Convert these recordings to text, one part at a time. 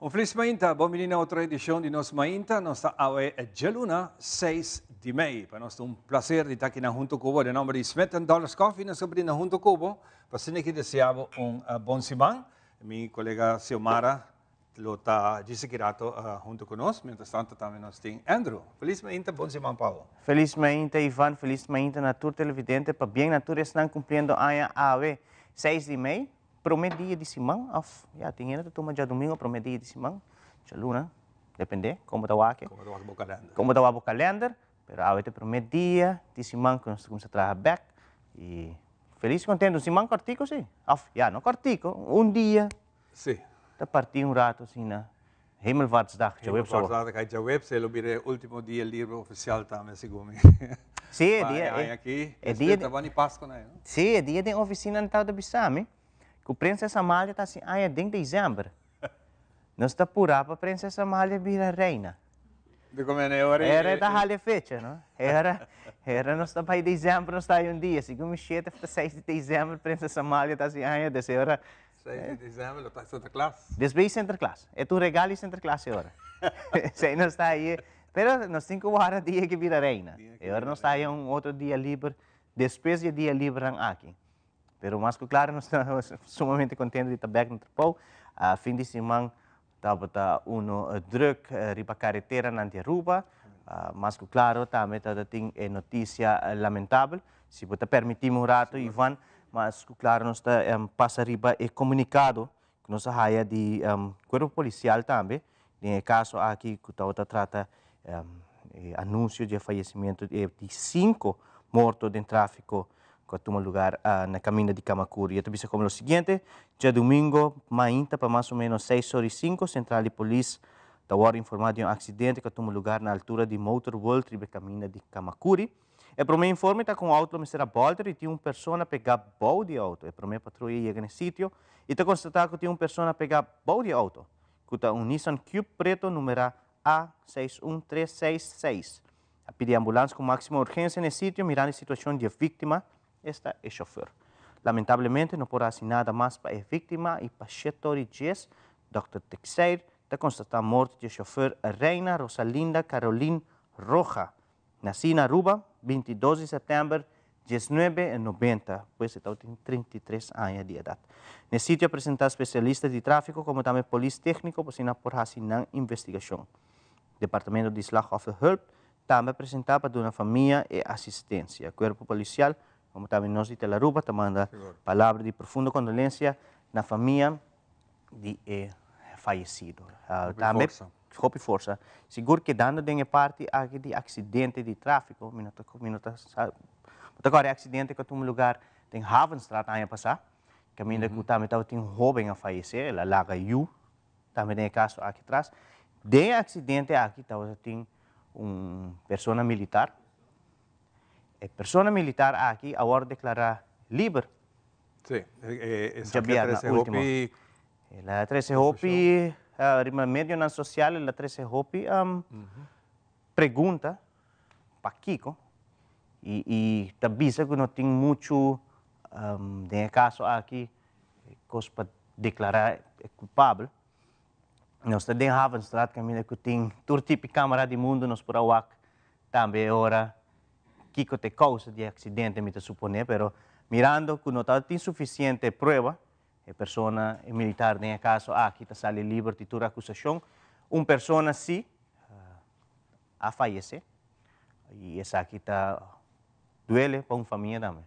Un felis mainta, bon bini na otro edicion di Nos Mainta. Nos ta awe djaluna 6 di mei. Pa nos ta un placer di ta aki na hunto cu bo. Den nomber di Smith and Dollars Coffee nos ta brinda hunto cu bo pa asina ki desea bo un bon siman. Mi colega Xiomara lo ta djis aki rato hunto cu nos. Mientras tanto tambe nos tin Andrew. Felis mainta, bon siman pa bo. Felis mainta Ivan, felis mainta na tur televidente, pabien na tur esnan cumpliendo aña awe 6 di mei. Prome dia di siman of ya tin hende ta tuma djadumingo prome dia di siman, djaluna, depende como ta wak. Como ta wak bo kalender. Como ta wak bo kalender, pero awe ta e prome dia di siman ku nos ta kuminsa traha bek i felis i kontento. Un siman kòrtiku si, of ya no kòrtiku, un dia Si. ta partí un rato asina. Hemelvaartsdag, djaweps awo. Hemelvaartsdag ta kai djaweps, e lo bira e ultimo dia libre ofisial tambe segun mi. Sí, e Pa dia, e aña aki, e dia despues ta bani Pasco na e, no? Sí, e dia den oficina nan tabata bisa mi cu Prinses Amalia ta haci aña den december. Nos ta pura pa Prinses Amalia bira reina. Di come na e ora E ora e ta hala e fecha, no? E ora, e ora nos ta bay december nos ta hay un dia. Segun mi shete ta 6 di december Prinses Amalia ta haci aña, des e ora 6 di december lo ta Sinterklaas. Despues di Sinterklaas. E ta un regalo di Sinterklaas e ora. Esei nos ta haye. Pero nos tin ku wara dia ke bira reina. E ora nos ta haya un otro dia liber despues di e dia libernan aki. Pero mas ku klaro nos ta sumamente kontento di ta bek na trabou. Fin di siman tabata uno druk riba kareteranan di Aruba. Mas ku klaro tambe tabatin e notisia lamentabel. Si bo ta permitimi un rato, Ivan, mas ku klaro nos ta pasa riba e komunikado ku nos a haya di Kuerpo Polisial tambe den e kaso aki ku tabata trata e anunsio di e fayesimentu di sinku morto den tráfiko ku a tuma lugar na kaminda di Kamakuri. E ta bisa komo lo siguiente, Djadumingo mainta pa mas o menos seis ora i sinku, sentral di polis ta wòrdu informá di un aksidente ku a tuma lugar na altura di Motor World riba e kaminda di Kamakuri. E promé informe ta ku un outo lo mester a bòlter i tin un persona pegá bou di e outo. E promé patruya yega na e sitio i ta konstatá ku tin un persona pegá bou di e outo, ku ta un Nissan Cube preto numerá A 61366. A pidi ambulans ku máksimo urgensia na e sitio mirando e situashon di e víktima, esta e shofùr. Lamentablemente no por hasi nada mas pa e víktima i pa Shetori Djes, Dòkter Teixeir ta konstatá morto di e shofùr Reina Rosalinda Caroline Roja, nasí na Aruba 22 di sèptèmber 1990, pues e tabatin 33 aña di edat. Na e sitio a presentá spesialista di tráfiko komo tambe polis tékniko pa asina por hasi nan investigashon. Departamento di Slachtofferhulp tambe a presentá pa duna famia e asistensia. Kuerpo polisial komo tambe nos di Telaruba ta manda palabra di profundo kondolensia na famia di e fayesido. Tambe hopi forsa. Sigur kedando den e parti aki di aksidente di tráfiko, mi no ta mi no ta sa, bo ta kòrda e aksidente ku a tuma lugar den Havenstraat aña pasá, kaminda ku tambe tabatin un hóben a fayesé, el a laga yu tambe den e kaso aki tras. Den e aksidente aki tabatin un persona militar. E persona militar aki a wòrdu deklará liber. Sí, esaki a trese hopi. El a trese hopi, riba medionan sosial el a trese hopi pregunta pakiko i ta bisa ku no tin muchu den e kaso aki kos pa deklará e kulpabel. Nos ta den Havenstraat kaminda ku tin tur tipo di kamera di mundu nos por a wak tambe e ora kiko ta e kousa di e aksidente mi ta suponé, pero mirando ku no tabatin sufisiente prueba, e persona, e militar den e kaso aki ta sali liber di tur akusashon. Un persona si a fayesé i esaki ta duele pa un famia tambe.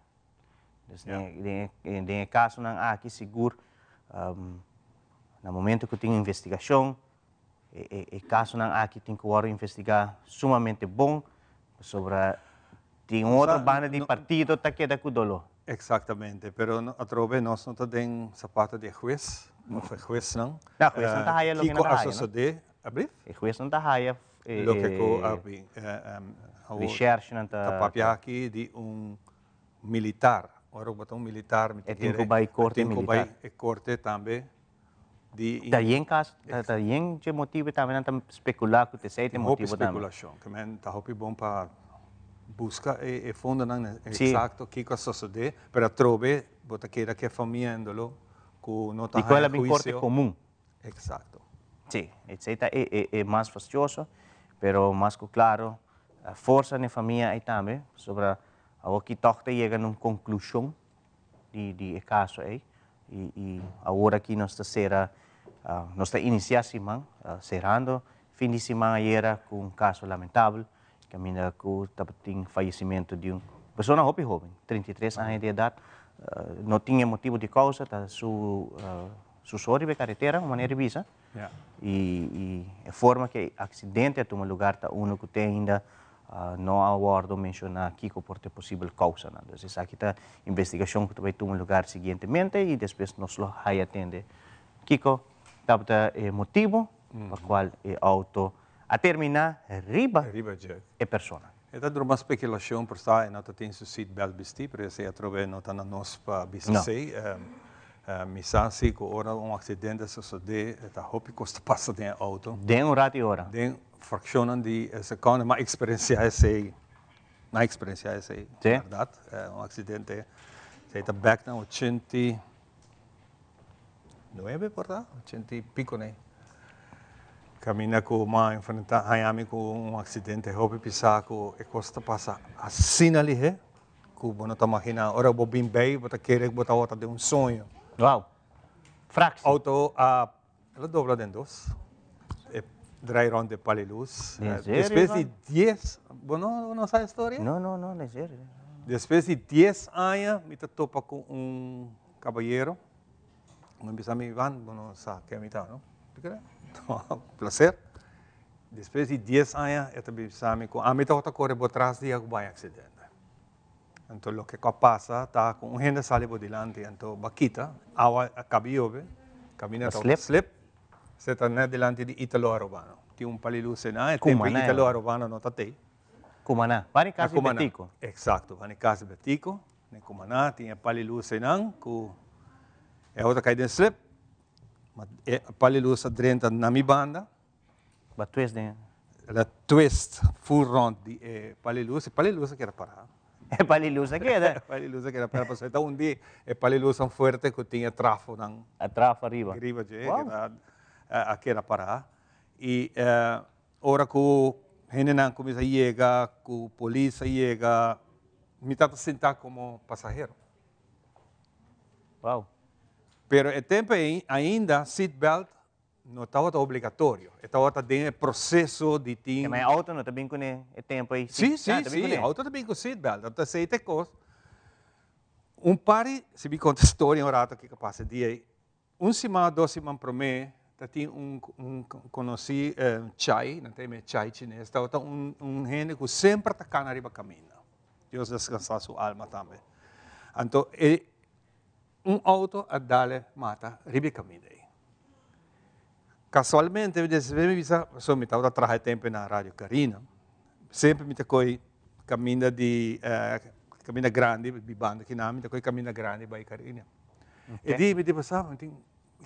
Dus den e kasonan aki sigur na momento ku tin investigashon e kasonan aki tin ku wòrdu investigá sumamente bon pasobra tin un otro banda di partido ta keda ku doló. Eksaktamente, pero atrobe nos no ta den sapato di e hues òf e huesnan. No, huesnan ta haya loke nan ta haya, no? Kiko a sosodé, ablief? E huesnan ta haya e. Loke ku a bin. Reshershenan ta. Ta papia aki di un militar. Ora ku bo ta un militar mi ta kere. E tin ku bai korte militar. E tin ku bai e korte tambe. Di Ta yen kas, ta yen dje motibu tambe nan ta spekulá ku t'esei ta e motibu tambe. Hopi spekulashon, ke men ta hopi bon pa buska e fondonan eksakto kiko a sosodé, pero atrobe bo ta keda ku e famia en doló ku no ta haña huisio. Di kual a bin korte komun. Eksakto. Sí, esei ta e e e mas fastioso, pero mas ku klaro forsa na e famia ei tambe, pasobra awoki tòg ta yega na un konklushon di di e kaso ei i i awor aki nos ta sera nos ta inisiá siman serando fin di siman ayera ku un kaso lamentabel kaminda ku tabatin fayesimentu di un persona hopi hoben, 33 aña di edat, no tin e motibu di kousa, ta su su so riba e karetera, un manera di bisa, i i e forma ku e aksidente a tuma lugar ta unu ku te ainda no a wòrdu menshoná kiko por ta e posibel kousanan. Dus esaki ta investigashon ku ta bai tuma lugar siguientemente i despues nos lo haya tende kiko tabata e motibu pa kual e outo a terminá riba e persona. E ta dura mas spekulashon por sa e no ta tin su seat belt bistí, pero esei atrobe no ta na nos pa bisa esei. Mi sa si ku ora un aksidente sosodé e ta hopi kos ta pasa den e outo. Den un ratu i ora. Den frakshonnan di e sekondo, m'a eksperensiá esei, m'a eksperensiá esei, bèrdat. Un aksidente, esei ta bèk na 89 por ta, ochenta i piko nei. Kaminda ku m'a enfrentá, haña mi ku un aksidente hopi pisá ku e kos ta pasa asina lihé ku bo no ta maginá. Ora bo bin bei bo ta kere ku bo tabata den un soño. Wow! Fraksi. Outo a el a dobla den dos, e drai rònt e pal'i lus. Den serio? Despues di dies, bo no sa e storia? No, no, no, den serio. Despues di dies aña mi ta topa ku un kabayero. Mi bisa mi, Ivan, bo no sa ken mi ta, no? Mi kere, placer. Despues di dies aña e ta bisa mi ku ami tabata kore bo tras dia ku bo haña aksidente. Anto loke ku a pasa ta ku un hende a sali bo dilanti, anto bo a kita, awa a kaba yobe, kaminda tabata slip, se ta net dilanti di Italo Arubano. Tin un pal'i lus einan, e tempu Italo Arubano no ta tei. Cumaná, bani kas di Betico. Exacto, bani kas di Betico. Den Cumaná tin e pal'i lus einan ku e auto a kai den slip, ma e pal'i lus a drenta na mi banda. Ba twist den. El a twist full rond di e pal'i lus, e pal'i lus a keda pará. E pal'i lus a keda. E pal'i lus a keda pará pasobra e ta un di e pal'i lusnan fuerte ku tin e trafonan. E trafo ariba. Riba dje a keda pará. I Ora ku hendenan kuminsá yega, ku polis a yega, mi tabata sintá komo pasahero. Wow. Pero e tempu ei ainda seat belt no tabata obligatorio. E tabata den e proseso di tin. Ma e auto no ta bin kuné e tempu ei? Sí, sí, sí, e auto ta bin ku seat belt. Anto esei ta e kos. Un par di, si mi konta e storia un rato kiko a pasa e dia ei. Un siman o dos siman promé ta tin un un konosí Chai, nan ta yam'é Chai chines, tabata un un hende ku semper ta kana riba kaminda. Dios deskansá su alma tambe. Anto e un outo a dal e mata riba e kaminda ei. Kasualmente despues mi bisa, pasobra mi tabata traha e tempu na Radio Carina, semper mi ta kohe kaminda di kaminda grandi, bibando kinan mi ta kohe kaminda grandi bai Carina. E di mi di pasá, mi tin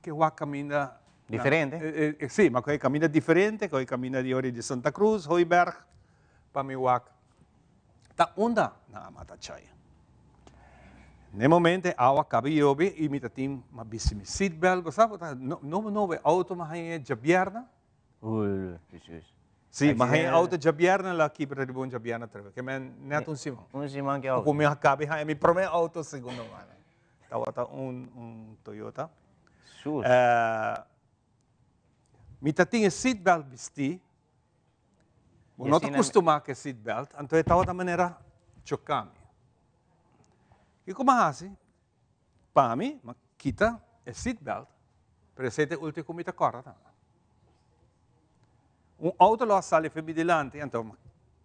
ke wak kaminda Diferente? Sí, ma kohe kaminda diferente, kohe kaminda di ori di Santa Cruz, Hooiberg, pa mi wak ta unda nan a mata Chay. N'e momento e awa kaba yobe i mi ta tin m'a bisti mi seatbelt, bo sa, bo ta nobo nobo e auto m'a haña djabièrnè. Ui, Jesus. Sí, m'a haña e auto djabièrnè la kibra riba un djabièrnè atreve, ke men nèt un siman. Un siman ke auto. Ku mi a kaba di haña mi promé auto segundo mano. Tabata un un Toyota. Sus. Mi ta tin e seatbelt bistí. Bo no ta kustumá ku e seatbelt, anto e tabata manera choká mi. Kiko mi a hasi? Pa mi, mi a kita e seatbelt, pero esei ta e ultimo ku mi ta kòrda tambe. Un outo lo a sali for mi dilanti, anto mi a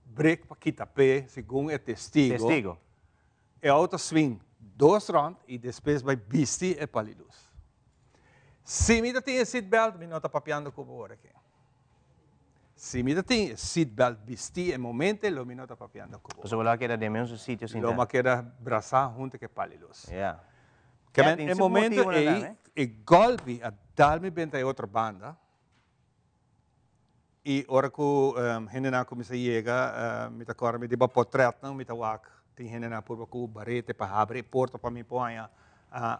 brek pa kita p'e, segun e testigo. Testigo. E outo a swing dos rònt i despues bai bisti e palilus. Si mi ta tin e seatbelt, mi no ta papiando ku bo ora aki. Si mi ta tin e seatbelt bistí e momente lo mi no ta papiando ku bo. Pasobra lo a keda den mesun sitio sinta. Lo mi a keda brasá huntu ku e pal'i lus. Ya. Ke men e momento ei e gòlpi a dal mi benta e otro banda i ora ku hendenan a kuminsá yega mi ta kòrda mi di bo potrètnan mi ta wak tin hendenan a purba ku barete pa habri e porta pa mi por haña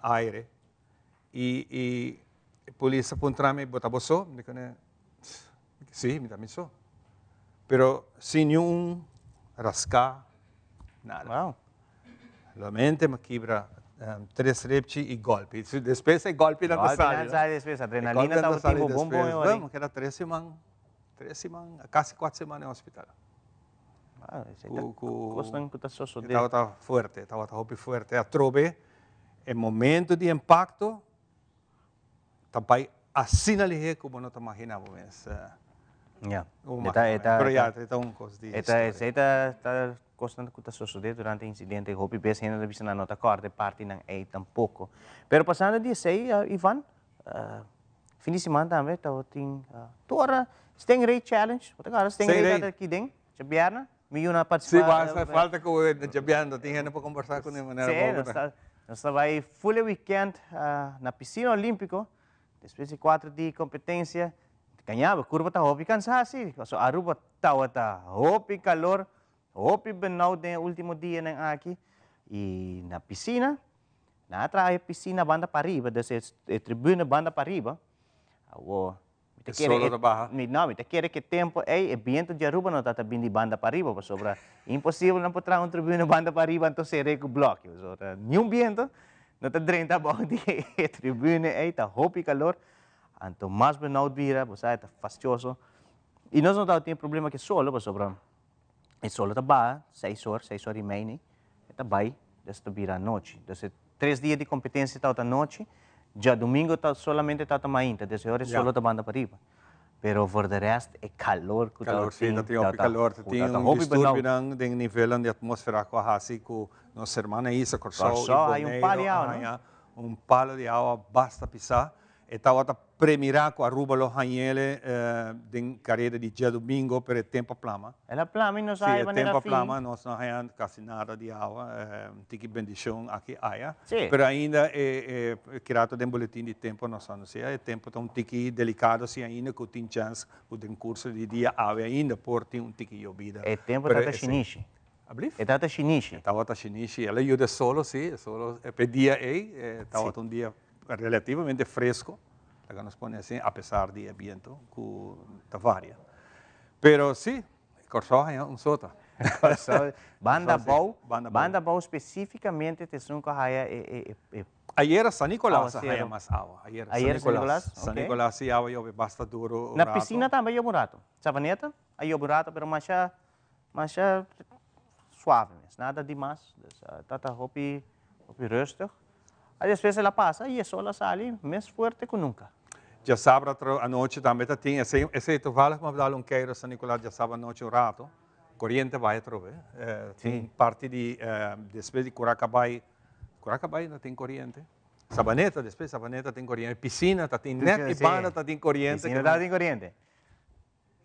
aire i e polis a puntra mi bo ta bo so? Mi di kuné. Sí, mi ta mi so. Pero sin niun raská, nada. Wow. Solamente mi a kibra tres repchi i gòlpi. Despues e gòlpinan ta sali. Gòlpinan sali despues, adrenalina tabata tin bo bon bon e ora. Mi keda tres siman, tres siman, kasi kuater siman den hospital. Wow, esei ta kosnan ku ta sosodé. E tabata fuerte, e tabata hopi fuerte. Atrobe e momento di impakto ta bai asina lihé ku bo no ta maginá bo mes. Ya. Pero ya, e ta un kos di historia. Esei ta kosnan ku ta sosodé durante insidente. Hopi bes hende ta bisa nan no ta kòrda e partinan ei tampoko. Pero pasando di esei, Ivan, fin di siman tambe tabatin tur ora Stingray Challenge. Bo ta kòrda Stingray tabata aki den djabièrnè? Mi yu no a partisipá. Sí, bo falta ku djabièrnè no tin hende pa kombersá kuné manera bo ku ta. Sí, nos ta bai full e weekend na Piscina Olímpico. Despues di kuater dia di kompetensia, kañaba, kurpa ta hopi kansá sí, pasobra Aruba tabata hopi kalor, hopi benout den e último dianan aki. I na pisina, nan a traha e pisina banda pariba, dus e tribune banda pariba. Awor, mi ta E kere solo ta baha. Mi, no, mi ta kere ku e tempu ei e bientu di Aruba no tabata bini di banda pariba, pasobra imposibel nan por traha un tribune banda pariba anto ser'é ku blòki, pasobra niun bientu no ta drenta abou di e tribune ei, ta hopi kalor, anto mas benout bira, bo sa, e ta fastioso. I nos no tabatin e problema ku e solo, pasobra e solo ta baha seis or, seis or i mei ni, e ta bai, des ta bira anochi. Des e tres dia di kompetensia tabata anochi, djadumingu ta solamente tabata mainta, des e ora e solo ta banda pariba. Pero voor de rest e kalor ku Kalor, sí, tabatin, ta tin hopi tabata kalor, ta tin tabata un hopi benauwd. disturbionan den nivelnan di atmósfera ku a hasi ku nos hermana isla Kòrsou i Kòrsou hay un palo Boneiru di a awa, no? haña un palo di awa basta pisá. E tabata premirá ku Aruba lo hañ'ele den kareda di djadumingo, pero e tempu a plama. El a plama i nos Sí, a haña e manera tempu a fin. plama, nos no a haña kasi nada di awa, un tiki bendishon aki aya. Sí. Pero ainda e kirato den boletin di tempu nos a anunsiá, e tempu ta un tiki delikado si ainda ku tin chèns ku den kurso di dia awe ainda por tin un tiki yobida. E tempu Pero tabata esei. shinishi. Ablief? E tabata shinishi. E tabata shinishi. El a yuda e solo, sí, e solo, p'e dia ei, e tabata un dia Relativamente fresco, laga nos pone así, a pesar di e biento cu ta varia. Pero sí, Corsou haña un sota. Corsou, banda Corsou sí, abou, banda abou. banda abou specificamente ta esun cu haya e, e, e Ayera San Nicolas a haña awacero. mas awa. Ayera San Ayera San Nicolas. Nicolas, San ok. Nicolas sí awa yobe basta duro un Na rato. piscina tambe a yobe un rato. Savaneta a yobe un rato, pero masha, masha suave mes, nada di mas. Dus ta hopi, hopi rustig. A despues el a pasa y e sol a sali mes fuerte cu nunca. Djasabra anochi tambe ta tin esey, esey toevallig mi a dal un keiro San Nicolas djasabra anochi un rato, coriente bai atrobe, tin parti di despues di Curacabay, Curacabay no tin coriente, Sabaneta, despues Sabaneta tin coriente, piscina ta tin, net e banda ta tin coriente. Piscina ta tin coriente.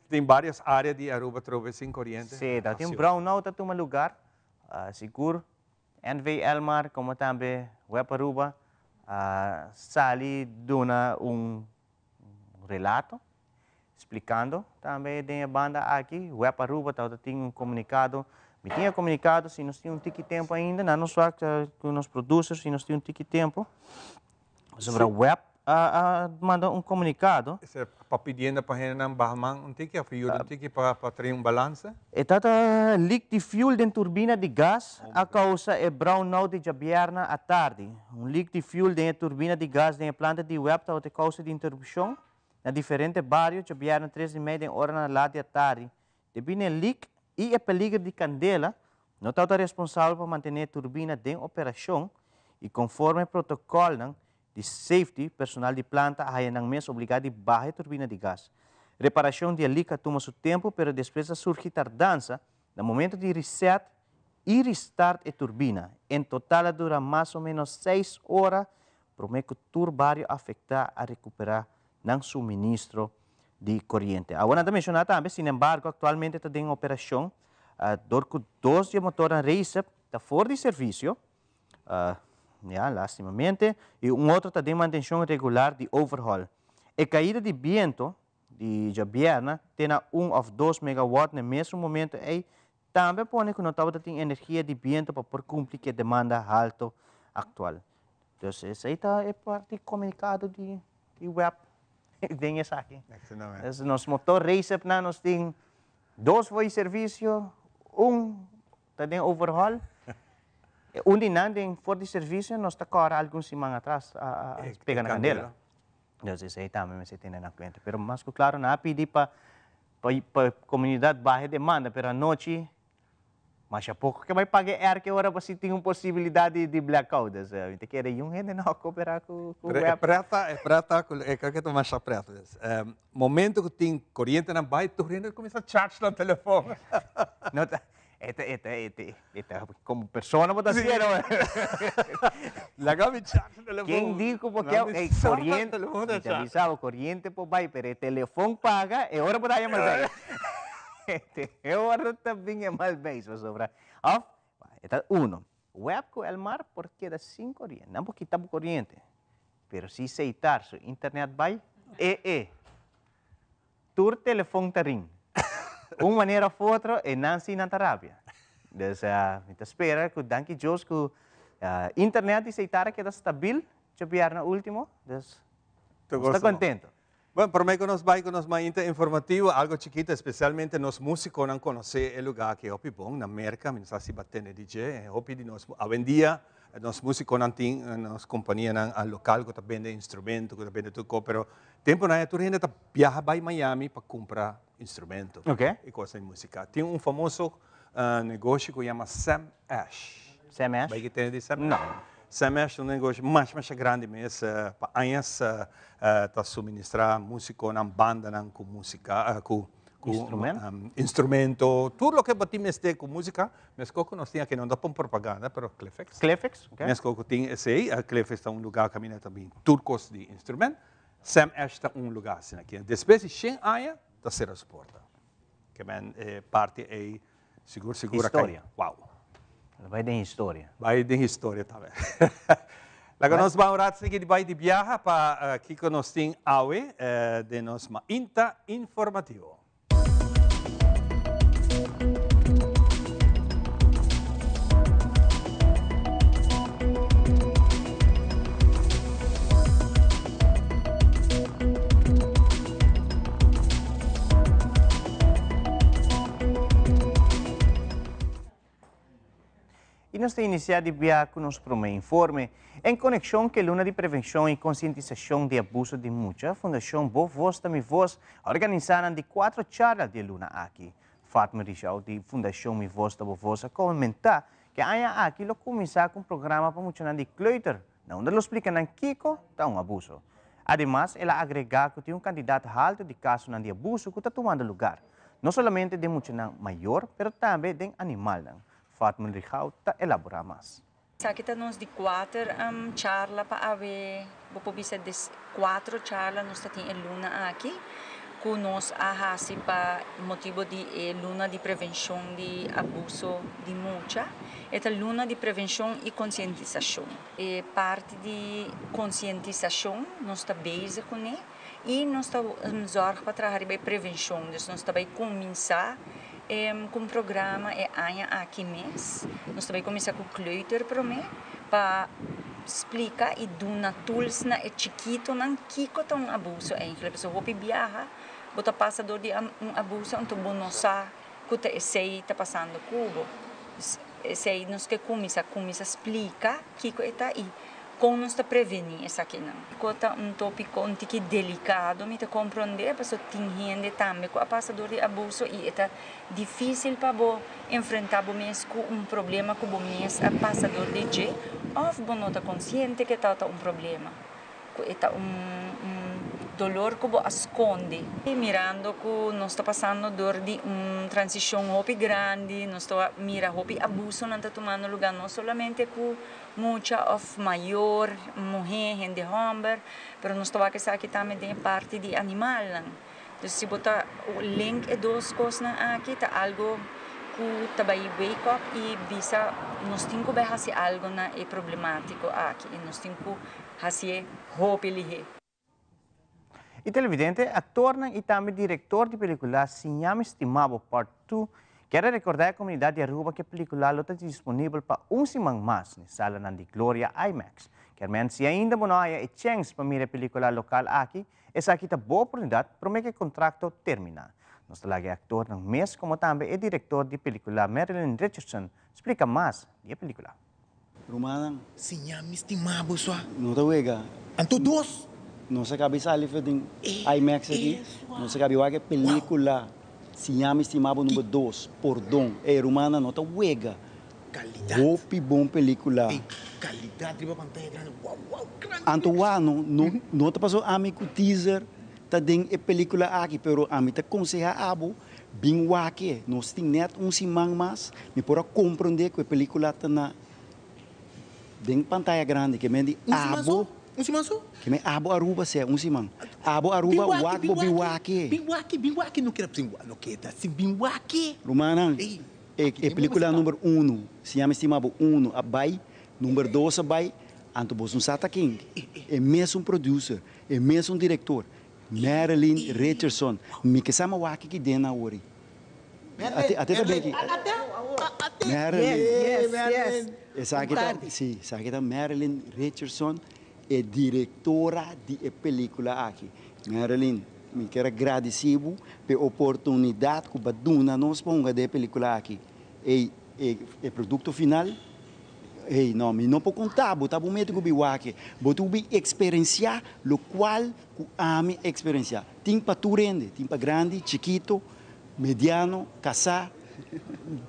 Tin varios area di Aruba atrobe sin coriente. Si, ta tin un brownout ta tuma lugar, sigur NV Elmar como tambe Web Aruba a sali duna un relato splicando tambe den e banda aki. Web Aruba tabata tin un comunicado. Mi tin e comunicado si nos tin un tiki tempo ainda. Nan nos wak cu nos producer si nos tin un tiki tempo. Pasobra Web a manda un comunicado. Esei pa pidiendo pa hendenan baha man un tiki of yuda un tiki pa trae un balance? E tata leak di fuel den turbina di gas a causa e brownout di djabièrnè atardi. Un leak di fuel den e turbina di gas den e planta di web tabata e causa di interrupcion na diferente bario djabièrnè tres di mei den oranan laat di atardi. Debí na e leak i e peliger di kandela, no tabata responsabel pa mantené e turbina den operashon i konforme e protokòlnan di safety, personal di planta a haya nan mes obligá di baha e turbina di gas. Reparashon di e leak a tuma su tempu pero despues a surgi tardansa na momento di reset i restart e turbina. En total a dura mas o ménos seis ora promé ku tur bario afektá a rekuperá nan suministro di koriente. Awor nan ta menshoná tambe, sinembargo, aktualmente ta den operashon dor ku dos di e motornan Recep ta for di servisio, ya, lastimamente, i un otro ta den mantenshon regular di overhaul. E kaida di biento di djabièrnè te na un òf dos megawatt na e mesun momento ei tambe a pone ku no tabata tin energia di biento pa por kumpli ku e demanda halto aktual. Dus esei ta e parti komunikado di web. Den esaki. Dus nos motor race-up nan nos tin dos for di servicio, un ta den overhaul. Un di nan den for di servicio nos ta cora algun siman atras a pega na candela. Dus esey tambe mester tene na cuenta. Pero mas cu claro nan a pidi pa pa comunidad baha e demanda, pero anochi Masha poko ke bai paga e air ke ora pa si tin un posibilidad di di blackout. Dus mi ta kere yun hende no a coopera cu cu Pero e web. preta, e preta cu e creo ke ta masha preta. Dus momento cu tin corientenan bai tur hende ta cuminsa charge nan telefon. No ta e ta e ta e ta e ta como persona bo ta haciendo. Laga mi charge telefon. Ken di cu bo ke ey coriente mi ta bisa bo coriente por bai pero e telefon paga e ora bo ta haya mas bai. E ora ta bin e mal beis pasobra of e ta uno. Web ku Elmar por keda sin koriente. Nan por kita bo koriente. Pero si Seitar su internet bai, e e. Tur telefon ta ring. Un manera of otro e nan si nan ta rabia. Dus mi ta spera ku danki Dios ku internet di Seitar a keda stabil djabièrnè ultimo. Dus nos ta kontento. Bueno, prome cu nos bay cu nos mainta informativo, algo chikito, especialmente nos musiconan conoce e lugar aki hopi bon, na Merca, mi no sa si bo a tende di dje, e hopi di nos, awendia nos musiconan tin nos companianan local cu ta bende instrumento, cu ta bende tur cos, pero temponan ya tur hende ta biaha bay Miami pa cumpra instrumento y cosnan di musica. Tin un famoso negoshi cu yama Sam Ash. Sam Ash? Bay ki tende di Sam Ash? No. Sam Ash ta un negoshi masha masha grandi mes, pa añas ta suministra musiconan, bandanan cu musica, cu Instrumento? instrumento, tur loke bo tin mester cu musica, mesco cu nos tin aki, no ta pon propaganda, pero Cliffex. Cliffex, ok. Mesco cu tin esey, Cliffex ta un lugar caminda ta bin tur cos di instrument, Sam Ash ta un lugar asina aki. Despues di shen aña ta cera su porta. Ke men e parti ey Sigur sigur a Historia. Wow. Lo bai den historia. Bai den historia tambe. Laga nos ban un rato sigui di bai di biaha pa kiko nos tin awe den nos Mainta Informativo. I nos ta inisiá di bia ku nos promé informe. En konekshon ku e luna di prevenshon i konsientisashon di abuso di mucha, Fundashon Bo Vos Ta Mi Vos a organisá nan di kuatro charla di e luna aki. Fatma Rijau di Fundashon Mi Vos Ta Bo Vos a komentá ku e aña aki lo kuminsá ku un programa pa muchanan di kleuter na unda lo splika nan kiko ta un abuso. Ademas, el a agregá ku tin un kantidat haltu di kasonan di abuso ku ta tumando lugar, no solamente den muchanan mayor, pero tambe den animalnan. Fatma Rigaud ta elaborá mas. Esaki ta nos di kuater charla pa awe, bo por bisa des kuatro charla nos ta tin e luna aki ku nos a hasi pa motibo di e luna di prevenshon di abuso di mucha. E ta luna di prevenshon i konsientisashon. E parti di konsientisashon nos ta bezig kuné i nos ta zòrg pa traha riba e prevenshon. Dus nos ta bai kuminsá ku un programa e aña aki mes. Nos ta bai kuminsá ku kleuter promé pa splika i duna tools na e chikitonan kiko ta un abuso eigentlik. Pasobra hopi biaha bo ta pasa dor di un abuso anto bo no sa ku ta esei ta pasando ku bo. Esei nos ke kuminsá, kuminsá splika kiko e ta i kon nos ta prevení esakinan. Kiko ta un tópiko un tiki delikado mi ta komprondé pasobra tin hende tambe ku a pasa dor di abuso i e ta difísil pa bo enfrentá bo mes ku un problema ku bo mes a pasa dor di dje òf bo no ta konsiente ku e tabata un problema. Ku e ta un dolor ku bo a skonde. Mirando ku nos ta pasando dor di un transishon hopi grandi, nos ta mira hopi abusonan ta tumando lugá no solamente ku mucha òf mayor, muhé, hende hòmber, pero nos ta wak esaki tambe den e parti di animalnan. Dus si bo ta link e dos kosnan aki ta algo ku ta bai wake up i bisa nos tin ku bai hasi algo na e problemátiko aki i nos tin ku Hasié hopi lihé. E televidente, aktornan i tambe direktor di pelikula Siña Mi Stima Bo Part 2 kier a rekordá e komunidat di Aruba ku e pelikula lo ta disponibel pa un siman mas na e salanan di Gloria IMAX. Kermen, si ainda bo no haya e chèns pa mira e pelíkula lokal aki, esaki ta bo oportunidat promé ku e kontrakto terminá. Nos ta laga e aktornan mes komo tambe e direktor di pelíkula Marilyn Richardson splika mas di e pelíkula. Rumannan. Siña mi stima bo sua. No ta wega. Anto dos. Nos a kabi sali for den IMAX aki. Nos a kabi wak e pelicula Siña mi stima bo number dos, Pordon. Ey rumannan no ta wega. Calidad. Hopi bon pelicula. Ey calidad riba pantaya grandi. Wow wow grandi. Anto wak no no no ta paso ami cu teaser ta den e pelicula aki pero ami ta conseha abo Bin wak e, nos tin net un siman mas, mi por a comprende cu e pelicula ta na den pantaya grandi, ke men di Un siman abo, so? Un siman so? ke men abo Aruba sea un siman, abo Aruba Bin wak e, wak bin bo bin wak e, wak e. bin wak e, bin wak e, no keda sin wak, no keda sin bin wak e. Rumannan, Ey, e aki e den bo pelicula mester ta. number uno, si mi stima bo uno a bay, number dos a bay, anto boso no sa ta ken, e mesun producer, e mesun director, Marilyn Richardson, Mi ke sa mawaki ki den awor ei. Ate ate ta beki. Marilyn. Yes, yes. Esaki ta, si, esaki ta Marilyn Richardson, e direktora di e pelikula aki. Marilyn, mi kier a gradisi bo pa e oportunidat ku bo a duna nos pa hunga den e pelikula aki. Ei, e e produkto final. Hey, no, mi no por konta bo, ta bo mete ku bi wak, bo tin ku bi eksperensiá lokual ku ami eksperensiá. Tin pa tur hende, tin pa grandi, chikito, mediano, kasá,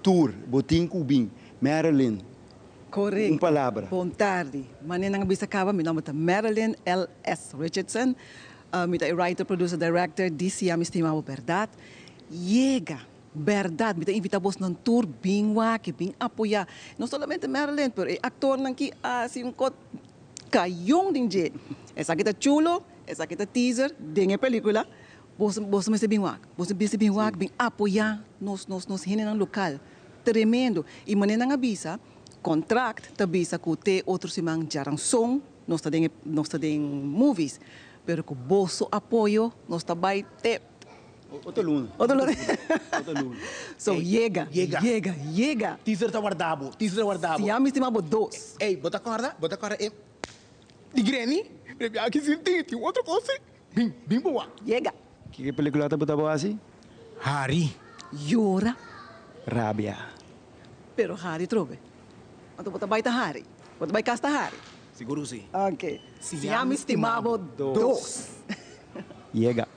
tur, bo tin ku bin. Marilyn, un Korekto. palabra. Bon tardi. Manera nan a bisa kaba, mi nòmber ta Marilyn LS. Richardson. Mi ta e writer, producer, director di Siña Mi Stima Bo Bèrdat. Yega! Berdad, mi ta invita bosnan tur bin wak, bin apoya, no solamente Marilyn, pero e actornan ki a haci un cot cayon den dje. Esaki ta chulo, esaki ta teaser den e pelicula, boso boso mester bin wak, boso mester bin wak, bin apoya nos nos nos hendenan local, tremendo. Y manera nan a bisa, contract ta bisa cu te otro siman djaranson nos ta den e nos ta den movies, pero cu boso apoyo nos ta bay te. Otro luna. Otro luna. Otro luna. So yega, Yega. yega, yega. Teaser ta warda bo, teaser ta warda bo. Si ami stima bo dos. Ey, bo ta corda, bo ta corda e di Granny? Pero aki sin tin, tin otro cos si. Bin, bin bo wak. Yega. Kiko pelicula ta bo ta bo haci? Hari. Yora. Rabia. Pero hari trobe. Anto bo ta bay ta hari. Bo ta bay cas ta hari. Sigur cu si. Ok. Si ami stima bo dos. Yega.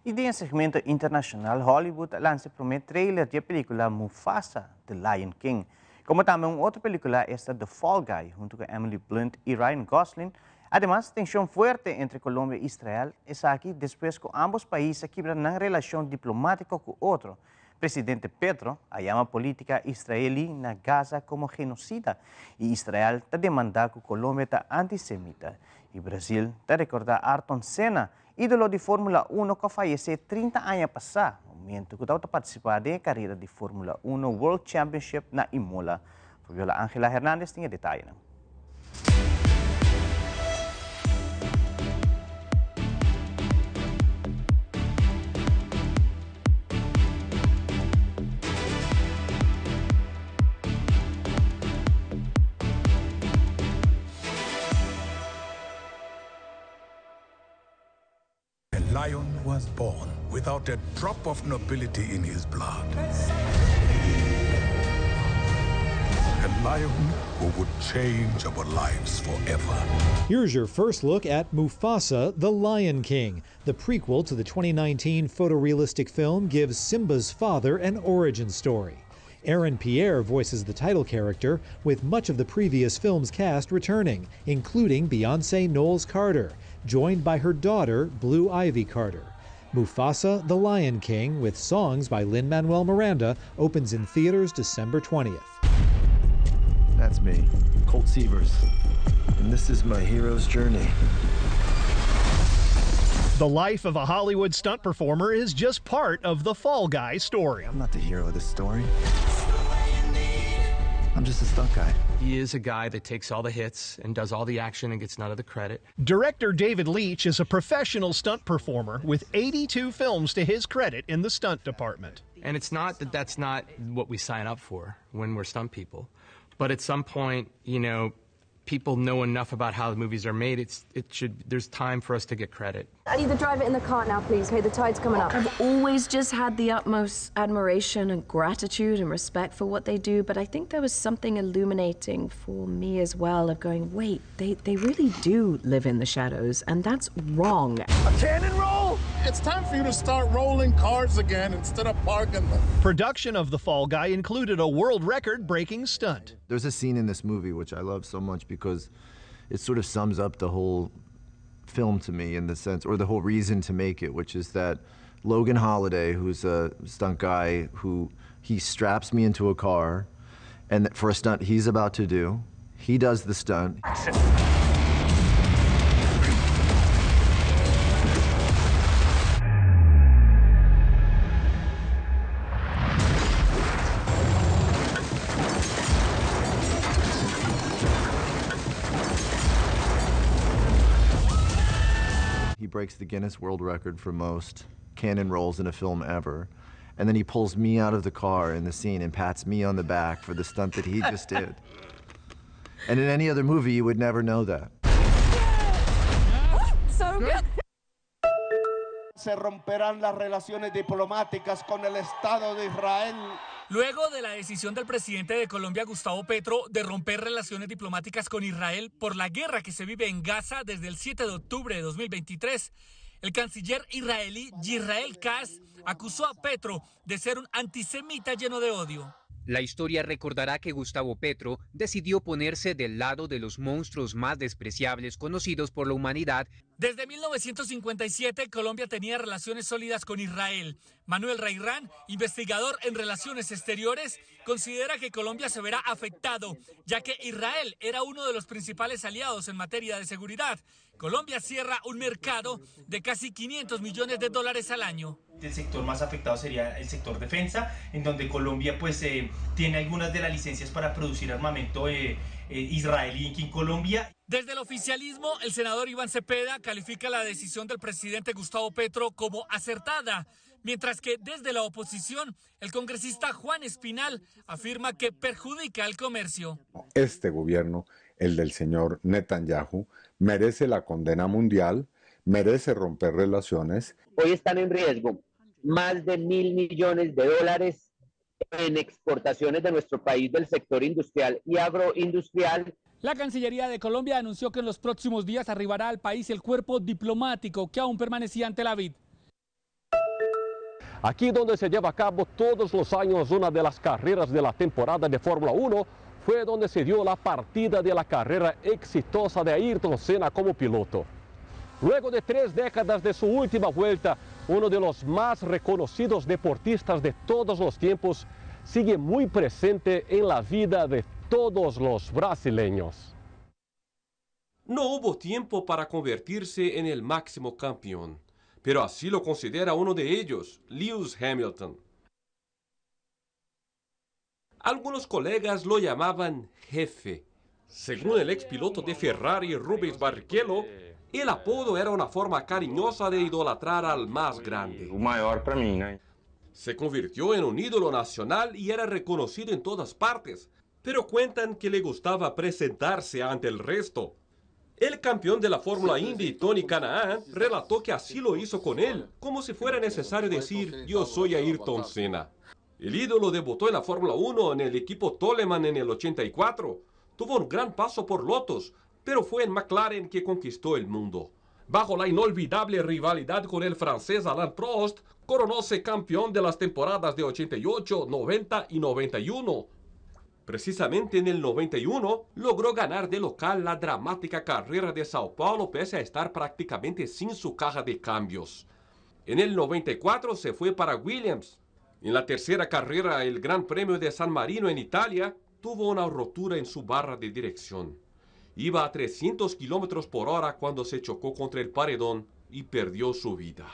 I den e segmento internashonal, Hollywood a lansa e promé trailer di e pelíkula Mufasa, The Lion King. Komo tambe un otro pelíkula, esta The Fall Guy, huntu ku Emily Blunt i Ryan Gosling. Ademas, tenshon fuerte entre Colombia i Israel, esaki despues ku ámbos pais a kibra nan relashon diplomátiko ku otro. Presidente Petro a yama polítika israelí na Gaza komo genosida i Israel ta demandá ku Colombia ta antisemita. I Brasil ta rekordá Ayrton Senna, Ídolo di Fórmula Uno ku a fayesé 30 aña pasá, momento ku tabata partisipá den e karera di Fórmula Uno World Championship na Imola. Fabiola Angela Hernandez tin e detayenan. A lion was born without a drop of nobility in his blood. A lion who would change our lives forever. Here's your first look at Mufasa, the Lion King. The prequel to the 2019 photorealistic film gives Simba's father an origin story. Aaron Pierre voices the title character, with much of the previous film's cast returning, including Beyonce Knowles Carter, joined by her daughter, Blue Ivy Carter. Mufasa, the Lion King, with songs by Lin Manuel Miranda, opens in theaters December 20th. That's me, Colt Seavers, and this is my hero's journey. The life of a Hollywood stunt performer is just part of the Fall Guy story. I'm not the hero of this story. I'm just a stunt guy. He is a guy that takes all the hits and does all the action and gets none of the credit. Director David Leitch is a professional stunt performer with 82 films to his credit in the stunt department. And it's not that that's not what we sign up for when we're stunt people. But at some point, you know, People know enough about how the movies are made. It's, it should, there's time for us to get credit. I need the driver in the car now, please. Okay, the tide's coming up. I've always just had the utmost admiration and gratitude and respect for what they do, but I think there was something illuminating for me as well of going, wait, they, they really do live in the shadows, and that's wrong. A cannon roll? It's time for you to start rolling cars again instead of parking them. Production of The Fall Guy included a world record breaking stunt. There's a scene in this movie which I love so much because it sort of sums up the whole film to me in the sense, or the whole reason to make it, which is that Logan Holiday, who's a stunt guy, who he straps me into a car and for a stunt he's about to do, he does the stunt. He breaks the Guinness World Record for most cannon rolls in a film ever. And then he pulls me out of the car in the scene and pats me on the back for the stunt that he just did. And in any other movie, you would never know that. So good. Se romperán las relaciones diplomáticas con el Estado de Israel. Luego de la decisión del presidente de Colombia, Gustavo Petro, de romper relaciones diplomáticas con Israel por la guerra que se vive en Gaza desde el 7 de octubre de 2023, el canciller israelí Yisrael Katz acusó a Petro de ser un antisemita lleno de odio. La historia recordará que Gustavo Petro decidió ponerse del lado de los monstruos más despreciables conocidos por la humanidad. Desde 1957, Colombia tenía relaciones sólidas con Israel. Manuel Reyrán, investigador en relaciones exteriores, considera que Colombia se verá afectado, ya que Israel era uno de los principales aliados en materia de seguridad. Colombia cierra un mercado de casi 500 millones de dólares al año. El sector más afectado sería el sector defensa, en donde Colombia pues, eh, tiene algunas de las licencias para producir armamento eh, eh, israelí aquí en Colombia. Desde el oficialismo, el senador Iván Cepeda califica la decisión del presidente Gustavo Petro como acertada, mientras que desde la oposición, el congresista Juan Espinal afirma que perjudica al comercio. Este gobierno, el del señor Netanyahu, merece la condena mundial, merece romper relaciones. Hoy están en riesgo más de mil millones de dólares en exportaciones de nuestro país del sector industrial y agroindustrial. La Cancillería de Colombia anunció que en los próximos días arribará al país el cuerpo diplomático que aún permanecía en Tel Aviv. Aquí donde se lleva a cabo todos los años una de las carreras de la temporada de Fórmula 1, fue donde se dio la partida de la carrera exitosa de Ayrton Senna como piloto. Luego de tres décadas de su última vuelta, uno de los más reconocidos deportistas de todos los tiempos sigue muy presente en la vida de todos los brasileños. No hubo tiempo para convertirse en el máximo campeón, pero así lo considera uno de ellos, Lewis Hamilton. Algunos colegas lo llamaban jefe. Según el ex piloto de Ferrari Rubens Barrichello, el apodo era una forma cariñosa de idolatrar al más grande. O maior para mim, né? Se convirtió en un ídolo nacional y era reconocido en todas partes, pero cuentan que le gustaba presentarse ante el resto. El campeón de la Fórmula Indy, Tony Kanaan, relató que así lo hizo con él, como si fuera necesario decir yo soy Ayrton Senna. El ídolo debutó en la Fórmula 1 en el equipo Toleman en el 84. Tuvo un gran paso por Lotus, pero fue en McLaren que conquistó el mundo. Bajo la inolvidable rivalidad con el francés Alain Prost, coronóse campeón de las temporadas de 88, 90 y 91. Precisamente en el 91 logró ganar de local la dramática carrera de Sao Paulo pese a estar prácticamente sin su caja de cambios. En el 94 se fue para Williams. En la tercera carrera, el Gran Premio de San Marino en Italia, tuvo una rotura en su barra de dirección. Iba a 300 kilómetros por hora cuando se chocó contra el paredón y perdió su vida.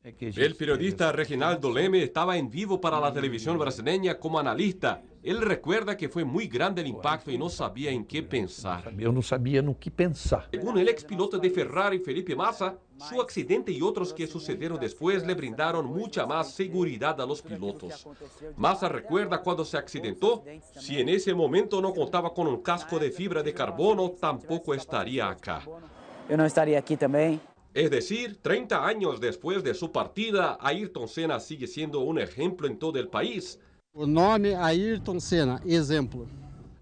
El periodista Reginaldo Leme estaba en vivo para la televisión brasileña como analista Él recuerda que fue muy grande el impacto y no sabía en qué pensar. Eu não sabia no que pensar. Según el expiloto de Ferrari Felipe Massa, su accidente y otros que sucedieron después le brindaron mucha más seguridad a los pilotos. Massa recuerda cuando se accidentó, si en ese momento no contaba con un casco de fibra de carbono, tampoco estaría acá. Eu não estaria aqui também. Es decir, 30 años después de su partida, Ayrton Senna sigue siendo un ejemplo en todo el país, O nome Ayrton Senna, exemplo.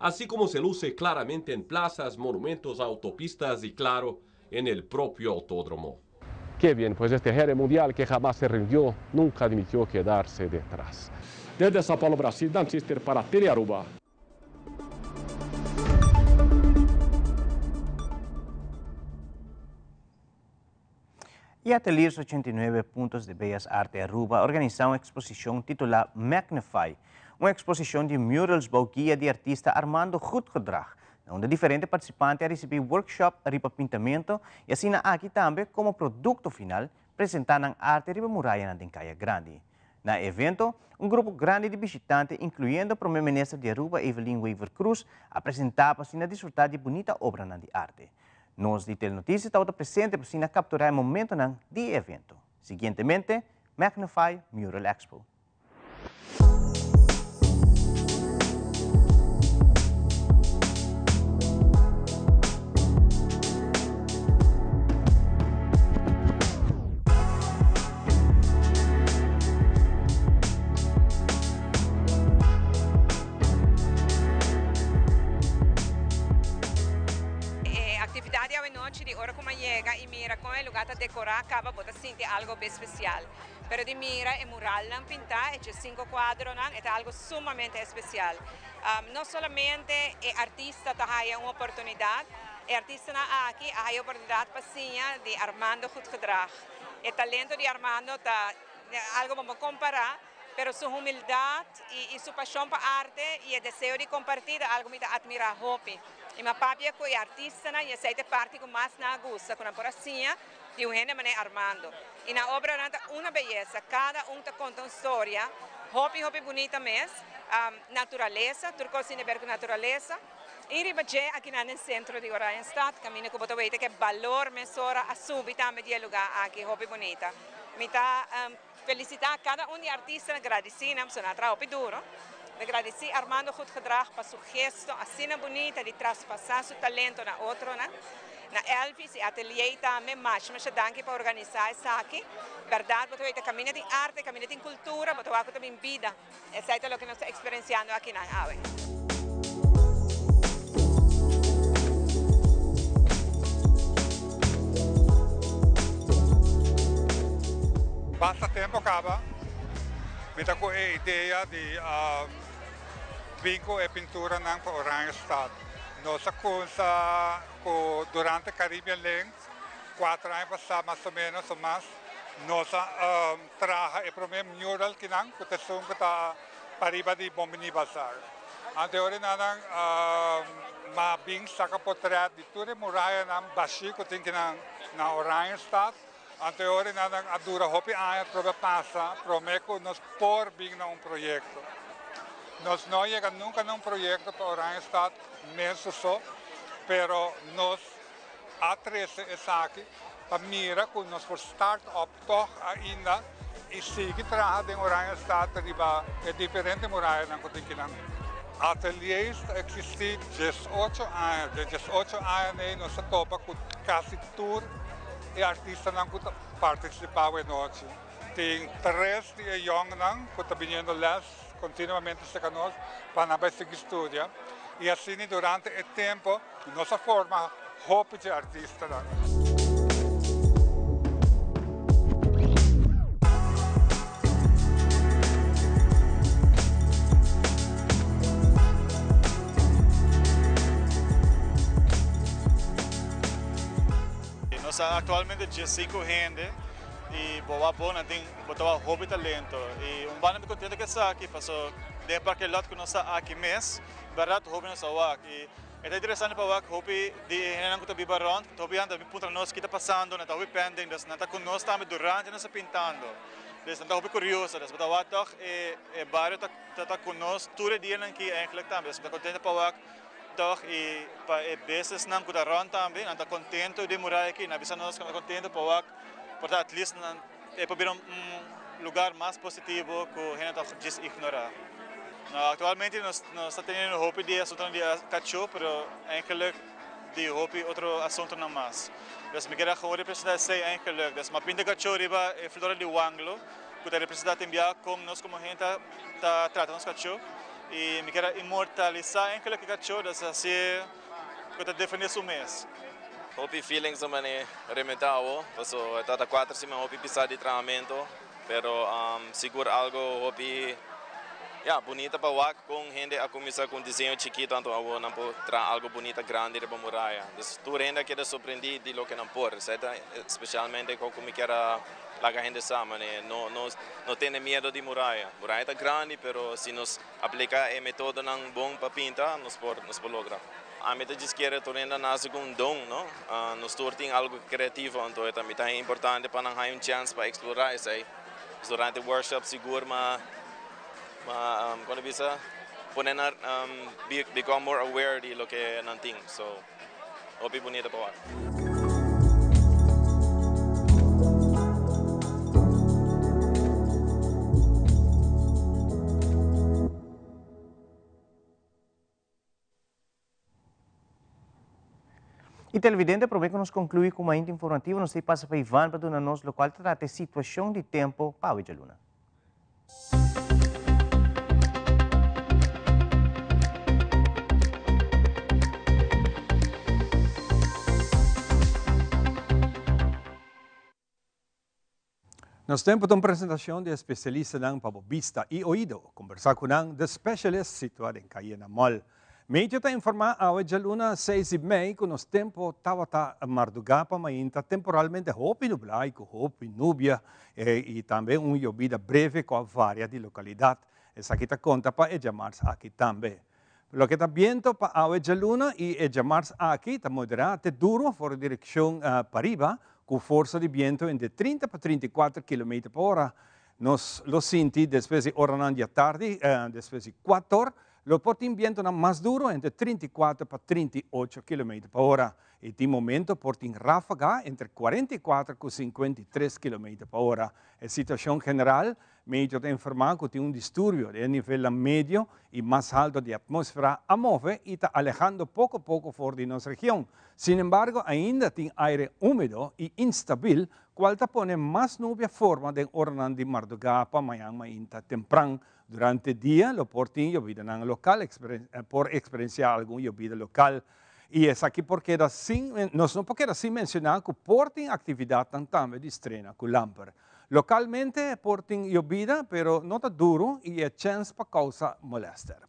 así como se luce claramente en plazas, monumentos, autopistas y, claro, en el propio autódromo. Qué bien, pues este jefe mundial que jamás se rindió, nunca admitió quedarse detrás. Desde Sao Paulo, Brasil, Dan Chister para Telearuba. E Ateliers 89 Puntos de Bellas Artes Aruba a organisa un exposicion titula Magnify, un exposicion di murals bou guia di artista Armando Goedgedrag, unda diferente participante a ricibi workshop riba pintamento y asina aki tambe como producto final presenta nan arte riba muraya na Caya Grandi. Na evento, un grupo grandi di bishitante, incluyendo Prome Minister di Aruba Evelyn Wever-Croes, a presenta pa asina disfruta di bunita obra di arte. Nos di Telenoticia tabata presente pa asina captura e momento di evento. Siguientemente, Magnify Mural Expo. E actividad di anochi di ora cu mi a yega y mira con e lugar ta decora caba bo ta sinti algo special. Pero di mira e muralnan pinta e cinco cuadronan ta algo sumamente special. No solamente e artista ta haya un oportunidad, e artistanan aki a haya oportunidad pa siña di Armando Goedgedrag. E talento di Armando ta algo pa compara, pero su humildad y su pasion pa arte y e deseo di comparti ta algo mi ta admira hopi. Y mi papia cu e artistanan y esey ta e parti cu mas nan a gusta, cu nan por a siña di un hende manera Armando. Y nan obranan ta una beyesa, cada un ta conta un storia, hopi hopi bunita mes, naturalesa, tur cos tin di ber cu naturalesa. Y riba dje aki nan den centro di Oranjestad, caminda cu bo ta weten cu e balor mesora a subi tambe di e lugar aki, hopi bunita. Mi ta felicita cada un di e artistanan, gradici nan, pasobra nan a traha hopi duro. Mi gradici Armando Goedgedrag pa su gesto asina bunita di traspasa su talento na otronan. Na Elvis y Atelier tambe, masha masha danki pa organisa esaki. Berdad bo ta weten caminda tin arte, caminda tin cultura, bo ta wak cu ta bin bida. Esey ta loke nos ta experienciando akinan awe. Basta tempo caba mi ta cu e idea di bin cu e pinturanan pa Oranjestad. Nos a cunsa cu durante Caribbean Links, cuatro aña pasa mas o menos o mas, nos a traha e prome mural kinan cu ta esun cu ta pariba di Bombini Bazaar. Anteori nan m'a bin saca potret di tur e murayanan bashi cu tin kinan na Oranjestad. Anteori nan a dura hopi aña trobe pasa prome cu nos por bin na un proyecto. Nos no a yega nunca na un proyecto pa Oranjestad mes so, pero nos a trece esaki pa mira cu nos por start up toch ainda y sigui traha den Oranjestad riba e diferente murayanan cu tin kinan. Ateliers ta existi 18 aña, den 18 aña ney nos a topa cu casi tur e artistanan cu ta participa awenochi. Tin tres di e yongnan cu ta biniendo les continuamente cerca nos pa nan bay sigui studia y asina durante e tempo nos a forma hopi dje artistanan. Nos ta actualmente 15 hende y bo wak bo nan tin bo ta wak hopi talento y un banda mi contento cu esaki paso den e parke lot cu nos ta aki mes berdad hopi nos ta wak y e ta interesante pa wak hopi di e hendenan cu ta biba rond hopi hende ta bin puntra nos ki ta pasando nan ta hopi pending dus nan ta cu nos tambe durante nos ta pintando. Dus nan ta hopi curioso, dus bo ta wak toch e e bario ta ta cu nos tur e dianan aki eigenlijk tambe. Dus mi ta contento pa wak toch y pa e businessnan cu ta rond tambe, nan ta contento di e muraya aki, nan a bisa nos cu nan ta contento pa wak por ta at least nan e por bira un lugar mas positivo cu hende ta djis ignora. No, actualmente nos nos ta teniendo hopi di asuntonan di cacho, pero eigenlijk di hopi otro asuntonan mas. Dus mi keda gewoon representa esey eigenlijk. Dus m'a pinta cacho riba e flora di wanglo cu ta representa tin bia con nos como hende ta trata nos cacho. Y mi keda inmortalisa eigenlijk e cacho, dus haci'e cu ta defende su mes. Hopi feelings a mane rementa awo, paso e tata cuater siman hopi pisa di trahamento, pero sigur algo hopi ya bunita pa wak con hende a cuminsa cu un diseño chikito anto awo nan por traha algo bunita grandi riba muraya. Dus tur hende a keda sorprendi di loke nan por, esei ta specialmente cu mi kier a laga hende sa mane no no no tene miedo di muraya. Muraya ta grandi pero si nos Aplica e metodonan bon pa pinta, nos por nos por logra. Ami ta djis kere tur hende a nace cu un don, no? Nos tur tin algo creativo, anto e ta mi ta importante pa nan haya un chance pa explora esey. Durante workshop sigur ma ma con ta bisa pone nan become more aware di loke nan tin. So hopi bunita pa wak. Y televidente, prome cu nos conclui cu Mainta Informativo, nos ta pasa pa Ivan pa duna nos locual ta trata e situacion di tempo pa awe djaluna. Nos tempo ta un presentacion di e specialistanan pa bo bista y oido. Combersa cu nan, The Specialist, situa den Cayena Mall. Meteo ta informa awe djaluna seis di mei cu nos tempo tabata marduga pa mainta temporalmente hopi nubla y cu hopi nubia y tambe un yobida breve cu a varia di localidad. Esaki ta conta pa e djamars aki tambe. Loke ta biento pa awe djaluna y e djamars aki ta modera te duro for direccion pariba cu forsa di biento entre 30 pa 34 kilometer pa ora. Nos lo sinti despues di oranan di atardi, despues di cuator, Lo por tin bientonan mas duro entre 34 pa 38 kilometer pa ora y tin momento por tin ráfaga entre 44 cu 53 kilometer pa ora. E situacion general, Meteo ta informa cu tin un disturbio den e nivelnan medio y mas halto di atmosfera a move y ta alehando poco poco for di nos region. Sin embargo, ainda tin aire humedo y instabil cual ta pone mas nubia forma den oranan di marduga pa mañan mainta tempran. Durante dia lo por tin yobidanan local, por experiencia algun yobida local. Y esaki por keda sin, nos no por keda sin menciona cu por tin actividadnan tambe di strena cu lamper. Localmente por tin yobida, pero no ta duro y e chens pa causa molester.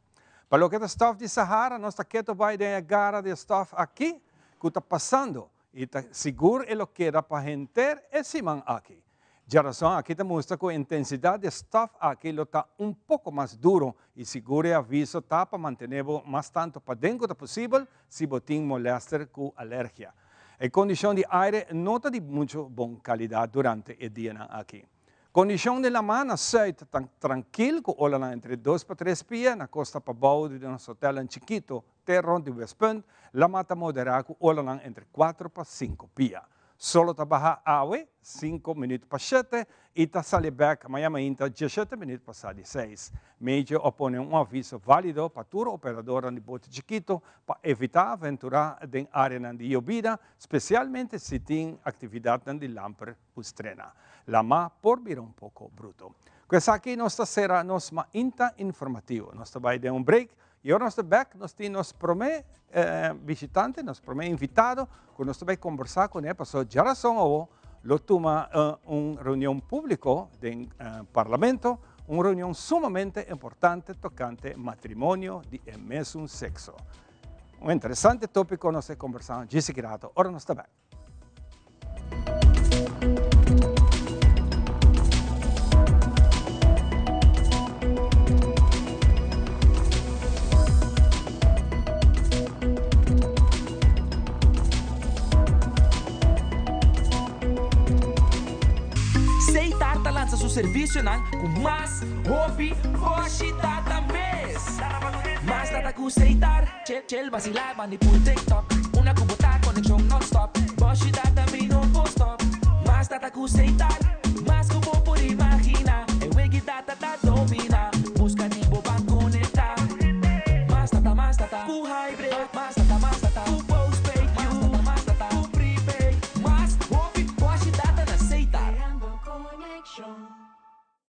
Pa loke ta stof di Sahara, nos ta keto bay den e gara di e stof aki cu ta pasando y ta sigur e lo keda pa henter e siman aki. Djarason aki ta mustra ku intensidat di e stòf aki lo ta un poko mas duro i sigur e aviso ta pa mantené bo mas tantu paden ku ta posibel si bo tin molèster ku alergia. E kondishon di aire no ta di muchu bon kalidat durante e dianan aki. Kondishon di lamá na sùit ta trankil ku olanan entre dos pa tres pia, na kosta pabou di nos hotelnan chikitu te rònt di Westpunt, lamá ta moderá ku olanan entre kuater pa sinku pia. Solo ta baha awe, sinku minuut pa shete, i ta sali bek maña mainta dieshete minuut pasá di seis. Medio a pone un aviso válido pa tur operadornan di bote chikitu pa evitá aventurá den áreanan di yobida, spesialmente si tin aktividatnan di lamper ku strena. Lamá por bira un poko bruto. Ku esaki nos ta sera nos mainta informativo. Nos ta bai den un break. I ora nos ta bek, nos tin nos promé bishitante, nos promé invitado ku nos ta bai kombersá kuné pasobra djarason awo lo tuma un reunion públiko den Parlamento, un reunion sumamente importante tokante matrimonio di e mesun sekso. Un interesante tópiko nos ta kombersá djis aki rato ora nos ta bek. Seitar ta lansa su servisionan ku mas hopi Bòshi Data mes. Mas data ku Setar, Chill chill basilá bandi pul TikTok. Una ku bo ta konekshon nònstòp. Bòshi Data mi no por stòp. Mas data ku Setar, mas ku bo por imaginá. E wegi data ta dominá. Buska di bo ban konektá. Mas data, mas data ku hybrid. Mas data, mas data ku postpaid. Mas data, mas data ku prepaid. Mas hopi Bòshi Data na Setar.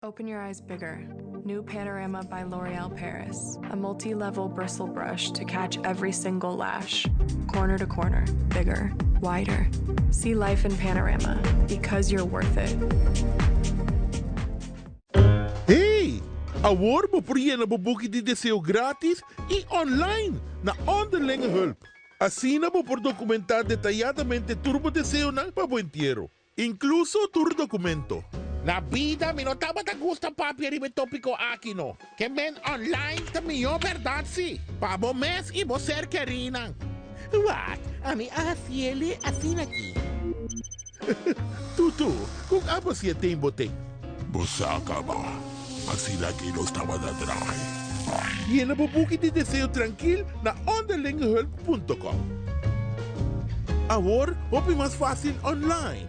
Open your eyes bigger. New Panorama by L'Oreal Paris. A multi level bristle brush to catch every single lash. Corner to corner, bigger, wider. See life in panorama because you're worth it. Hey! Awor bo por yena bo buki di deseo gratis y online na Onderlinge Hulp. Asina bo por documenta detayadamente tur bo deseonan pa bo entiero. Inkluso tur dokumento. Na bida mi no tabata gusta papia riba e topiko aki no. Ke men online ta mihó bèrdat si, pa bo mes i bo ser kerínan. Wak, ami a hasiele asina aki. Tutu, kon abo si e ten bo ten? Bo sa kaba, asina aki nos tabata draai. Yena bo buki di deseo trankil na onderlingehulp punto com. Awor hopi mas fácil online.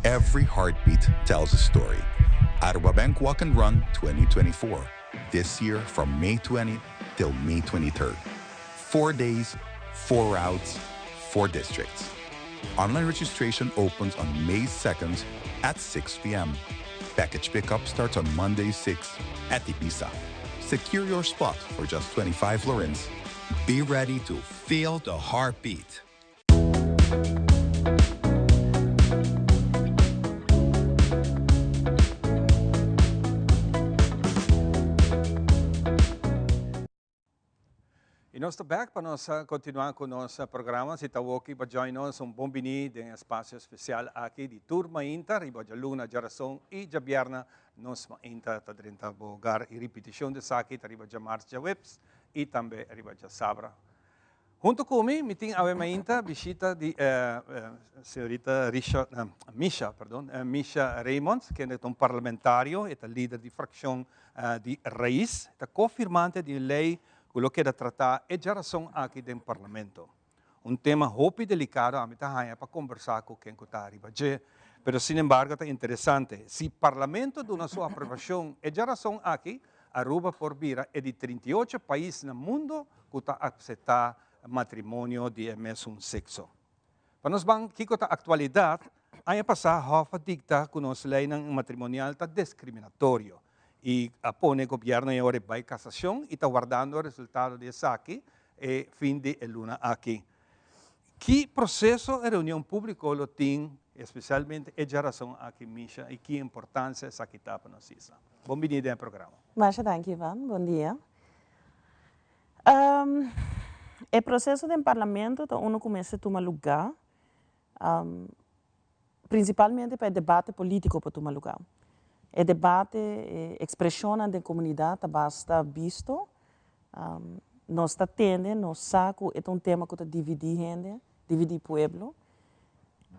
Every heartbeat tells a story. Aruba Bank Walk and Run 2024. This year from May 20 till May 23rd. Four days, four routes, four districts. Online registration opens on May 2nd at 6 p.m. Package pickup starts on Monday 6 at Ibiza. Secure your spot for just 25 florins. Be ready to feel the heartbeat. Y nos ta back pa nos continua cu nos programa. Si ta awoki pa join nos, un bon bini den espacio especial aki di Tur Mainta, riba djaluna, djarason y djabierna. Nos mainta ta drenta bo hogar y ripiticion di esaki ta riba djamars, djaweps y tambe riba djasabra. Hunto cu mi, mi tin awe mainta bishita di señorita Risha, Misha, perdon, Misha Raymond, kende ta un parlamentario, e ta lider di fraccion di Raiz, ta co-firmante di un ley cu lo keda trata e djarason aki den Parlamento. Un tema hopi delicado ami ta haña pa combersa cu ken cu ta riba dje, pero sin embargo ta interesante. Si Parlamento duna su aprobacion e djarason aki, Aruba por bira e di 38 pais na mundo cu ta acepta matrimonio di e mesun sexo. Pa nos ban kico ta actualidad, aña pasa Hof a dicta cu nos leynan matrimonial ta discriminatorio y a pone gobierno e ora bay casacion y ta wardando resultado di esaki e fin di e luna aki. Ki proceso e reunion publico lo tin, especialmente e djarason aki Misha y ki importancia esaki ta pa nos isla? Bon bini den e programa. Masha danki Ivan, bon dia. E proceso den Parlamento ta uno cu mester tuma luga, principalmente pa e debate politico por tuma luga. E debate, e expresionnan den comunidad ta basta bisto. Nos ta tende, nos sa cu e ta un tema cu ta dividi hende, dividi pueblo.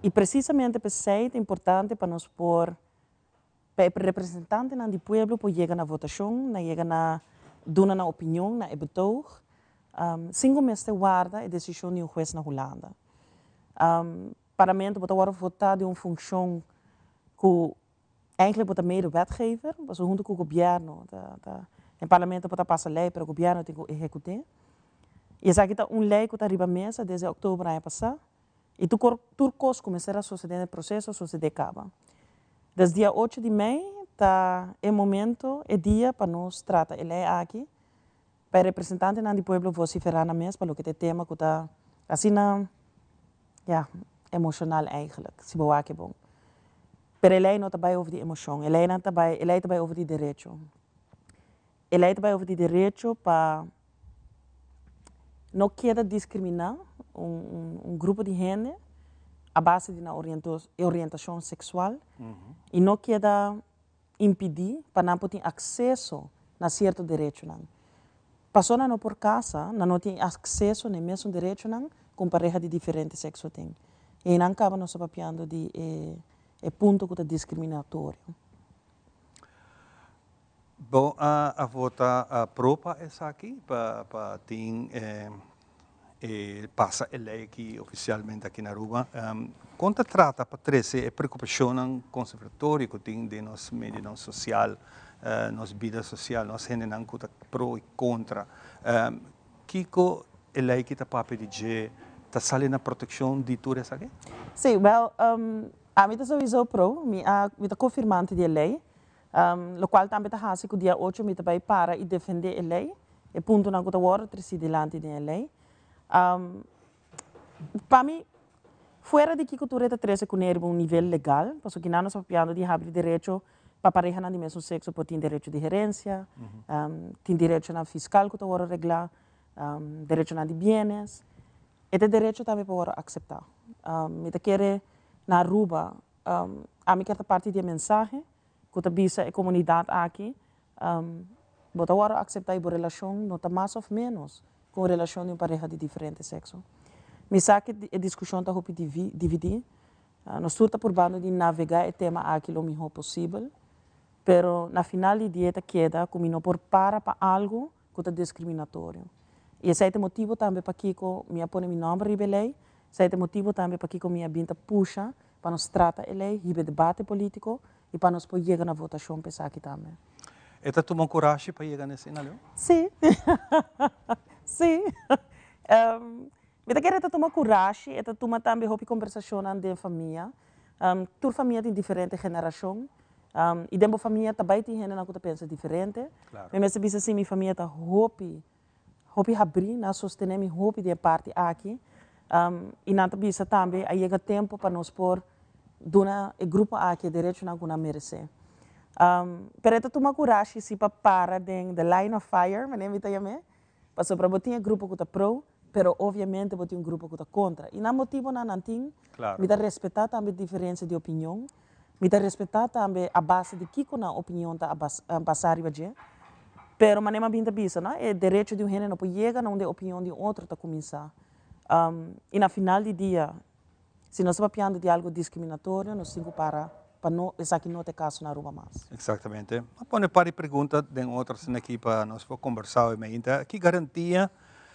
Y precisamente p'esey ta importante pa nos por Pa e representantenan di pueblo por yega na votashon, na yega na duna nan opinion na e betoog, sin ku mester warda e desishon di un hues na Hulanda. Parlamento bo ta wòrdu votá den un funshon ku eigenlijk bo ta mede wetgever, pasobra huntu ku gobièrnu ta ta den parlamento bo ta pasa lei pero gobièrnu tin ku ehekut'é. I esaki ta un lei ku ta riba mesa desde òktober aña pasá. I tur kor tur kos ku mester a sosodé den e proseso a sosodé kaba. Des dia ocho di mei ta e momento, e dia pa nos trata e lei aki, pa e representantenan di pueblo vosiferá nan mes pa loke ta e tema ku ta asina, ya, emoshonal eigenlijk, si bo wak e bon. Pero e lei no ta bai over di emoshon, e leinan ta bai, e lei ta bai over di derecho. E lei ta bai over di derecho pa no keda diskriminá un grupo di hende a base di nan orientashon seksual i no keda impidí pa nan por tin akseso na sierto derechonan. Paso nan no por kasa, nan no tin akseso na e mesun derechonan ku un pareha di diferente sekso tin. I einan kaba nos ta papiando di e e punto ku ta diskriminatorio. Bo a vota pro pa esaki pa pa tin e pasa e ley aki oficialmente aki na Aruba. Con ta trata pa trece e preocupacionnan conservatorio cu tin den nos medionan social, nos bida social, nos hendenan cu ta pro y contra? Kico e ley aki ta papia di dje? Ta sali na proteccion di tur esaki? Sí, wel, ami ta sowieso pro. Mi a, mi ta cofirmante di e ley. Locual tambe ta haci cu dia ocho mi ta bay para y defende e ley, e puntonan cu ta wordo treci dilanti den e ley. Pa mi, fuera di kico tur e ta trece cune riba un nivel legal, pasobra kinan nos ta papiando di habri derecho pa parehanan di mesun sexo por tin derecho di herencia, tin derechonan fiscal cu ta wordo regla, derechonan di bienes, e ta derecho tambe pa wordo acepta. Mi ta kere na Aruba Ami kier ta parti di e mensahe ku ta bisa e komunidat aki, Bo ta wòrdu akseptá i bo relashon no ta mas òf ménos ku un relashon di un pareha di diferente sekso. Mi sa ku e diskushon ta hopi dividí. Nos tur ta purbando di navegá e tema aki lo mihó posibel, pero na final di dia ta keda ku mi no por para pa algu ku ta diskriminatorio. I esei ta e motibu tambe pakiko mi a pone mi nòmber riba e lei, esei ta e motibu tambe pakiko mi a bin ta pusha pa nos trata e lei, hiba e debate polítiko i pa nos por yega na votashon pa esaki tambe. E ta tuma kurashi pa yega na esei, Naleo? Sí. Sí. Mi ta kere e ta tuma kurashi, e ta tuma tambe hopi kombersashonnan den famia. Tur famia tin diferente generashon. I den bo famia ta bai tin hendenan ku ta pensa diferente. Mi mester bisa si mi famia ta hopi, hopi habrí, nan a sostené mi hopi den e parti aki. I nan ta bisa tambe a yega tempu pa nos por duna e grupo aki e derechonan ku nan meresé. Pero e ta tuma kurashi si pa para den the line of fire, manera mi ta yam'é, Pasobra bo tin e grupo ku ta pro, pero obviamente bo tin un grupo ku ta kontra. I nan motibonan nan tin. Mi ta respetá tambe diferensia di opinion. Mi ta respetá tambe a base di kiko nan opinion ta basá riba dje. Pero manera mi a bin ta bisa, no, e derecho di un hende no por yega na unda e opinion di un otro ta kuminsá. I na final di dia, Si nos ta papiando di algo discriminatorio nos tin cu para pa no esaki no ta e caso na Aruba mas. Exactamente. A pone par di pregunta den otro asina aki pa nos por conversa hoy mainta. Ki garantia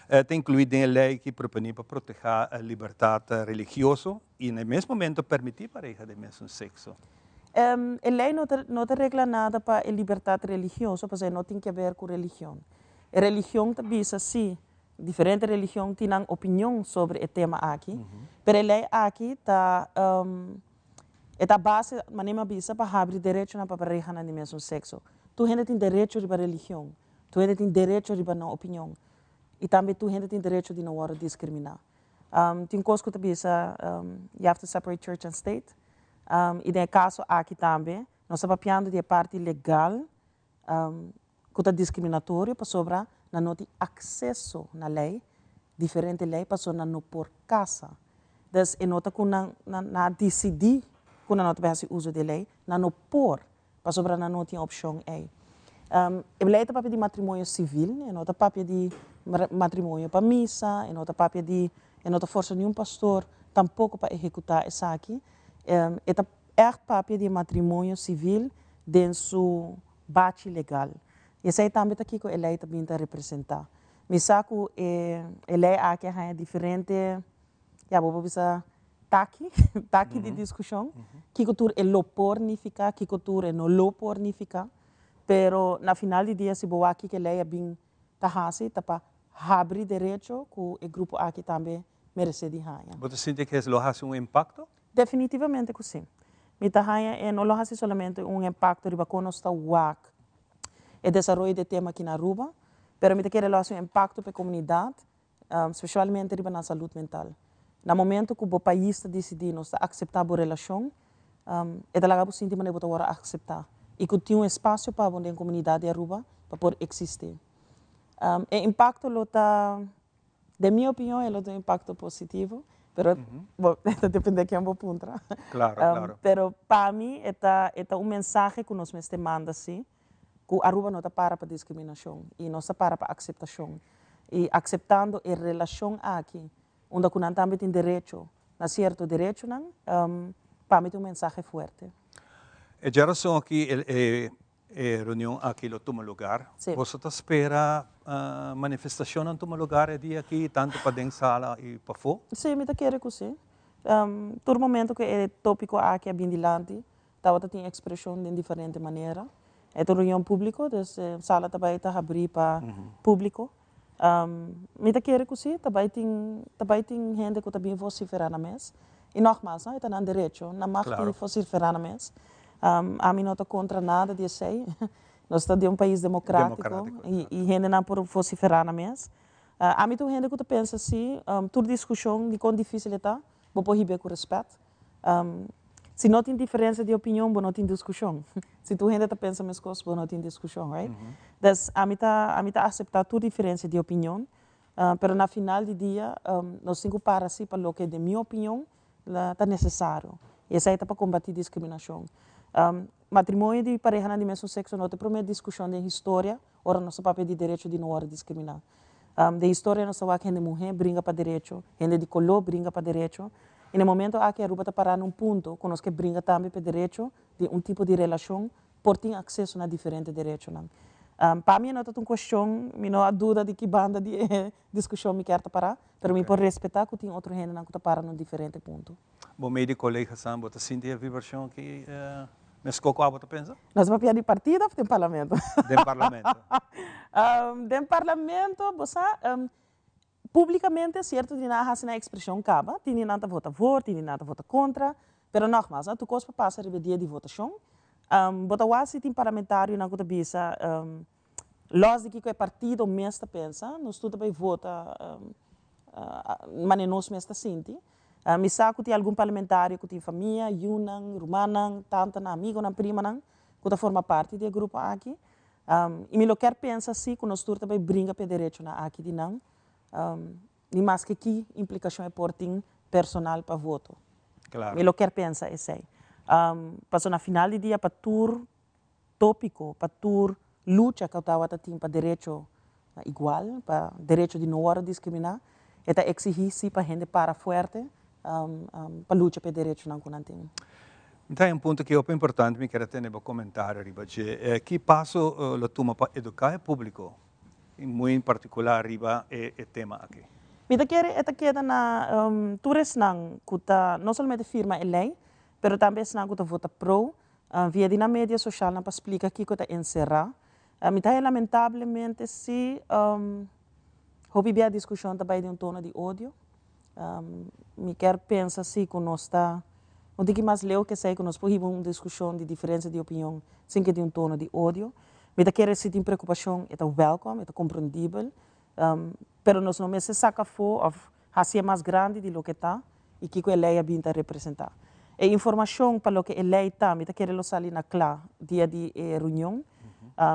ta inclui den e ley ki proponi pa proteha libertad religioso y na e mes momento permiti pareha den mesun sexo? E ley no ta no ta regla nada pa e libertad religioso pasobra e no tin ke ber cu religion. E religion ta bisa si Diferente religion tin nan opinion sobre e tema aki, pero e ley aki ta e ta base, manera mi a bisa, pa habri derechonan pa parehanan di mesun sexo. Tur hende tin derecho riba religion, tur hende tin derecho riba nan opinion y tambe tur hende tin derecho di no wordo discrimina. Tin cos cu ta bisa you have to separate church and state y den e caso aki tambe nos ta papiando di e parti legal ku ta diskriminatorio pasobra nan no tin akseso na lei, diferente lei pasobra nan no por kasa. Dus e no ta ku nan nan a disidí ku nan no ta bai hasi uso di e lei, nan no por pasobra nan no tin opshon ei. E lei ta papia di matrimonio sivil, e no ta papia di matrimonio pa misa, e no ta papia di, e no ta forsa niun pastor tampoko pa ehekutá esaki. E ta ègt papia di e matrimonio sivil den su bachi legal. I esei tambe ta kiko e lei ta bin ta representá. Mi sa ku e e lei aki a haña diferente, ya bo por bisa taki, taki di diskushon, kiko tur e lo por nifiká, kiko tur e no lo por nifiká. Pero na final di dia si bo wak kiko e lei a bin ta hasi ta pa habri derecho ku e grupo aki tambe meresé di haña. Bo ta sinti ku es lo hasi un impakto? Definitivamente ku sí. Mi ta haña e no lo hasi solamente un impakto riba kon nos ta wak e desaroyo di e tema aki na Aruba, pero mi ta kere lo hasi un impakto pa e komunidat, spesialmente riba nan salud mental. Na momento ku bo pais ta disidí nos ta akseptá bo relashon, e ta laga bo sinti manera bo ta wòrdu akseptá i ku tin un espasio pa bo den komunidat di Aruba pa por eksistí. E impakto lo ta Den mi opinion e lo tin un impacto positivo, pero bo ta depende ken bo puntra. Claro, claro. Pero pa mi e ta e ta un mensahe cu nos mester manda si, ku Aruba no ta para pa diskriminashon i nos ta para pa akseptashon. I akseptando e relashon aki, unda ku nan tambe tin derecho na sierto derechonan, pa mi ta un mensahe fuerte. E djarason aki e E reunion aki lo tuma lugar. Sí. Boso ta spera manifestacionnan tuma lugar e dia aki, tanto pa den sala y pafó? Sí, mi ta kere cu sí. Tur momento cu e topico aki a bin dilanti, tabata tin expresion den diferente manera. E ta un reunion publico, dus e sala ta bay ta habri pa publico. Mi ta kere cu sí, ta bay tin, ta bay tin hende cu ta bin vocifera nan mes. Y nogmaals, no, e ta nan derecho, nan mag di vocifera nan mes. Ami no ta contra nada di esey. Nos ta den un pais democratico y hendenan por vocifera nan mes. Ami ta un hende cu ta pensa si, tur discusion di con dificil e ta, bo por hib'e cu respet. Si no tin diferencia di opinion, bo no tin discusion. Si tur hende ta pensa mescos, bo no tin discusion, right? Dus, ami ta, ami ta acepta tur diferencia di opinion, pero na final di dia, nos tin cu para si pa loke den mi opinion ta necesario. Y esey ta pa combati discriminacion. Matrimonio di parehanan di mesun sexo no ta e prome discusion den historia ora nos ta papia di derecho di no worde discrimina. Den historia nos ta wak hende muhe bringa pa derecho, hende di color bringa pa derecho, y na e momento aki Aruba ta para na un punto cu nos ke bringa tambe pa e derecho di un tipo di relacion por tin acceso na diferente derechonan. Pa mi e no ta un cuestion, mi no a duda di ki banda di e discusion mi kier ta para, pero mi por respeta cu tin otro hendenan cu ta para na un diferente punto. Bo mei di colegasan bo ta sinti e vibracion aki mesco cu abo ta pensa? Nos ta papia di partido of den parlamento? Den parlamento. Den parlamento, bo sa, publicamente cierto di nan a haci nan expresion caba, tin di nan ta vota voor, tin di nan ta vota contra, pero nogmaals, tur cos por pasa riba e dia di votacion. Bo ta wak si tin parlamentarionan cu ta bisa, los di kico e partido mes ta pensa, nos tur ta bay vota manera nos mes ta sinti. Mi sa ku tin algun parlamentario ku tin famia, yunan, rumannan, tantanan, amigonan, primanan ku ta forma parti di e grupo aki. I mi lo kier pensa si ku nos tur ta bai bringa pa e derechonan aki di nan, ni maske ki implikashon e por tin personal pa voto. Mi lo kier pensa esei. Pasobra na final di dia pa tur tópiko, pa tur lucha ku tabata tin pa derecho igual, pa derecho di no wòrdu diskriminá, e ta eksigí sí pa hende para fuerte pa lucha pa e derechonan ku nan tin. Mi ta haña un punto ki hopi importante, mi kier a tene bo komentario riba dje. Ki paso lo tuma pa eduká e públiko, i muy en partikular riba e tema aki? Mi ta kere e ta keda na tur esnan ku ta no solamente firma e lei, pero tambe esnan ku ta vota pro, Via di nan media socialnan pa splica kico ta encera. Mi ta haña lamentablemente si hopi bia discusion ta bay den un tono di odio. Mi kier pensa si cu nos ta un tiki mas leu ke esey cu nos por hiba un discusion di diferencia di opinion sin ke tin un tono di odio. Mi ta kere si tin preocupacion e ta welcome, e ta comprendibel, pero nos no mester saca afo of haci'e mas grandi di loke ta i kiko e lei a bin ta representá. E informashon pa loke e lei ta, mi ta kere lo sali na kla dia di e reunion.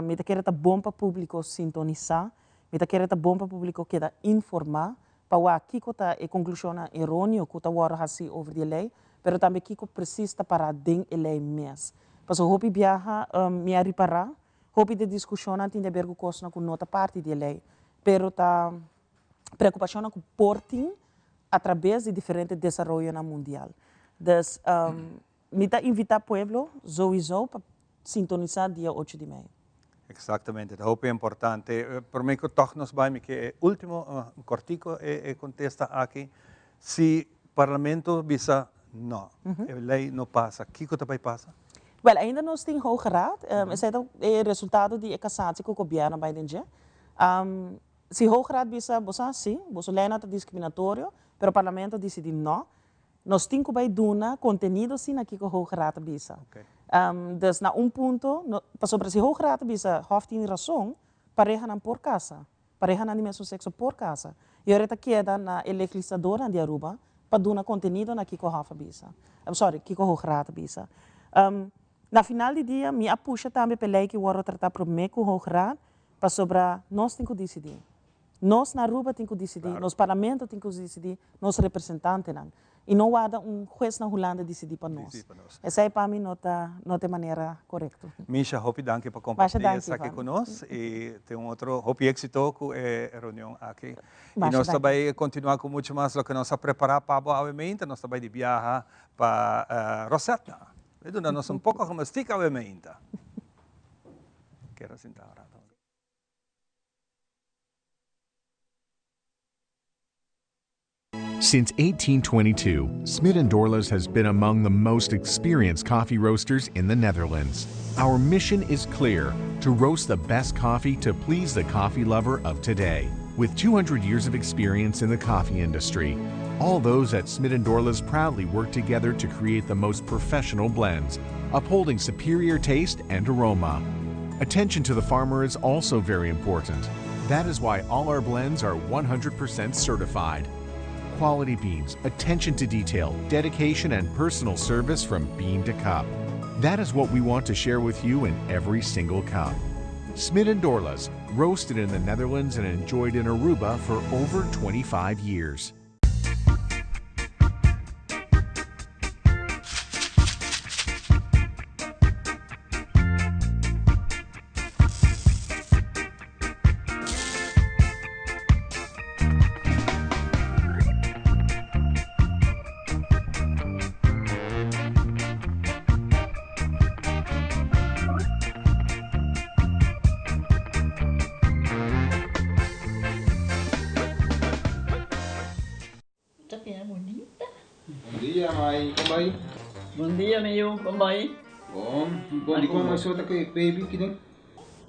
Mi ta kere ta bon pa públiko sintonisá, mi ta kere ta bon pa públiko keda informá pa wak kiko ta e konklushonnan eróneo ku ta wòrdu hasí over di e lei, pero tambe kiko presis ta pará den e lei mes. Pasobra hopi biaha mi a ripará, hopi di e diskushonnan tin di aber ku kosnan ku no ta parti di e lei, pero ta preocupacionnan cu por tin a traves di diferente desaroyonan mundial. Dus mi ta invita pueblo souiso pa sintonisa dia ocho di mei. Exactamente, ta hopi importante. Prome cu toch nos bay mi ke e ultimo cortico e contesta aki. Si Parlamento bisa no, e ley no pasa, kico ta bay pasa? Wel, ainda nos tin Hoge Raad. Esey ta e resultado di e casatie cu gobierno a bay den dje. Si Hoge Raad bisa bo sa si, boso leynan ta discriminatorio, pero Parlamento a dicidi no, nos tin cu bay duna contenido si na kico Hoge Raad a bisa. Dus na un punto, no, pasobra si Hoge Raad a bisa Hof tin razon, parehanan por casa, parehanan di mesun sexo por casa, y ora e ta keda na e legisladornan di Aruba pa duna contenido na kico Hof a bisa, sorry, kico Hoge Raad a bisa. Na final di dia mi a pusha tambe p'e ley ki worde trata prome cu Hoge Raad, Pasobra nos tin cu dicidi. Nos na Aruba tin cu dicidi, nos Parlamento tin cu dicidi, nos representantenan. I no warda un hues na Hulanda disidí pa nos. Esei pa mi no ta no ta e manera korekto. Misha, hopi danki pa kompartí esaki ku nos i tin un otro hopi éksito ku e reunion aki. I nos ta bai kontinuá ku muchu mas loke nos a prepará pa bo awe meinta. Nos ta bai di biaha pa Rosetna. Bai duna nos un poko gimnastiek awe meinta. Keda sinta un rato. Since 1822, Smit & Dorlas has been among the most experienced coffee roasters in the Netherlands. Our mission is clear, to roast the best coffee to please the coffee lover of today. With 200 years of experience in the coffee industry, all those at Smit & Dorlas proudly work together to create the most professional blends, upholding superior taste and aroma. Attention to the farmer is also very important. That is why all our blends are 100% certified. Quality beans, attention to detail, dedication and personal service from bean to cup. That is what we want to share with you in every single cup. Smit & Dorlas, roasted in the Netherlands and enjoyed in Aruba for over 25 years. Ta bira bunita. Bon dia mai, kon bai? Bon dia mi yu, kon bai? Bon, bon dikon mai so ta ku e baby kiden?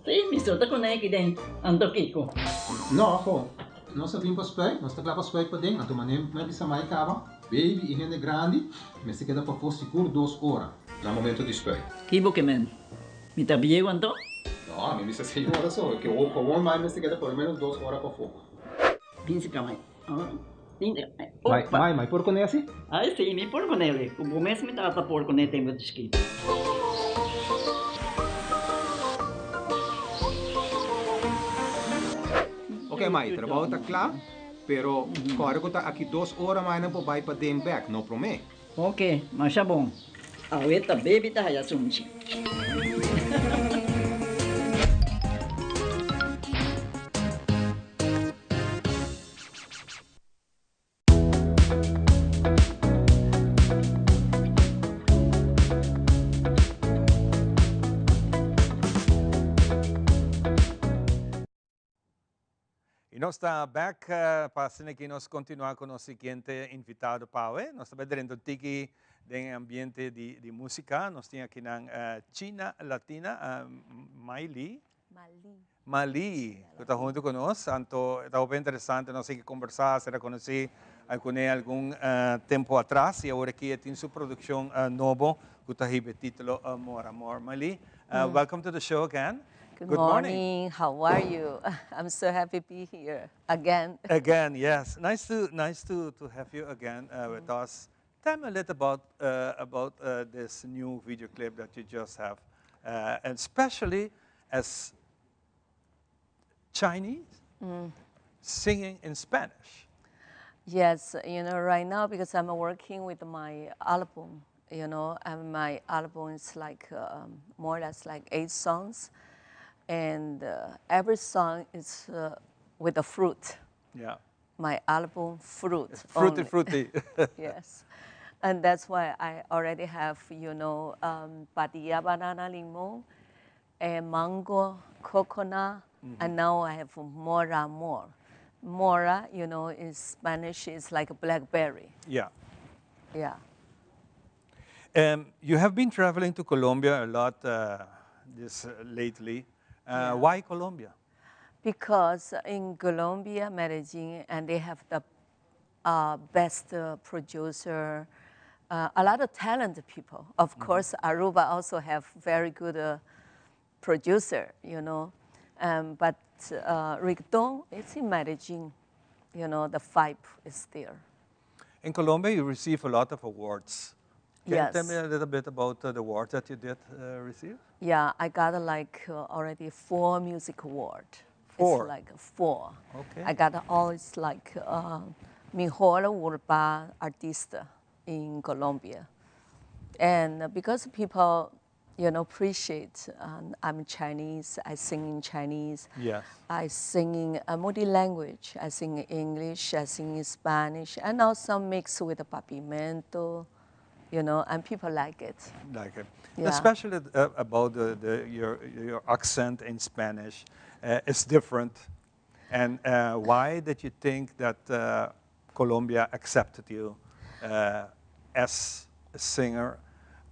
Si, mi so ta kuné kiden, anto kiko? No, ho, nos a bin pa spuit, nos ta kla pa spuit paden, anto manera mi a bisa mai kaba, baby i hende grandi mester keda pafó sigur dos ora na momento di spuit. Ki bo ke men? Mi ta bieu anto? No, mi bisa seis ora so, ke gewoon mai mester keda por lo menos dos ora pafó. Binse ka mai. Mai, mai, mai por kuné asi? Ai si, mi por kuné li. Ku bo mes mi tata por kuné tempu di chikito. Ok mai, trabou ta kla, pero kòrda ku ta aki dos ora mai nan por bai paden bèk, no promé. Ok, masha bon. Awe ta baby ta haya sunchi. Y nos ta back pa asina ki nos continua cu nos siguiente invitado pa awe. Nos ta bay drenta un tiki den e ambiente di musica. Nos tin akinan China Latina, Miley. Mali. Mali, cu ta hunto cu nos. Anto e ta hopi interesante nos sigui conversa, ser a conoci cune algun tempo atras y awor aki e tin su produccion nobo cu ta hiba e titulo More Amor. Mali, welcome to the show again. Good morning. How are you? I'm so happy to be here again. Again, yes. Nice to, nice to, to have you again with us. Tell me a little about, about this new video clip that you just have, and especially as Chinese singing in Spanish. Yes, you know, right now because I'm working with my album, you know, and my album is like more or less like 8 songs, and every song is with a fruit. My album, Fruit. It's fruity, only. fruity. Yes. And that's why I already have, you know, Badia banana limon, and mango, coconut, and now I have mora more. Mora, you know, in Spanish is like a blackberry. You have been traveling to Colombia a lot this lately. Why Colombia? Because in Colombia, Medellin, and they have the best producer, a lot of talented people. Of course, Aruba also have very good producer, you know. But reggaeton, it's in Medellin, you know, the vibe is there. In Colombia, you receive a lot of awards. Can you tell Yes. me a little bit about the awards that you did receive? Yeah, I got already 4 music awards. It's 4? like 4. Okay. I got all, it's like Mejor Urba Artista. in Colombia. And because people, you know, appreciate I'm Chinese, I sing in Chinese. I sing in a multi-language. I sing in English, I sing in Spanish, and also mix with the Papiamento, you know, and people like it. Like it. Yeah. Especially about your accent in Spanish is different. And why did you think that Colombia accepted you as a singer?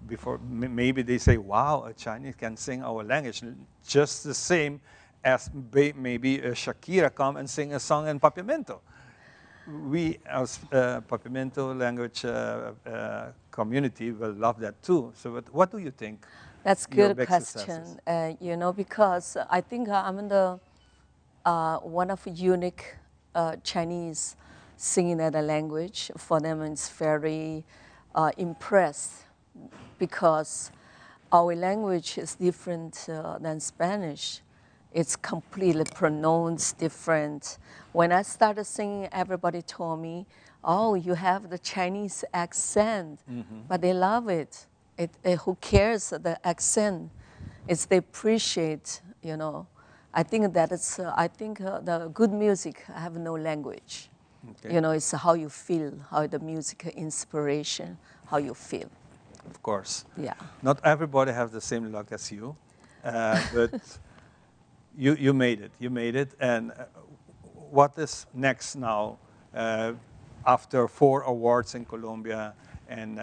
Before maybe they say, wow, a Chinese can sing our language, just the same as maybe Shakira come and sing a song in Papiamento. We as Papiamento language community will love that too. So what do you think? That's your good big question. successes? Because I think I'm the one of unique Chinese singing that language. For them, it's very impressed because our language is different than Spanish. It's completely pronounced different. When I started singing, everybody told me, oh, you have the Chinese accent, but they love it. Who cares the accent? It's they appreciate, you know. I think that it's, I think the good music have no language. It's how you feel, how the music inspiration, how you feel. Of course. Not everybody has the same luck as you but you made it. You made it. And what is next now after 4 awards in Colombia, and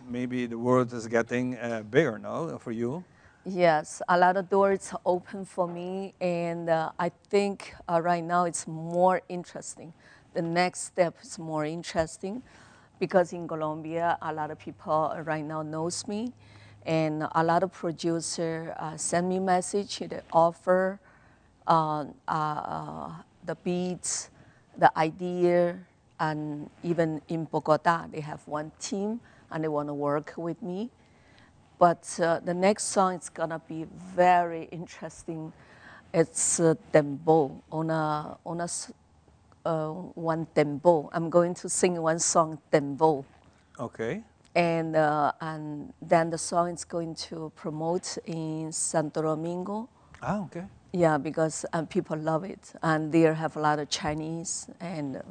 maybe the world is getting bigger now for you? Yes, a lot of doors open for me, and I think right now it's more interesting. The next step is more interesting because in Colombia, a lot of people right now knows me, and a lot of producers send me message, they offer the beats, the idea, and even in Bogota, they have one team and they want to work with me. But the next song is going to be very interesting. It's dembow, on a one dembow. I'm going to sing one song, dembow. And then the song is going to promote in Santo Domingo. Okay. Yeah, because people love it. And there have a lot of Chinese, and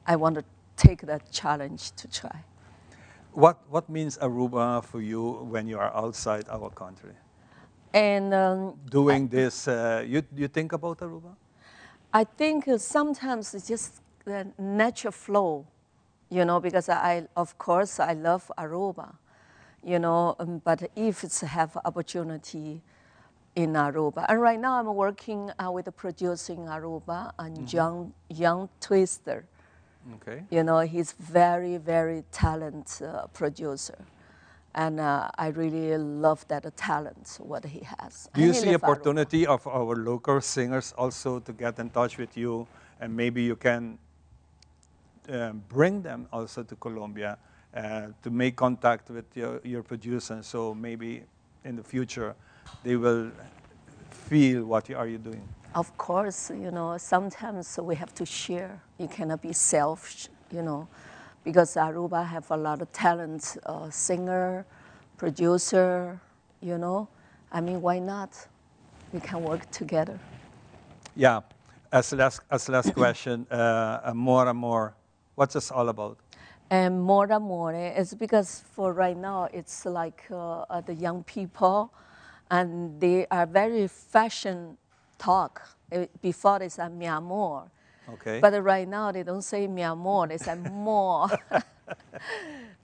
I want to take that challenge to try. What means Aruba for you when you are outside our country? And doing I this you think about Aruba? I think sometimes it's just the natural flow, because of course, I love Aruba, but if it's have opportunity in Aruba. And right now I'm working with the producer in Aruba, and Young Twister. He's very, very talented producer. And I really love that talent, what he has. Do you And he see live Aruba. opportunity of our local singers also to get in touch with you, and maybe you can bring them also to Colombia to make contact with your producer, so maybe in the future they will feel what are you doing? Of course, sometimes we have to share. You cannot be selfish, because Aruba have a lot of talent, singer, producer, you know. Why not? We can work together. Yeah. As last question, more and more, what's this all about? And more and more is because for right now, it's like the young people, and they are very fashion talk. Before they said mi amor. But right now they don't say mi amor, they say more.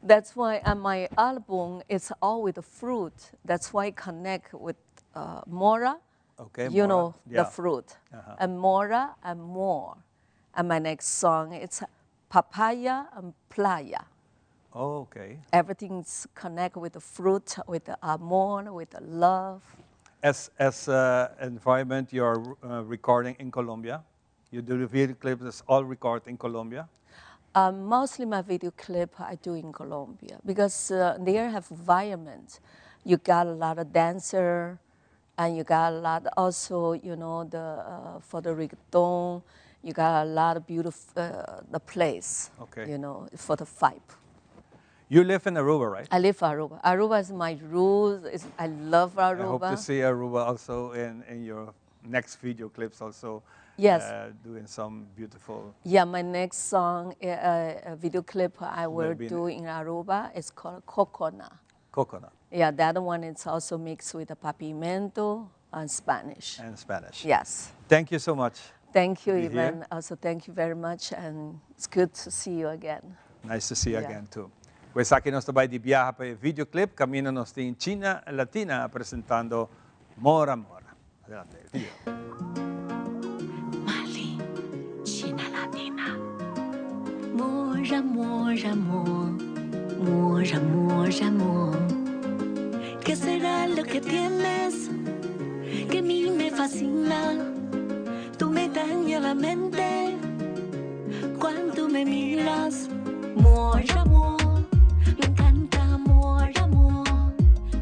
That's why on my album, it's all with the fruit. That's why I connect with Mora, Mora. the fruit. And Mora and more. And my next song, it's papaya and playa. Oh, okay. Everything's connected with the fruit, with the amor, with the love. As environment, you're recording in Colombia. You do the video clip, it's all recorded in Colombia? Mostly my video clip I do in Colombia because there have environment. You got a lot of dancer, and you got a lot also, for the reggaeton, you got a lot of beautiful, the place, for the vibe. You live in Aruba, right? I live Aruba. Aruba is my roots. Is, I love Aruba. I hope to see Aruba also in, in your next video clips also. Yes. Uh, doing some beautiful. Yeah, my next song, uh, uh, video clip I will do in Aruba is called Coconut. Coconut. Yeah, that one is also mixed with the papiamento and Spanish. And Spanish. Yes. Thank you so much. Thank you, Ivan. Also, thank you very much, and it's good to see you again. Nice to see you yeah. again, too. Pues aki nos ta bay di biaha pa e videoclip caminda nos tin China Latina presentando Mora Mora. Adelante, video. Mali, China Latina. Mora, mora, mora, mora, mora, mora. ¿Qué será lo que tienes que a mí me fascina? Tú me dañas la mente cuando me miras. Mora, mora. Me encanta amor, amor.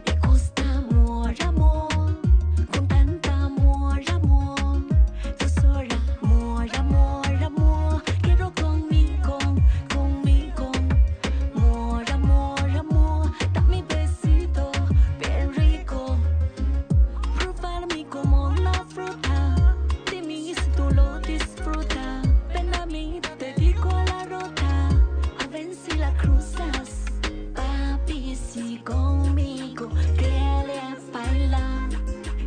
Me gusta amor, amor. Con tanta amor, amor. Tu sola, amor, amor, amor. Quiero conmigo, conmigo. Amor, amor, amor. Dame besito, bien rico. Probarme como una fruta. Dime si tú lo disfrutas. Ven a mí, te digo la ruta. A ver si la cruzas. Papi, si conmigo quieres bailar.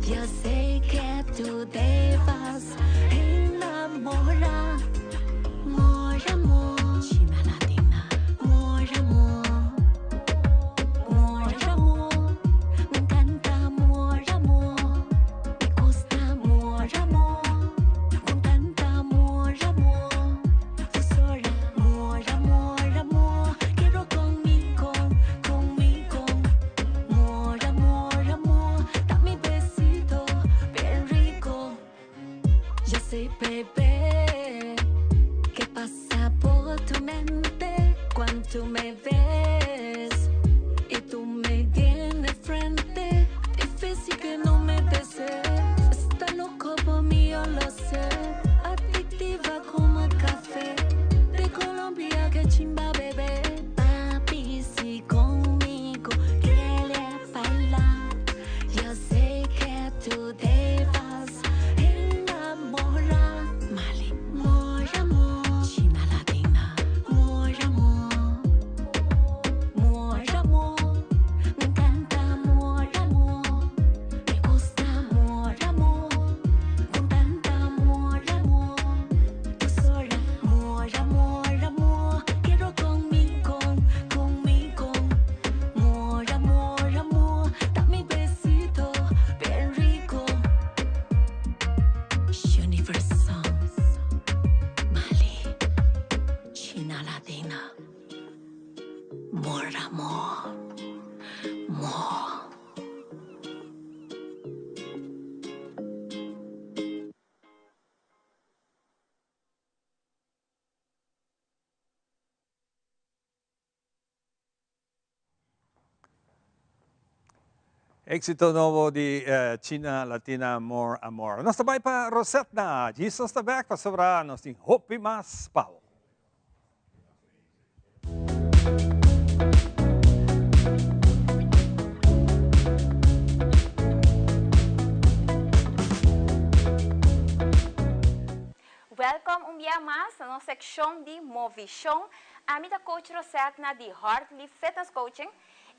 Yo sé que tú te vas a enamorar. More amor, China Latina. More amor, more amor. Me encanta amor, amor. Me gusta amor, amor. Con tanta amor, amor. Tu sola, amor, amor, amor. Quiero conmigo, conmigo. Amor, amor, amor. Dame besito, bien rico. Yo sé, bebé, qué pasa por tu mente cuando me ves y tú me tienes frente. Difícil que no me desees. Está loco por mí, yo lo sé. Adictiva como el café. De Colombia, que chimba, bebé. Papi, si conmigo quieres bailar. Yo sé que tú te vas a enamorar. Mali, more amor, China Latina. More amor, more amor. Me encanta amor, amor. Me gusta amor, amor. Con tanta amor, amor. Tu sola, amor, amor, amor. Quiero conmigo, conmigo. Amor, amor, amor. Dame besito, bien rico. Universe Songs. Mali, China Latina. More amor, more. Éxito nobo di China Latina More Amor. Nos ta bai pa Rosetna. Jesus ta bek pasobra nos tin hopi mas pa bo. Welkom un bia mas na nos sekshon di Movishon. Ami ta Coach Rosetna di Heartleaf Fitness Coaching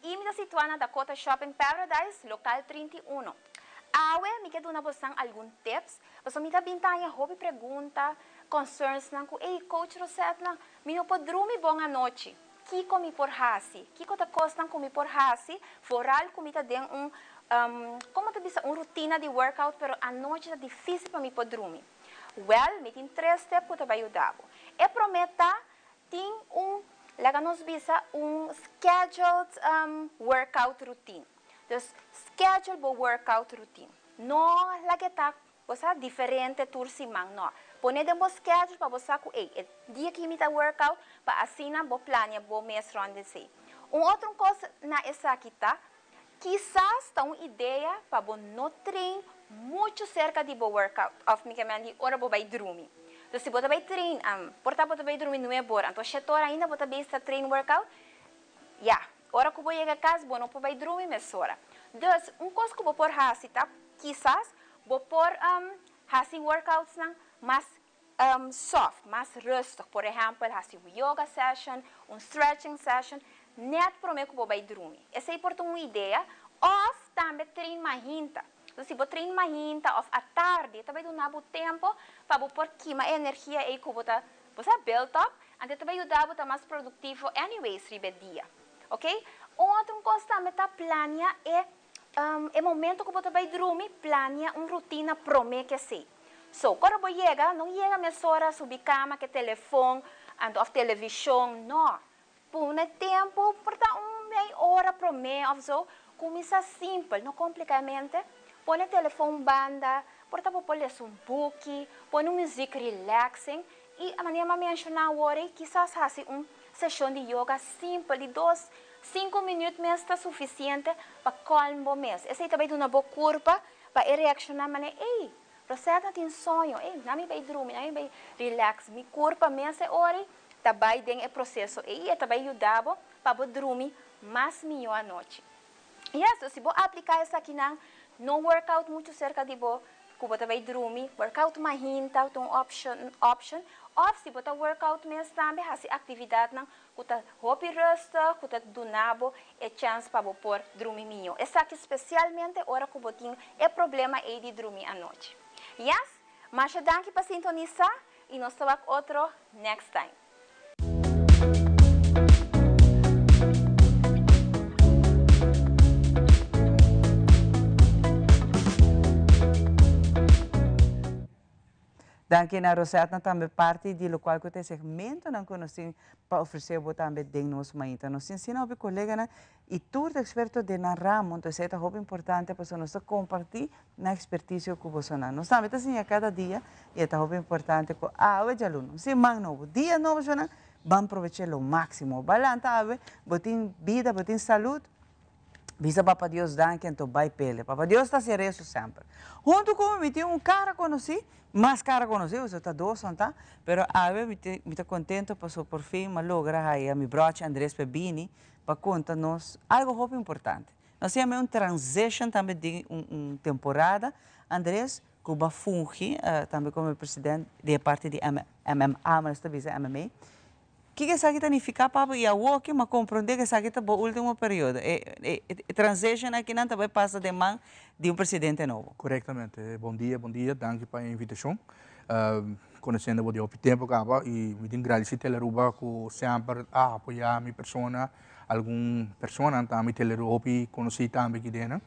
i mi ta situá na Dakota Shopping Paradise, lokal 31. Awe mi ke duna bosan algun tips, pasobra mi ta bin ta haña hopi pregunta, concernsnan ku, Ey, Coach Rosetna, mi no por drumi bon anochi. Kiko mi por hasi? Kiko ta kosnan ku mi por hasi foral ku mi ta den un, komo ta bisa, un rutina di workout pero anochi ta difísil pa mi por drumi? Wèl, mi tin tres step ku ta bai yuda bo. E promé ta tin un, laga nos bisa, un scheduled workout routine. Dus, schedule bo workout routine. No laga e ta, bo sa, diferente tur siman, no. Pone den bo schedule pa bo sa ku, ey, e dia aki mi ta workout, pa asina bo plania bo mes rond esei. Un otro kos na esaki ta, kisas ta un idea pa bo no train muchu serka di bo workout, òf mi ke men di ora bo bai drumi. Dus si bo ta bai train, por ta bo ta bai drumi nuebe ora, anto shete ora ainda bo ta bisa train workout, Ya, ora ku bo yega kas bo no por bai drumi mesora. Dus, un kos ku bo por hasi ta kisas bo por hasi workoutsnan mas soft, mas rustig. Por ehèmpel, hasi un yoga session, un stretching session, nèt promé ku bo bai drumi. Esei por ta un idea. Òf tambe train mainta. Entonces, si bo train mainta òf atardi, e ta bai duna bo tempu pa bo por kima e energia ei ku bo ta, bo sa, build up, anto e ta bai yuda bo ta mas produktivo anyways riba e dia. Ok? Un otro kos tambe ta plania e e momento ku bo ta bai drumi, plania un rutina promé ku esei. So, ora bo yega, no yega mesora subi kama ku e telefon anto òf televishon, no. Pone tempu, por ta un mei ora promé òf so, kuminsá simpel, no kompliká e mente. Pone telefon banda, por ta bo por lesa un buki, pone un muzik relaxing i a manera mi a menshoná awor ei, kisas hasi un seshon di yoga simpel di dos, sinku minüt mes ta sufisiente pa kalm bo mes. Esei ta bai duna bo kurpa pa e reakshoná manera, ey, Rosetta tin soño, ey, na mi bai drumi, na mi bai relax, mi kurpa mes e ora ei ta bai den e proseso ei i e ta bai yuda bo pa bo drumi mas mihó anochi. Yes, so si bo apliká esakinan, no workout muchu serka di bo ku bo ta bai drumi, workout mahinta ta un option option, òf si bo ta workout mes tambe hasi aktividatnan ku ta hopi rustig, ku ta duna bo e chèns pa bo por drumi mihó. Esaki spesialmente ora ku bo tin e problema ei di drumi anochi. Yes, masha danki pa sintonisá i nos ta wak otro next time. Danki na Rosetna tambe parti di locual cu ta e segmentonan cu nos tin pa ofrece bo tambe den nos mainta. Nos tin asina hopi coleganan y tur ta experto den nan ramo, entonces esey ta hopi importante pasobra nos ta comparti nan experticio cu bosonan. Nos tambe ta siña cada dia y e ta hopi importante cu awe djaluna, un siman nobo, dia nobo shownan, ban probeche lo maximo. Ba lanta awe, bo tin bida, bo tin salud, Bisa Papa Dios danki anto bai pele. Papa Dios ta haci rezo semper. Hunto cu mi, mi tin un cara conoci, mas cara conoci, pasobra ta dos nan ta, pero awe mi tin, mi ta contento pasobra por fin m'a logra haya mi brochi Andres pa e bini pa conta nos algo hopi importante. Nos tin un transition tambe den un un temporada, Andres, cu ba fungi tambe como president di e parti di MMA, nos ta bisa MMA. Kiko esaki ta nifiká pa bo? I awoki m'a komprondé ku esaki ta bo último periodo. E e transition akinan ta bai pasa den man di un presidente nobo. Korektamente. Bon dia, bon dia. Danki pa e invitashon. Konosiendo bo di hopi tempu kaba i mi tin gradisí Tele Aruba ku semper a apoyá mi persona, algun personanan tambe Tele Aruba hopi konosí tambe aki den nan.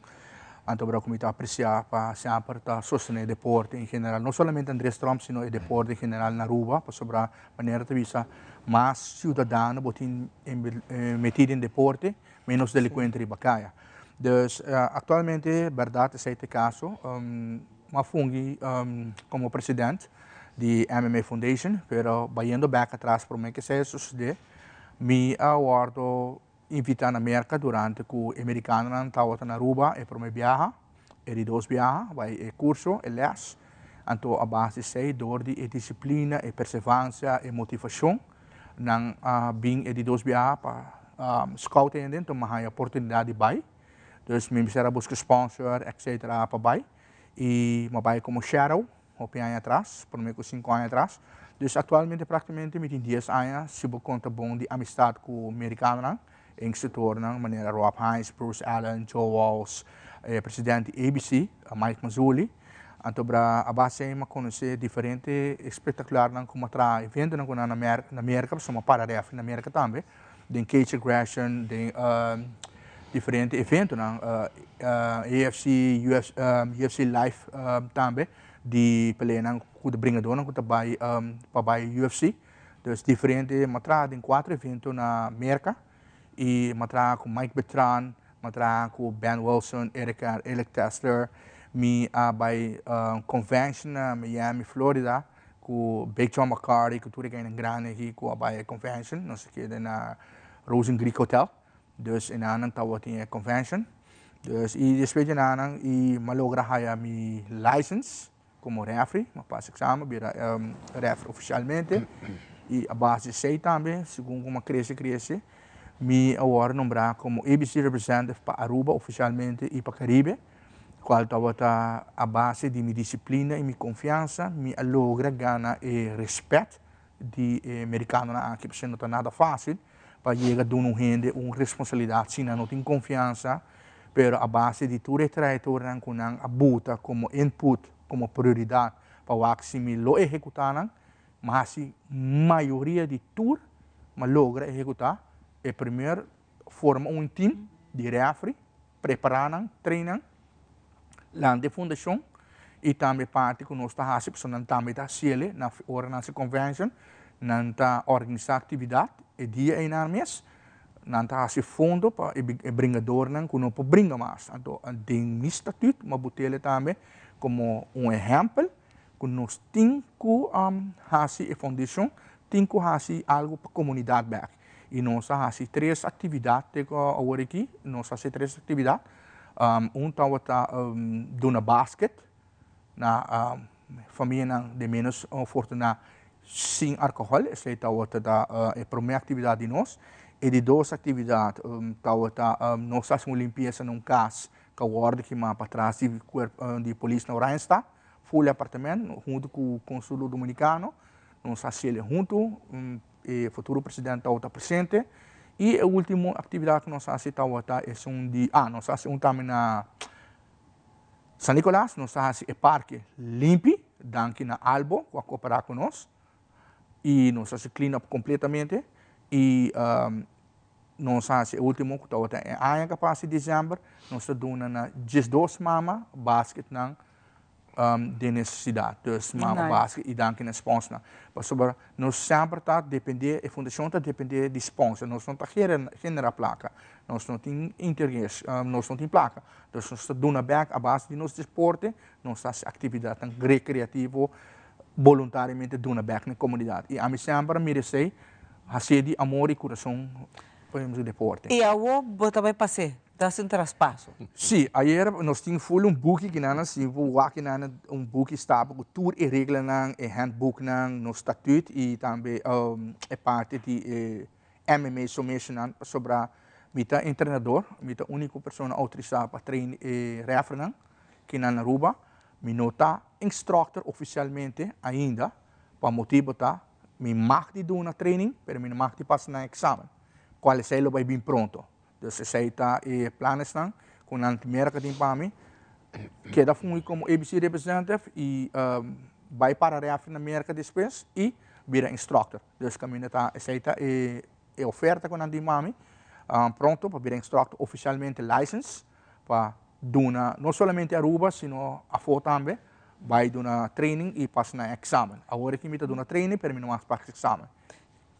Anto bra ku mi ta apresiá pa semper ta sostené deporte en general, no solamente Andres Tromp sino e deporte en general na Aruba pasobra Manera ta bisa, mas ciudadano bo tin meti den deporte, menos delincuente riba caya. Dus actualmente berdad esey ta e caso. Mi a fungi como president di MMA Foundation, pero bayendo bek atras prome cu esey a sucede, mi a wordo invita na Merca durante cu e mericanonan tabata na Aruba e prome biaha, e di dos biaha bai e curso, e les, anto a base di esey door di e disciplina, e persevancia, e motivacion nan a bin e di dos biaha pa scout hende, enton mi a haya oportunidad di bai, dus mi mester a busca sponsor etcetera pa bai y mi a bai como shadow. Hopi aña atras, prome ku sinku aña atras. Dus aktualmente praktikamente mi tin dies aña si bo konta bon di amistat ku merikanonan, e instruktornan manera Rob Hines, Bruce Allen, Joe Walls, e presidente di ABC, Mike Mazzulli. Anto bra a base ei mi a konosé diferente espektakularnan ku mi a traha eventonan ku nan na na Merka, pasobra mi a para rèfri na Merka tambe, den Cage Aggression, den diferente eventonan, AFC, UFC Live tambe, di peleanan ku ta bringadónan ku ta bai pa bai UFC. Dus diferente, mi a traha den kuater evento na Merka i mi a traha ku Mike Betran, mi a traha ku Ben Wilson, Eric Eric Tessler, mi a bai convention na Miami, Florida ku Big John McCarty ku tur e gainan grandi aki ku a bai e convention, nos a keda na Rosen Greek Hotel. Dus e nanan tabatin e convention. Dus y despues di nanan y mi a logra haya mi license como referee, mi a pasa examen, bira referee oficialmente. Y a base di esey tambe, segun como a crece crece, Mi a wòrdu nombrá komo ABC Representative pa Aruba ofisialmente i pa Karibe, kual tabata a base di mi disiplina i mi konfiansa, mi a logra gana e rèspèt di e merikanonan aki, pasobra no ta nada fásil pa yega duna un hende un responsabilidat si nan no tin konfiansa, pero a base di tur e trayektorianan ku nan a buta komo input, komo prioridat pa wak si mi lo ehekutá nan, Mi hasi mayoria di tur, mi a logra ehekutá e primer forma un team di refri, prepará nan, train nan, lanta e fundashon i tambe parti ku nos ta hasi pasobra nan tambe ta hasiel na ora nan hasi convention, nan ta organisá aktividat e dia einan mes, nan ta hasi fondo pa e bringadornan ku no por bringa mas. Anto den mi statut mi a but'el tambe komo un ehèmpel. ku nos tin ku hasi e foundation tin ku hasi algu pa komunidat bek i nos a hasi tres aktividat te ku awor aki nos a hasi tres aktividat un tabata duna basket na famianan di menos fortuna sin alkohòl esei tabata ta e promé aktividat di nos e di dos aktividat tabata nos a hasi un limpiesa na un kas ku a wòrdu kimá patras di di polis na Oranjestad. Full apartement huntu ku Konsulo Dominikano. Nos a hasiel huntu, e futuro presidente tabata presente. I e ultimo aktividat ku nos a hasi tabata esun di, ah nos a hasi un tambe na San Nicolas, nos a hasi e parke limpi, danki na Albo ku a koperá ku nos. I nos a hasi clean up kompletamente i nos a hasi e ultimo ku tabata e aña ku a pasa di desèmber, nos ta duna na diesdos mama basketnan den nesesidat. Dus mama basket i danki na sponsor nan. Pasobra nos semper ta depende, e fundashon ta depende di sponsor. Nos no ta genera plaka, nos no tin interes, nos no tin plaka. Dus nos ta duna bek a base di nos deporte, nos ta hasi aktividatnan rekreativo boluntariamente duna bek na e komunidat. I ami semper a mira esei hasié di amor i kurason pa e deporte. I awor bo ta bai pas'é? Ta hasi un traspaso? Sí, ayer nos tin full un buki ki nan a si bo wak nan un buki staba ku tur e reglanan, e handbooknan, nos statut i tambe e parti di e MMA submissionnan pasobra mi ta entrenador, mi ta úniko persona outorisá pa train e rèfernan ki nan na Aruba. Mi no ta instructor oficialmente ainda, pa motibo ta mi mag di duna training, pero mi no mag di pasa nan examen, cual esey lo bay bin pronto. Dus esey ta e planesnan cu nan Merca tin pa mi, keda fungi como ABC representative y bay para referee na Merca despues y bira instructor. Dus caminda ta esey ta e oferta cu nan tin pa mi pronto pa bira instructor oficialmente license pa duna no solamente Aruba sino afo tambe bai duna training y pasa nan examen. Awor aki mi ta duna training pero mi no mas pasa examen.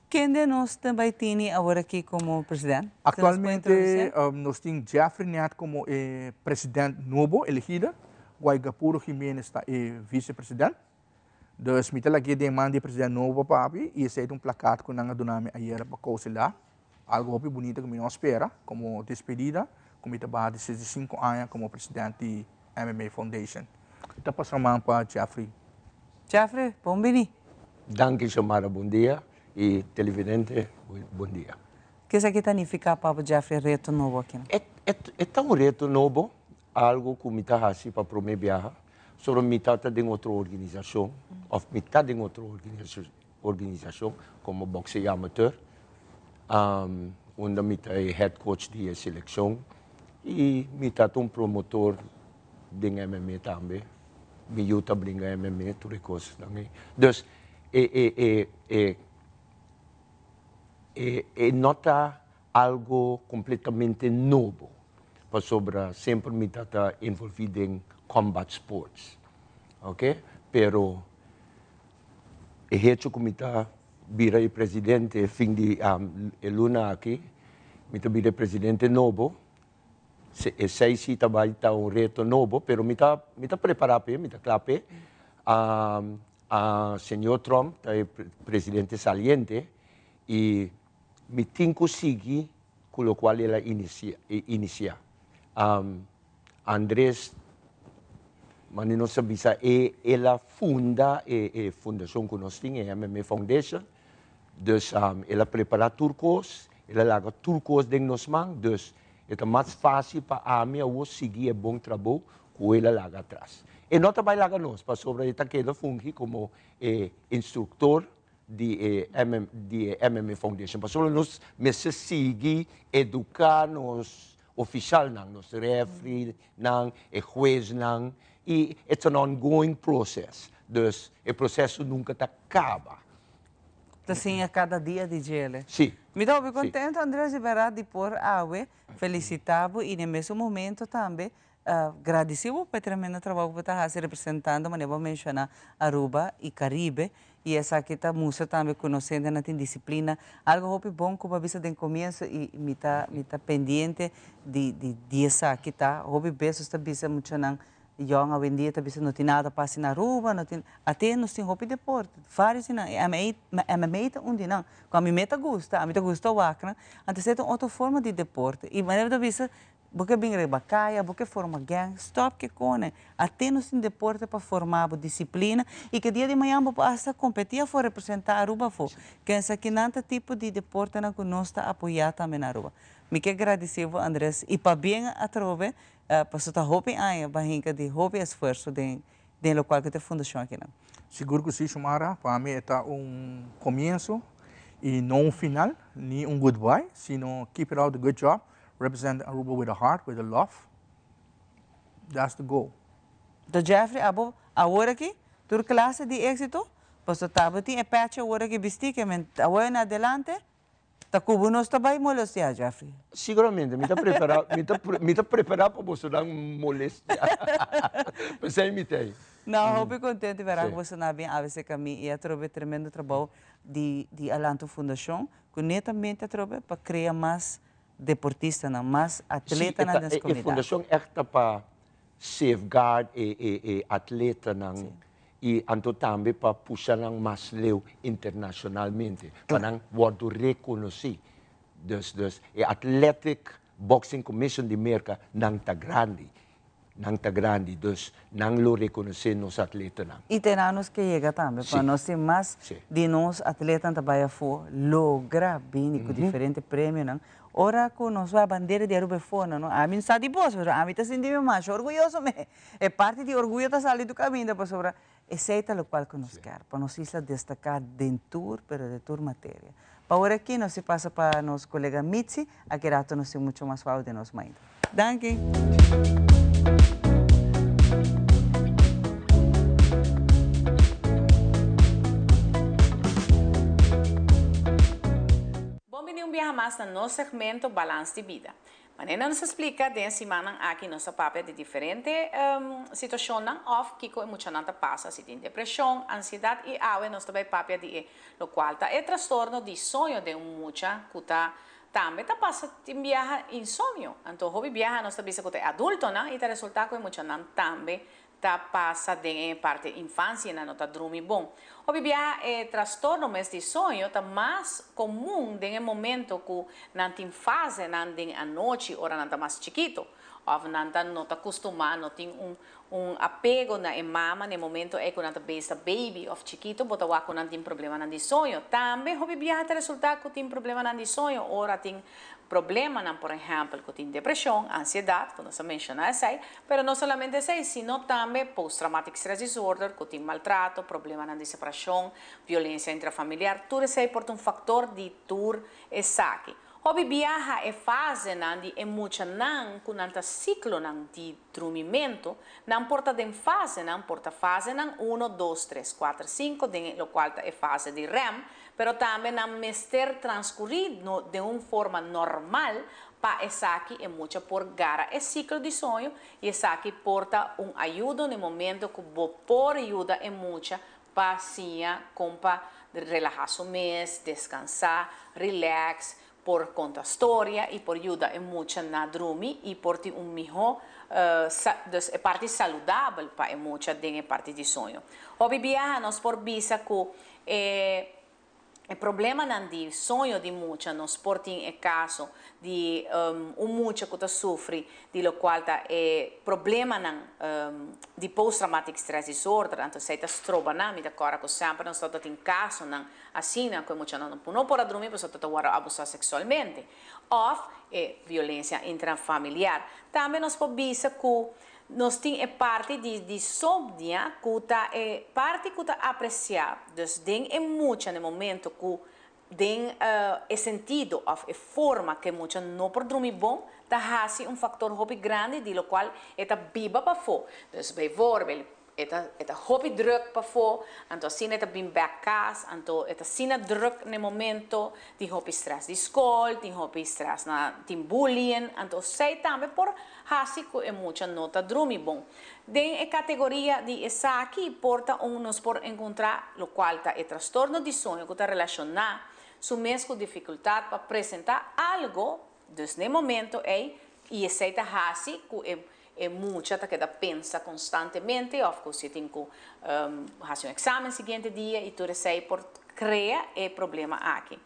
Kende nos ta bai tini awor aki como president? Actualmente nos tin Jeffrey Net como e president nobo elegido, Guaygapuro Jimenez ta e vice president. Dus mi ta lag'é den man di e president nobo papi y esey ta un plakat cu nan a duna mi ayera pa kouselá. Algo hopi bunita cu mi no a spera como despedida cu mi ta baha di 65 aña como president di MMA Foundation. Mi ta pasa man pa Jeffrey. Jeffrey, bon bini. Danki Xiomara, bon dia y televidente bon dia. Ke esaki ta nifica pa bo Jeffrey reto nobo aki? E ta un reto nobo, algo cu mi ta haci pa prome biaha. Solo mi ta den otro organisacion, of mi ta den otro organisacion como boxeo amateur, unda mi ta e head coach di e seleccion y mi ta un promotor den MMA tambe. Mi yu ta bringa MMA, tur e cosnan ey. Dus e e e e e e no ta algo completamente nobo, pasobra semper mi ta ta envolvi den combat sports, ok, pero e hecho cu mi ta bira e presidente fin di e luna aki, mi ta bira e presidente nobo, esey si ta bay ta un reto nobo, pero mi ta mi ta prepara p'e, mi ta cla p'e, señor Trump ta e presidente saliente y Mi tin cu sigui cu locual el a inicia. Andres, mane nos a bisa, e el a funda e fundacion cu nos tin, e MMA Foundation. Dus el a prepara tur cos El a laga tur kos den nos man, dus e ta mas fásil pa ami awor sigui e bon trabou ku el a laga atras. E no ta bai laga nos, pasobra e ta keda fungi komo e instruktor di e di e MMA Foundation, pasobra nos mester sigui eduká nos ofishalnan, nos refrinan, e huesnan, i it's an ongoing process, dus e proseso nunka ta kaba. Ta siña kada dia di djele. Sí. Mi ta hopi contento Andres di berdad di por awe felicita bo y na e mesun momento tambe gradici bo pa e tremendo trabao cu bo ta haci representando manera bo a menciona Aruba y Caribe y esaki ta mustra tambe cu nos hendenan tin disciplina algo hopi bon cu bo a bisa den comienzo y mi ta mi ta pendiente di di di esaki ta hopi bes nos ta bisa muchanan Yòn awendia ta bisa no tin nada pasa na Aruba, no tin, ate nos tin hopi deporte, varios di nan, e MMA, MMA ta un di nan, ku ami me ta gusta, ami ta gusta wak nan, anto esei ta un otro forma di deporte, i manera bo ta bisa, bo ke bin riba kaya, bo ke forma gang, stòp ke kone, ate nos tin deporte pa forma bo disiplina, i ke dia di mañan bo por asta kompetí afó, representá Aruba afó, kensa kinan ta tipo di deportenan ku nos ta apoyá tambe na Aruba. Mi ke gradisí bo Andres, i pabien atrobe Paso ta hopi aña ba hinka di hopi esfuerso den den lokual ku ta e fundashon akinan. Sigur ku si, Xiomara. Pa mi e ta un komienso i no un final, ni un goodbye, sino keep it up the good job, represent Aruba with a heart, with a love. That's the goal. To Jeffrey, abo awor aki tur klase di éksito, paso tabatin e pèchi awor aki bistí ke men awor en adelante Ta cu bo nos ta bay molestia, Jeffrey? Siguramente, mi ta prepara, mi ta, mi ta prepara pa bosonan molestia. P'esei mi t'ei. No, hopi contento di wera cu bosonan a bin awe cerca mi y atrobe tremendo trabou di di Alanto Fundacion, cu netamente atrobe pa crea mas deportistanan, mas atletanan den nos Si, e comunidad. fundacion echt ta pa safeguard e e e atletanan y anto tambe pa pusha nan mas leu internacionalmente pa nan wordo reconoci. Dus dus e Athletic Boxing Commission di Merca nan ta grandi, nan ta grandi dus nan lo reconoce nos atletanan. Y te nan nos ke yega tambe pa nos tin mas di nos atletanan ta bay afo logra bini cu diferente premionan Ora cu nos wak bandera di Aruba e fono, no? Ami no sa di bos, pero ami ta sinti mi masha orguyoso me. E parti di orguyo ta sali tu caminda pasobra esey ta locual cu nos kier, pa nos isla destaca den tur, pero den tur materia. Pa ora aki nos si pasa pa nos colega Mitzi, aki rato nos tin mucho mas wou den nos mainta. Danki! Bon bini un biaha mas na nos segmento Balans di Bida. Manera nos a splica den e simannan aki nos a papia di diferente situacionnan of kico e muchanan ta pasa si tin depresion, ansiedad y awe nos ta bay papia di e locual ta e trastorno di soño den un mucha cu ta tambe ta pasa tin biaha insomnio. Anto hopi biaha nos ta bisa cu ta e adultonan y ta resulta cu e muchanan tambe ta pasa den e parti infancia nan no ta drumi bon. Hopi biaha e trastorno mes di soño ta mas comun den e momento cu nan tin fasenan den anochi ora nan ta mas chikito of nan ta no ta custuma no tin un un apego na e mama na e momento ey cu nan ta besta baby of chikito bo ta wak cu nan tin problemanan di soño. Tambe hopi biaha ta resulta cu tin problemanan di soño ora tin problemanan por ehempel cu tin depresion, ansiedad cu nos a menciona esey, Pero no solamente esei, sino tambe post traumatic stress disorder, cu tin maltrato, problemanan di separacion, violencia intrafamiliar, tur esei por ta un factor di tur esaki. Hopi biaha e fasenan di e muchanan cu nan ta ciclonan di drumimento, nan por ta den fasenan, por ta fasenan uno, dos, tres, cuater, cinco, den e locual ta e fase di rem, pero tambe nan mester transcuri den un forma normal Pa esaki e mucha por gara e siklo di soño i esaki por ta un ayudo na e momento ku bo por yuda e mucha pa siña kon pa relahá su mes, deskansá, relax, por konta storia i por yuda e mucha na drumi i por tin un mihó dus e parti saludabel pa e mucha den e parti di soño. Hopi biaha nos por bisa ku e. E problemanan di soño di mucha, nos por tin e caso di un mucha cu ta sufri di locual ta e problemanan di post traumatic stress disorder, anto esey ta stroba nan. Mi ta corda cu semper nos tabata tin casonan asina cu e muchanan no por a drumi pasobra ta wordo abusa sexualmente of e violencia intrafamiliar. Tambe nos por bisa cu Nos tin e parti di disomnia cu ta e parti cu ta aprecia, dus den e mucha na e momento cu den e sentido of e forma cu e mucha no por drumi bon, ta haci un factor hopi grandi di locual e ta biba pafo. Dus bijvoorbeeld e ta e ta hopi druk pafo, anto asina e ta bin bek cas, anto e ta asina druk na e momento, tin hopi stress di scol, tin hopi stress na tin bullying, anto esey tambe por Hasi ku e mucha no ta drumi bon. Den e kategoria di esaki por ta un nos por enkontrá lokual ta e trastorno di soño ku ta relashoná su mes ku difikultat pa presentá algo, dus n'e momento ei, i esei ta hasi ku e e mucha ta keda pensa konstantemente òf ku si tin ku hasi un eksamen siguiente dia i tur esei por krea e problema aki.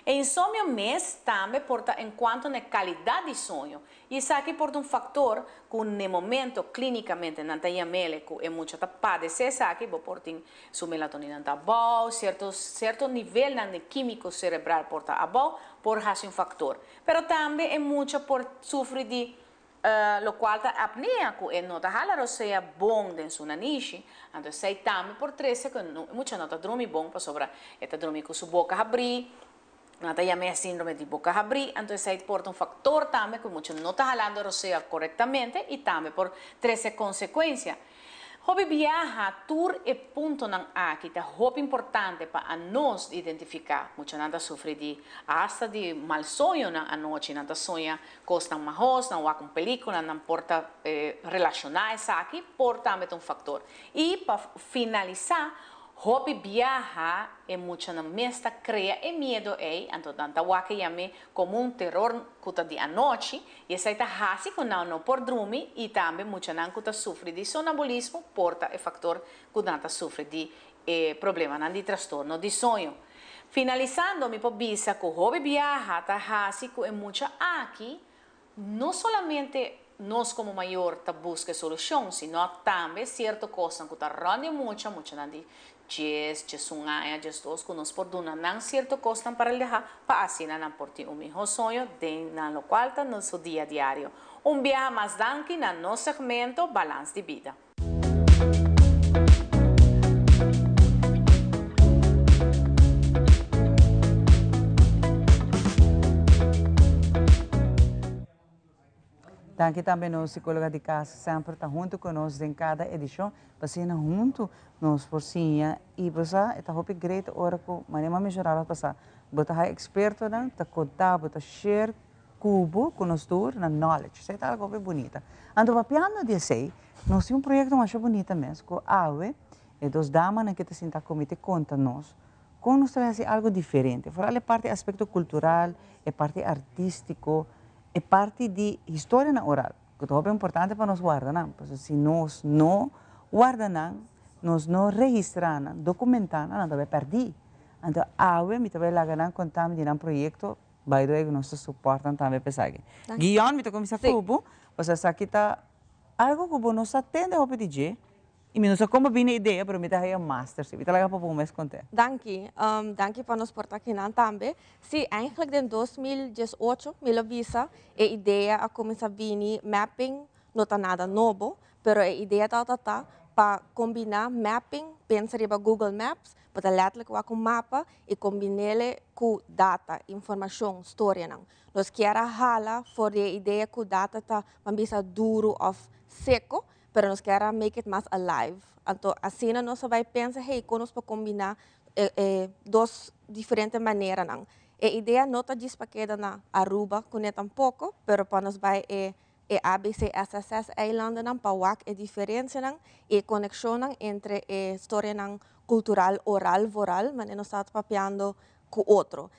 E insomnio mes tambe por ta en cuanto n'e calidad di soño, y esaki por ta un factor cu n'e momento clinicamente nan ta yam'ele cu e mucha ta padece esaki, bo por tin su melatonina ta abao, cierto cierto nivelnan di quimico cerebral por ta abao, por haci un factor. Pero tambe e mucha por sufri di locual ta apnea cu e no ta hala rosea bon den su nanishi, anto esey tambe por trece cu e mucha no ta drumi bon pasobra e ta drumi cu su boca habri, nan ta yama e sindrome di boca habri, anto esey por ta un factor tambe cu e mucha no ta halando rosea corectamente y tambe por trece consecuencia. Hopi biaha tur e puntonan aki ta hopi importante pa anos identifica. Muchanan ta sufri di hasta di mal soñonan anochi, nan ta soña cosnan mahos, nan wak un pelicula, nan por ta relaciona esaki, por tambe ta un factor. Y pa finalisa, Hopi biaha e muchanan mes ta crea e miedo ey, anto nan ta wak e yam'e como un teror cu ta di anochi, y esey ta haci cu nan no por drumi y tambe muchanan cu ta sufri di sonambulismo por ta e factor cu nan ta sufri di e problemanan di trastorno di soño. Finalisando mi por bisa cu hopi biaha ta haci cu e mucha aki No solamente nos como mayor ta busca e solucion, sino tambe cierto cosnan cu ta rond di mucha, muchanan di djes, djesun aña, djesdos, cu nos por duna nan cierto cosnan pa relaha pa asina nan por tin un miho soño den nan locual ta su dia diario. Un biaha mas danki na nos segmento Balans di Bida. Danki tambe nos psicóloga di cas semper ta hunto cu nos den cada edicion pa asina hunto nos por siña y bo sa e ta hopi great ora cu manera mi a menciona lo pasa bo ta haya expertonan ta conta bo ta share cu bo cu nos tur na knowledge esey ta algo hopi bunita anto papiando di esey Nos tin un proyecto masha bunita mes cu awe e dos damanan ke ta sinta cu te conta nos con nos ta haci algo diferente, vooral e parti aspecto cultural, e parti artistico, e parti di historianan oral, cu ta hopi importante pa nos warda nan, pasobra si nos no warda nan, nos no registra nan, documenta nan, nan ta bay perdi. Anto awe mi ta bay laga nan conta mi di nan proyecto, by the way cu nos ta support nan tambe pa esaki. Guion, mi ta cuminsa cu bo, pasobra esaki ta Algo ku bo no sa tende hopi di dje i mi no sa kon bo bini e idea pero mi ta haya master si. Mi ta laga pa bo mes kont'é. Danki. Danki pa nos por ta akinan tambe. Sí, eigenlijk den 2018 mi lo bisa e idea a kuminsá bini mapping no ta nada nobo pero e idea tabata ta pa kombiná mapping, pensa riba Google Maps, bo ta letterlijk wak un mapa i kombin'é ku data, informashon, storianan. Nos kier a hala for di e idea cu data ta ban bisa duro of seco, pero nos kier a make it mas alive. Anto asina nos a bay pensa, hey, con nos por combina e e dos diferente maneranan. E idea no ta djis pa keda na Aruba cune tampoco, pero pa nos bay e e ABCSSS eilandennan pa wak e diferencianan y e conexionnan entre e storianan cultural oral voral, manera nos tabata papiando cu otro.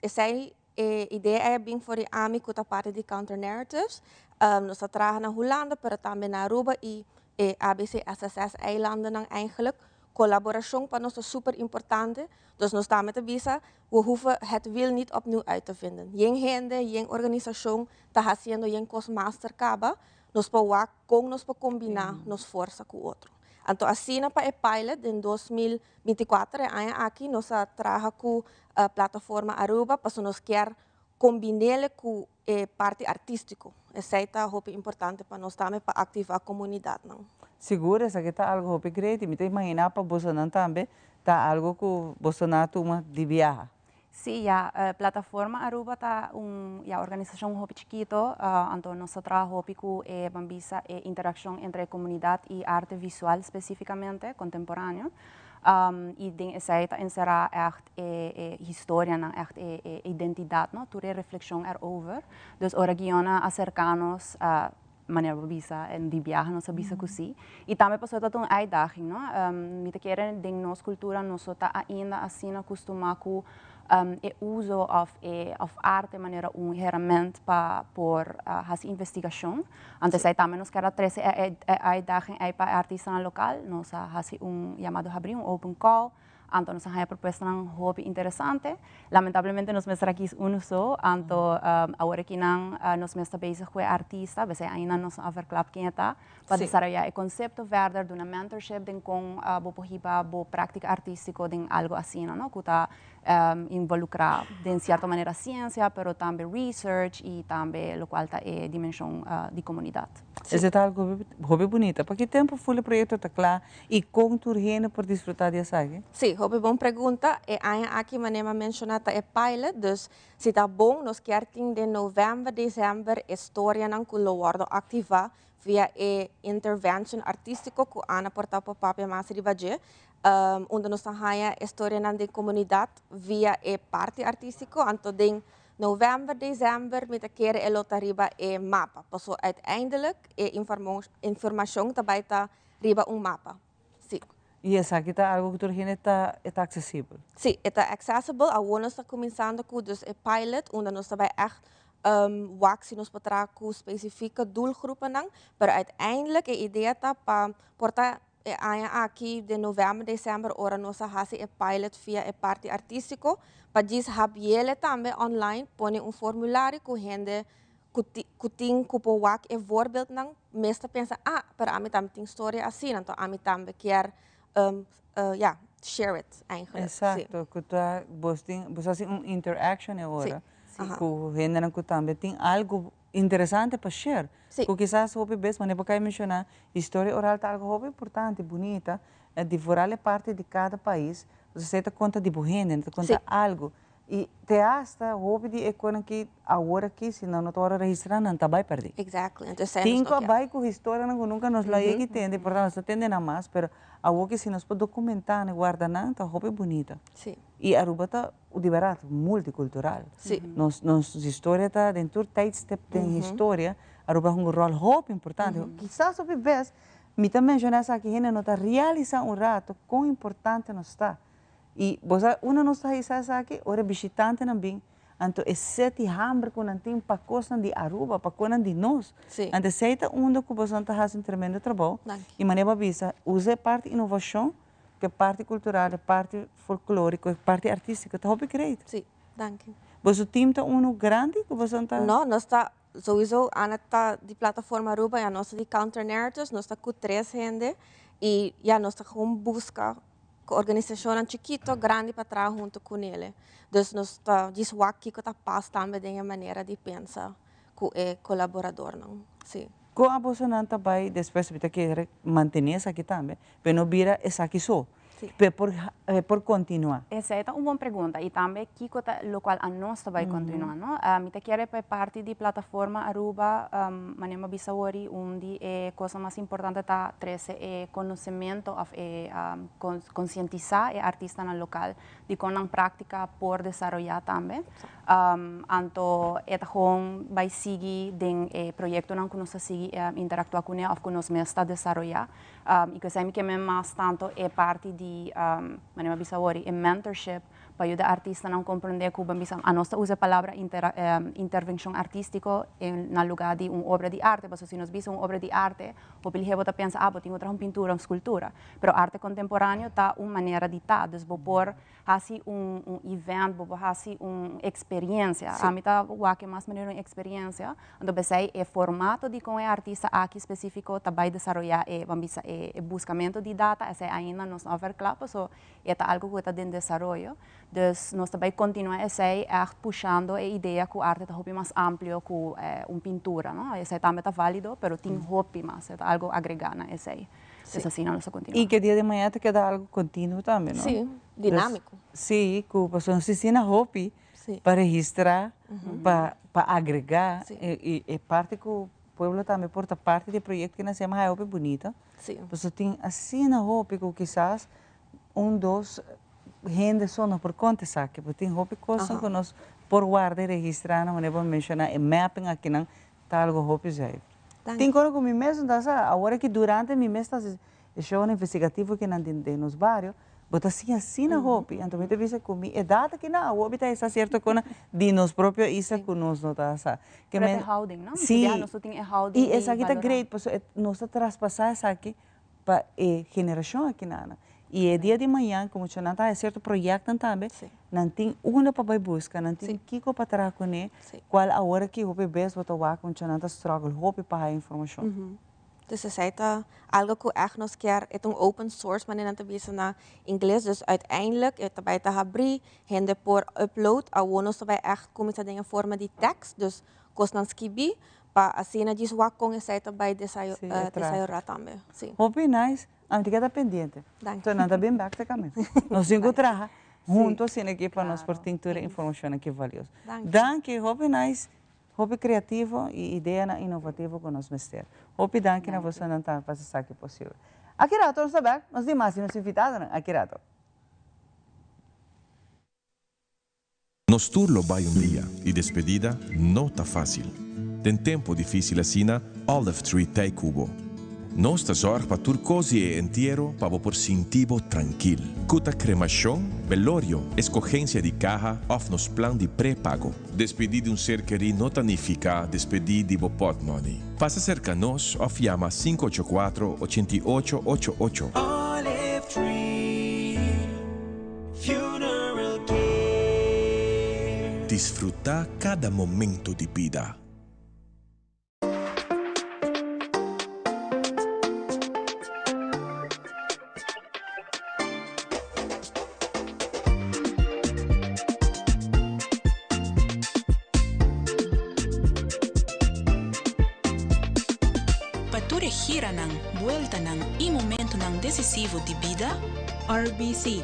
Esei e idea ei a bin for di ami ku ta parti di Counter Narratives. Nos ta traha na Hulanda pero tambe na Aruba i e ABCSSS eilandennan eigenlijk. Colaboracion pa nos ta super importante, dus nos tambe ta bisa, we hoeven het wiel niet opnieuw uit te vinden. Yen hende, yen organisacion ta haciendo yen cos master caba, nos por wak con nos por combina nos forsa cu otro. Anto asina pa e pilot den 2024, e aña aki, nos a traha cu Plataforma Aruba pasobra nos kier combinele cu e parti artistico. Esey ta hopi importante pa nos tambe pa activa comunidadnan. Sigur, esaki ta algo hopi great y mi ta imagina pa bosonan tambe ta algo cu bosonan a tuma di biaha. Sí, ya, Plataforma Aruba ta un, ya, organisacion hopi chikito, anto nos ta traha hopi cu e, ban bisa, e interaccion entre e comunidad y arte visual specificamente, contemporaneo. Y den esey ta encera echt e, e historianan, echt e, e identidad, no, tur e reflexion erover. Dus ora Guion a acerca nos, manera bo bisa, di biaha nos a bisa cu si. Y tambe pasobra ta un uitdaging, no. Mi ta kere den nos cultura nos no ta ainda asina acostuma cu e uso of e of arte manera un herrament pa por haci investigacion. Anto esey tambe nos kier a trece e e uitdaging ey pa e artistanan local. Nos a haci un yamado habri, un open call. Anto nos a haña propuestanan hopi interesante. Lamentablemente nos mester a kis unu so, anto awor akinan nos mes ta bezig ku e artista, besei ainda nos no a verklap ken e ta, pa desaroyá e konsepto verder, duna mentorship den kon bo por hiba bo práktika artístiko den algu asina, no, ku ta involukrá den sierto manera siensia, pero tambe research i tambe lokual ta e dimenshon di komunidat. Esei ta algu hopi bunita. Pa ki tempu ful e proyekto ta kla I kon tur hende por disfrutá di esaki? Sí, hopi bon pregunta. E aña aki manera mi a menshoná ta e pilot, dus si ta bon nos kier tin den novèmber, desèmber e storianan ku lo wòrdu aktivá via e intervention artístiko ku Ana por ta por papia mas riba dje, unda nos ta haña e storianan den komunidat via e parti artístiko. Anto den novèmber, desèmber mi ta kere e lo ta riba e mapa, pasobra uiteindelijk e informashon ta bai ta riba un mapa. Sí. I esaki ta algo ku tur hende ta, e ta aksesibel? Sí, e ta accessible. Awor nos ta kuminsando ku dus e pilot, unda nos ta bai ègt wak si nos por traha ku spesifike doelgroepennan. Pero uiteindelijk e idea ta pa por ta e aña aki den novèmber, desèmber ora nos a hasi e pilot via e parti artístiko, pa djis habiele tambe online, pone un formulario ku hende ku ku tin ku por wak e voorbeeldnan mes ta pensa ah pero ami tambe tin storia asina anto ami tambe kier ya share it eigenlijk. Exacto ku ta bos tin bos hasi un interaction e ora ku hendenan ku tambe tin algu interesante pa share ku kisas hopi bes manera bo kai menshoná historia oral ta algu hopi importante bunita di vooral e parti di kada pais pasobra esei ta konta di bo hende ta konta algu I te hasta hopi di e konan ki awor aki si nan no ta wòrdu registrá nan ta bai pèrdí. Exactly. Entonces esei Tin nos ku no a kier. bai ku historianan ku nunka nos lo a yega i tende, por tanto nos ta tende nan mas, pero awor ki si nos por dokumentá nan i warda nan ta hopi bunita. Sí. I Aruba ta di bèrdat multikultural. Sí. Nos nos historia ta den tur tijdstip den historia Aruba a hunga un ròl hopi importante. Kisas hopi bes mi ta menshoná esaki hende no ta realisá un rato kon importante nos ta. I bo sa unda nos ta haisa esaki? Ora e bishitantenan bin, anto e set i hamber ku nan tin pa kosnan di Aruba, pa konan di nos. Anto esei ta unda ku bosonan ta hasi un tremendo trabou. I manera bo a bisa, usa e parti inovashon ku e parti kultural, e parti folkloriko, e parti artistiko ta hopi great. Sí, danki. Boso tim ta unu grandi ku bosonan ta? No, nos ta souiso Ana ta di Plataforma Aruba i anos ta di Counter Narratives, nos ta ku tres hende i ya nos ta gewoon buska ku organisashonnan chikito, grandi pa traha huntu ku nele. Dus nos ta djis wak kiko ta pas tambe den e manera di pensa ku e kolaboradornan. Sí. Kon abosonan ta bai despues mi ta kere mantené esaki tambe, pero no bira esaki so, pero por e por kontinuá. Esei ta un bon pregunta i tambe kiko ta lokual anos ta bai kontinuá, no? Mi ta kere pa e parti di Plataforma Aruba, manera mi a bisa awor, un di e kosnan mas importante ta trese e konosementu òf e konsientisá e artistanan lokal di kon nan práktika por desaroyá tambe. Anto e ta gewoon bai sigui den e proyektonan ku nos ta sigui interaktuá kuné òf ku nos mes ta desaroyá. I ku esei mi ke men mas tantu e parti di, manera mi a bisa awor, e mentorship. Pa yuda artistanan komprondé ku ban bisa anos ta usa e palabra intervenshon artístiko na lugá di un obra di arte, pasobra si nos bisa un obra di arte hopi lihé bo ta pensa ah bo tin ku traha un pintura, un skultura. Pero arte kontemporáneo ta un manera di ta, dus bo por hasi un un event, bo por hasi un eksperiencia. Ami ta wak e mas manera un eksperiencia, anto p'esei e formato di kon e artista aki spesífiko ta bai desaroyá e ban bisa e buskamentu di data esei ainda nos no a verkla paso E ta algo ku ta den desaroyo. Dus nos ta bai kontinuá esei ègt pushando e idea ku arte ta hopi mas amplio ku un pintura, no? Esei tambe ta válido, pero tin hopi mas, e ta algo agregá na esei. Dus asina nos ta kontinuá. I ke dia di mañana ta keda algo kontinuo tambe, no? Sí, dinámiko. Sí, ku pasobra nos asina hopi pa registrá, pa agregá, i e parti ku pueblo tambe por ta parti di e proyekto ku nan hasi a hopi bunita. Pasobra tin asina hopi ku kisas un dos hende so no por konta esaki, pero tin hopi kosnan ku nos por warda i registrá na manera bo a menshoná e mapping akinan ta algu hopi zuiver. Tin kos ku mi mes no ta sa, awor aki durante mi mes ta hasi e shownan investigativo kinan den nos bario, bo ta siña asina hopi, anto mi ta bisa ku mi edat akinan awor mi ta hesa sierto kosnan di nos propio isla ku nos no ta sa. Pero e houding, no? Si, i esaki ta great pasobra nos ta traspasá esaki pa e generashon akinan. I e dia di mañan ku muchanan ta hasi sierto proyektonan tambe, nan tin unda pa bai buska, nan tin kiko pa traha kuné, kual awor aki hopi bes bo ta wak muchanan ta struggle hopi pa haya informashon. Dus esei ta algo ku ègt nos kier, e ta un open source manera nan ta bisa na ingles, dus uiteindelijk e ta bai ta habrí, hende por upload, awor nos ta bai ègt kuminsá den e forma di tekst, dus kosnan skibí, pa asina djis wak kon esei ta bai desayorá tambe. Sí. Hopi nice. Ami ta keda pendiente. Danki. So nan ta bin bek ta kami. Nos tin ku traha hunto asina aki pa nos por tin tur e informashonnan ki valioso. Danki. Danki. Hopi nice. Hopi kreativo i ideanan inovativo ku nos mester. Hopi danki na bosonan tambe pa hasi esaki posibel. Aki rato nos ta bek. Nos tin mas di nos invitadonan. Aki rato. Nos tur lo bai un dia y despedida no ta facil. Den tempo dificil asina, Olive Tree t'ey cu bo. Nos ta zorg pa tur cos di e entiero pa bo por sinti bo trankil. Cu ta cremacion, belorio, escogencia di caha of nos plan di prepago. Despedi di un ser keri no ta nifica despedi di bo potmoney. Pasa cerca nos of yama 584 88 88. Olive Tree Funeral Care. Disfruta cada momento di bida. Pa tur e giranan, bueltanan i momentunan desisivo di bida, RBC.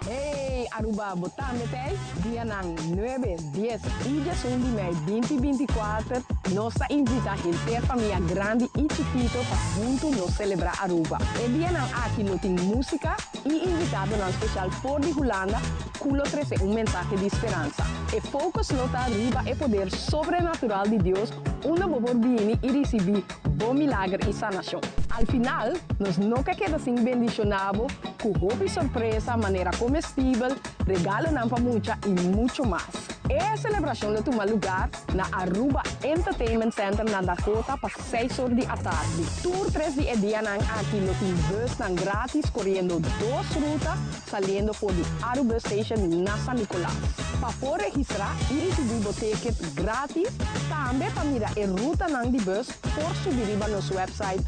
Hey Aruba bo tambe t'ey? Dianan nuebe, dies y diesun di mei binti binticuater nos ta invita henter famia grandi y chikito pa hunto nos celebra Aruba. E dianan aki lo tin musica y invitadonan special for di Hulanda cu lo trece un mensahe di speransa. E focus lo ta riba e poder sobrenatural di Dios unda bo por bini y ricibi bo milager i sanashon. Al final, nos no ke keda sin bendishoná bo ku hopi sorpresa manera komestibel, regalonan pa mucha i mucho mas. E selebrashon lo tuma lugar na Aruba Entertainment Center na Dakota pa seis or di atardi. Tur tres di e dianan aki lo tin busnan gratis koriendo dos ruta saliendo for di Arubus Station na San Nicolas. Pa por registrá i risibí bo ticket gratis, tambe pa mira e rutanan di bus por subi riba nos website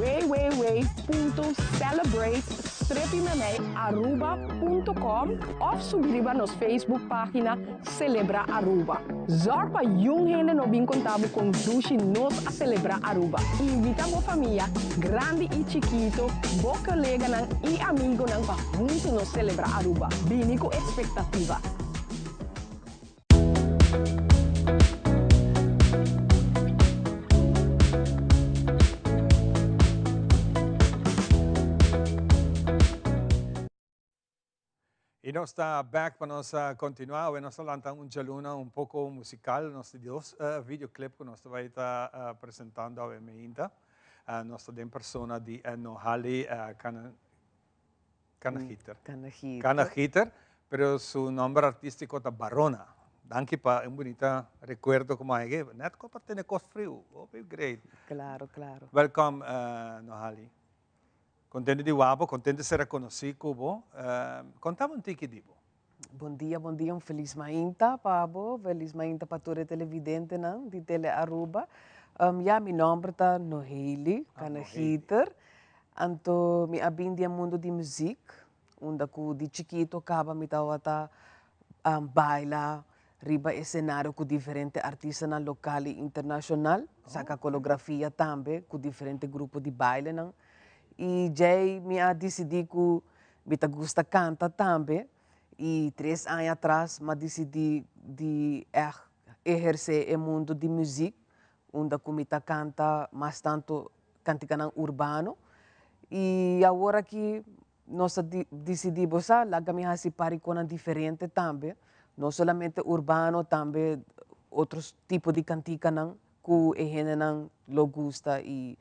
www.celebrate-aruba.com òf subi riba nos Facebook página Celebra Aruba. Zorg pa yun hende no bin conta bo con dushi nos a celebra Aruba. Invita bo famia, grandi y chikito, bo coleganan y amigonan pa hunto nos celebra Aruba. Bini cu expectativa. Y nos ta back pa nos continua. Awe nos ta lanta un djaluna un poco musical. Nos tin dos videoclip cu nos ta bay ta presentando awe meinta. Nos ta den persona di Nohali Cannegieter. Cannegieter. Cannegieter, pero su nomber artistico ta Barona. Danki pa un bunita recuerdo como aye. Net cu pa tene cos friu. Hopi great. Claro, claro. Welcome Nohali. Contento di wak bo, contento di ser reconoci cu bo. Conta bo un tiki di bo. Bon dia, bon dia, un feliz mainta pa bo, feliz mainta pa tur e televidentenan di Tele Aruba. Ya, mi nomber ta Nohely Cannegieter, anto mi a bin di e mundo di muziek, unda cu di chikito caba mi tabata baila riba escenario cu diferente artistanan local y internacional, saca coreografia tambe cu diferente grupo di bailenan. Y djey mi a dicidi cu mi ta gusta canta tambe y tres aña atras m'a dicidi di echt eherce e mundo di muziek, unda cu mi ta canta mas tanto canticanan urbano. Y awor aki Nos a disidí, bo sa, laga mi hasi parikonan diferente tambe, no solamente urbano, tambe otro tipo di kantikanan ku e hendenan lo gusta i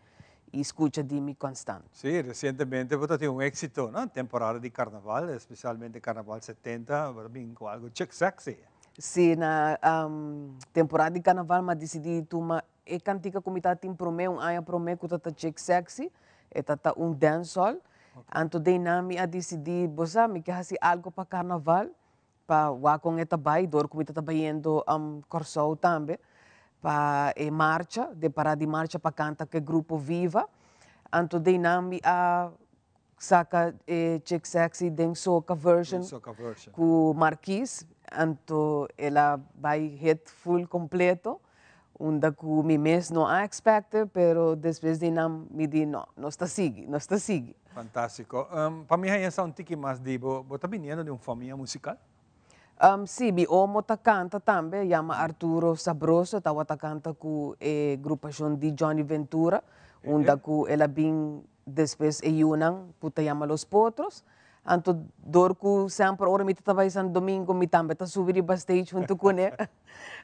skucha di mi konstant. Sí, resientemente bo ta tin un éksito, no? Temporada di karnaval, espesialmente karnaval 70, bo ta bin ku algu chik sexy. Sí, na temporada di karnaval mi a disidí tuma E kantika ku mi ta tin promé, un aña promé ku ta ta Chick Sexy, e ta ta un dancehall. Anto deinan mi a disidí, bo sa, mi ke hasi algu pa karnaval, pa wak kon e ta bai, dor ku mi ta ta bayendo Kòrsou tambe, pa e marcha, den parada di marcha pa kanta ku e grupo Viva. Anto deinan mi a saka e Chick Sexy den soca version ku Marquis, anto el a bai hit full completo, unda ku mi mes no a expecte, pero despues di nan mi di no, nos ta sigui, nos ta sigui. Fantastico. Pa mi haña sa un tiki mas di bo, bo ta biniendo di un famia musical? Si, mi omo ta canta tambe, yama Arturo Sabroso, tawata canta cu e grupacion di Johnny Ventura, unda cu el a bin despues e yunan cu ta yama Los Potros. Anto dor cu semper ora mi ta ta bay Santo Domingo mi tambe ta subi riba stage hunto cune.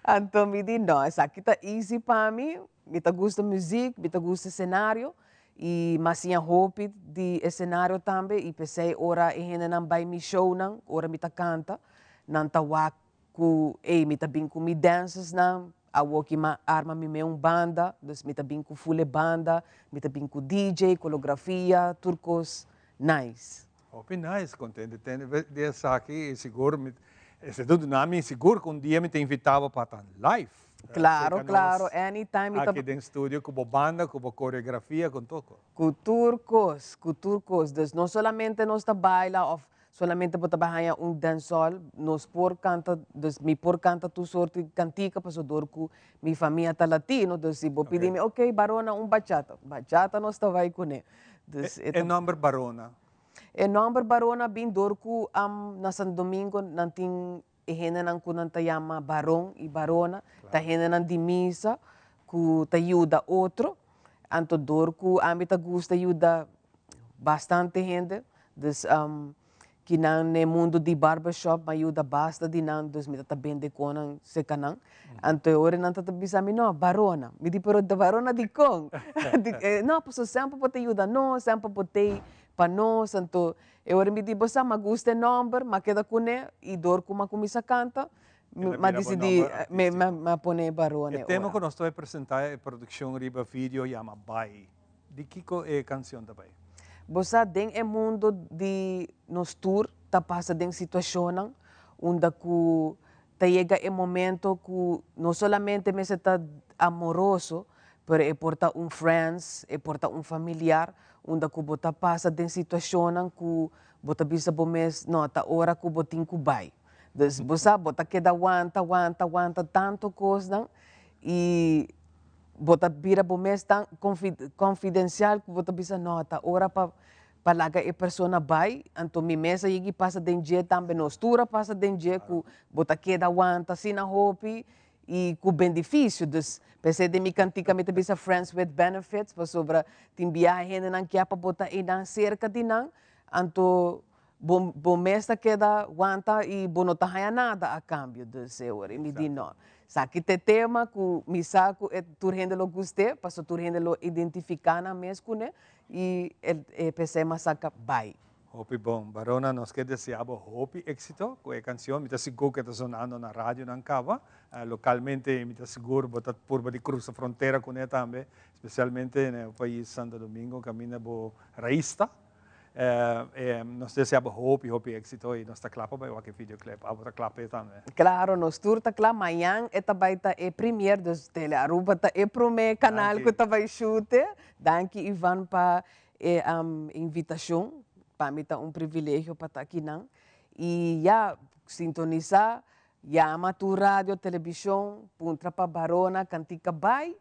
Anto mi di no, esaki ta easy pa mi, mi ta gusta muziek, mi ta gusta escenario y mi a siña hopi di escenario tambe y p'esey ora e hendenan bay mi shownan, ora mi ta canta, nan ta wak cu ey mi ta bin cu mi dancersnan, Awoki m'a arma mi me un banda, dus mi ta bin ku ful e banda, mi ta bin ku DJ, kolografia, tur kos nice. Hopi nice, kontent di tende di esaki i sigur mi esei ta duna mi sigur ku un dia mi ta invita bo pa ta live. Klaro, klaro, anytime mi ta. Aki den studio ku bo banda, ku bo koreografia, ku tur kos. Ku tur kos, ku tur kos. Dus no solamente nos ta baila òf Solamente bo ta bai haña un dancehall, nos por canta, dus mi por canta tur soort di cantica pasobra dor cu mi famia ta latino, dus si bo pidi mi, ok Barona un bachata, bachata nos ta bai cune. Dus e ta. E nomber Barona? E nomber Barona bin dor cu na Santo Domingo nan tin e hendenan cu nan ta yama baron y barona, ta hendenan di misa cu ta yuda otro, anto dor cu ami ta gusta yuda bastante hende, dus kinan n'e mundo di barbershop m'a yuda basta di nan, dus mi ta ta bende konan cerca nan, anto e ora nan ta ta bisa mi no, barona, mi di pero barona dikon? No, pasobra semper bo ta yuda nos, semper bo t'ei pa nos, anto e ora mi di bo sa, m'a gusta e nomber, m'a keda kuné i dor ku m'a kuminsá kanta, m'a disidí m'a pone barona e ora. E tema ku nos ta bai presentá e produkshon riba video yama Bai. Di kiko e kansion ta bai? Bo sa den e mundo di nos tur ta pasa den situashonnan unda ku ta yega e momento ku no solamente mester ta amoroso pero e por ta un friends, e por ta un familiar unda ku bo ta pasa den situashonnan ku bo ta bisa bo mes no ta ora ku bo tin ku bai. Dus bo sa bo ta keda wanta wanta wanta tanto kosnan i Bo ta bira bo mes tan confidencial cu bo ta bisa no ta ora pa pa laga e persona bay, anto mi mes a yegi pasa den dje tambe, nos tur a pasa den dje cu bo ta keda wanta asina hopi y cu bendificio, dus p'esey den mi cantica mi ta bisa friends with benefits pasobra tin biaha hendenan kia pa bo ta eynan cerca di nan, anto. Bo bo mes ta keda wanta y bo no ta haya nada a cambio, dus e ora mi di no. Esaki ta e tema cu mi sa cu e tur hende lo gust'é, pasobra tur hende lo identifica nan mes cune y e p'esei m'a saca bai. Hopi bon. Barona, nos ke desea bo hopi exito cu e cancion. Mi ta sigur cu e ta sonando na radionan caba. Localmente mi ta sigur bo ta purba di cruza frontera cune tambe, especialmente na e pais Santo Domingo caminda bo raiz ta. Nos desea bo hopi hopi exito y nos ta cla pa bay wak e videoclip. Abo ta cla p'e tambe? Claro, nos tur ta cla. Mañan e ta bay ta e premier, dus Tele Aruba ta e prome canal cu ta bay shoot e. Danki Ivan pa e invitacion. Pa mi ta un privilegio pa ta akinan. Y ya, sintonisa, yama tur radio, television, puntra pa Barona, Cantica Bay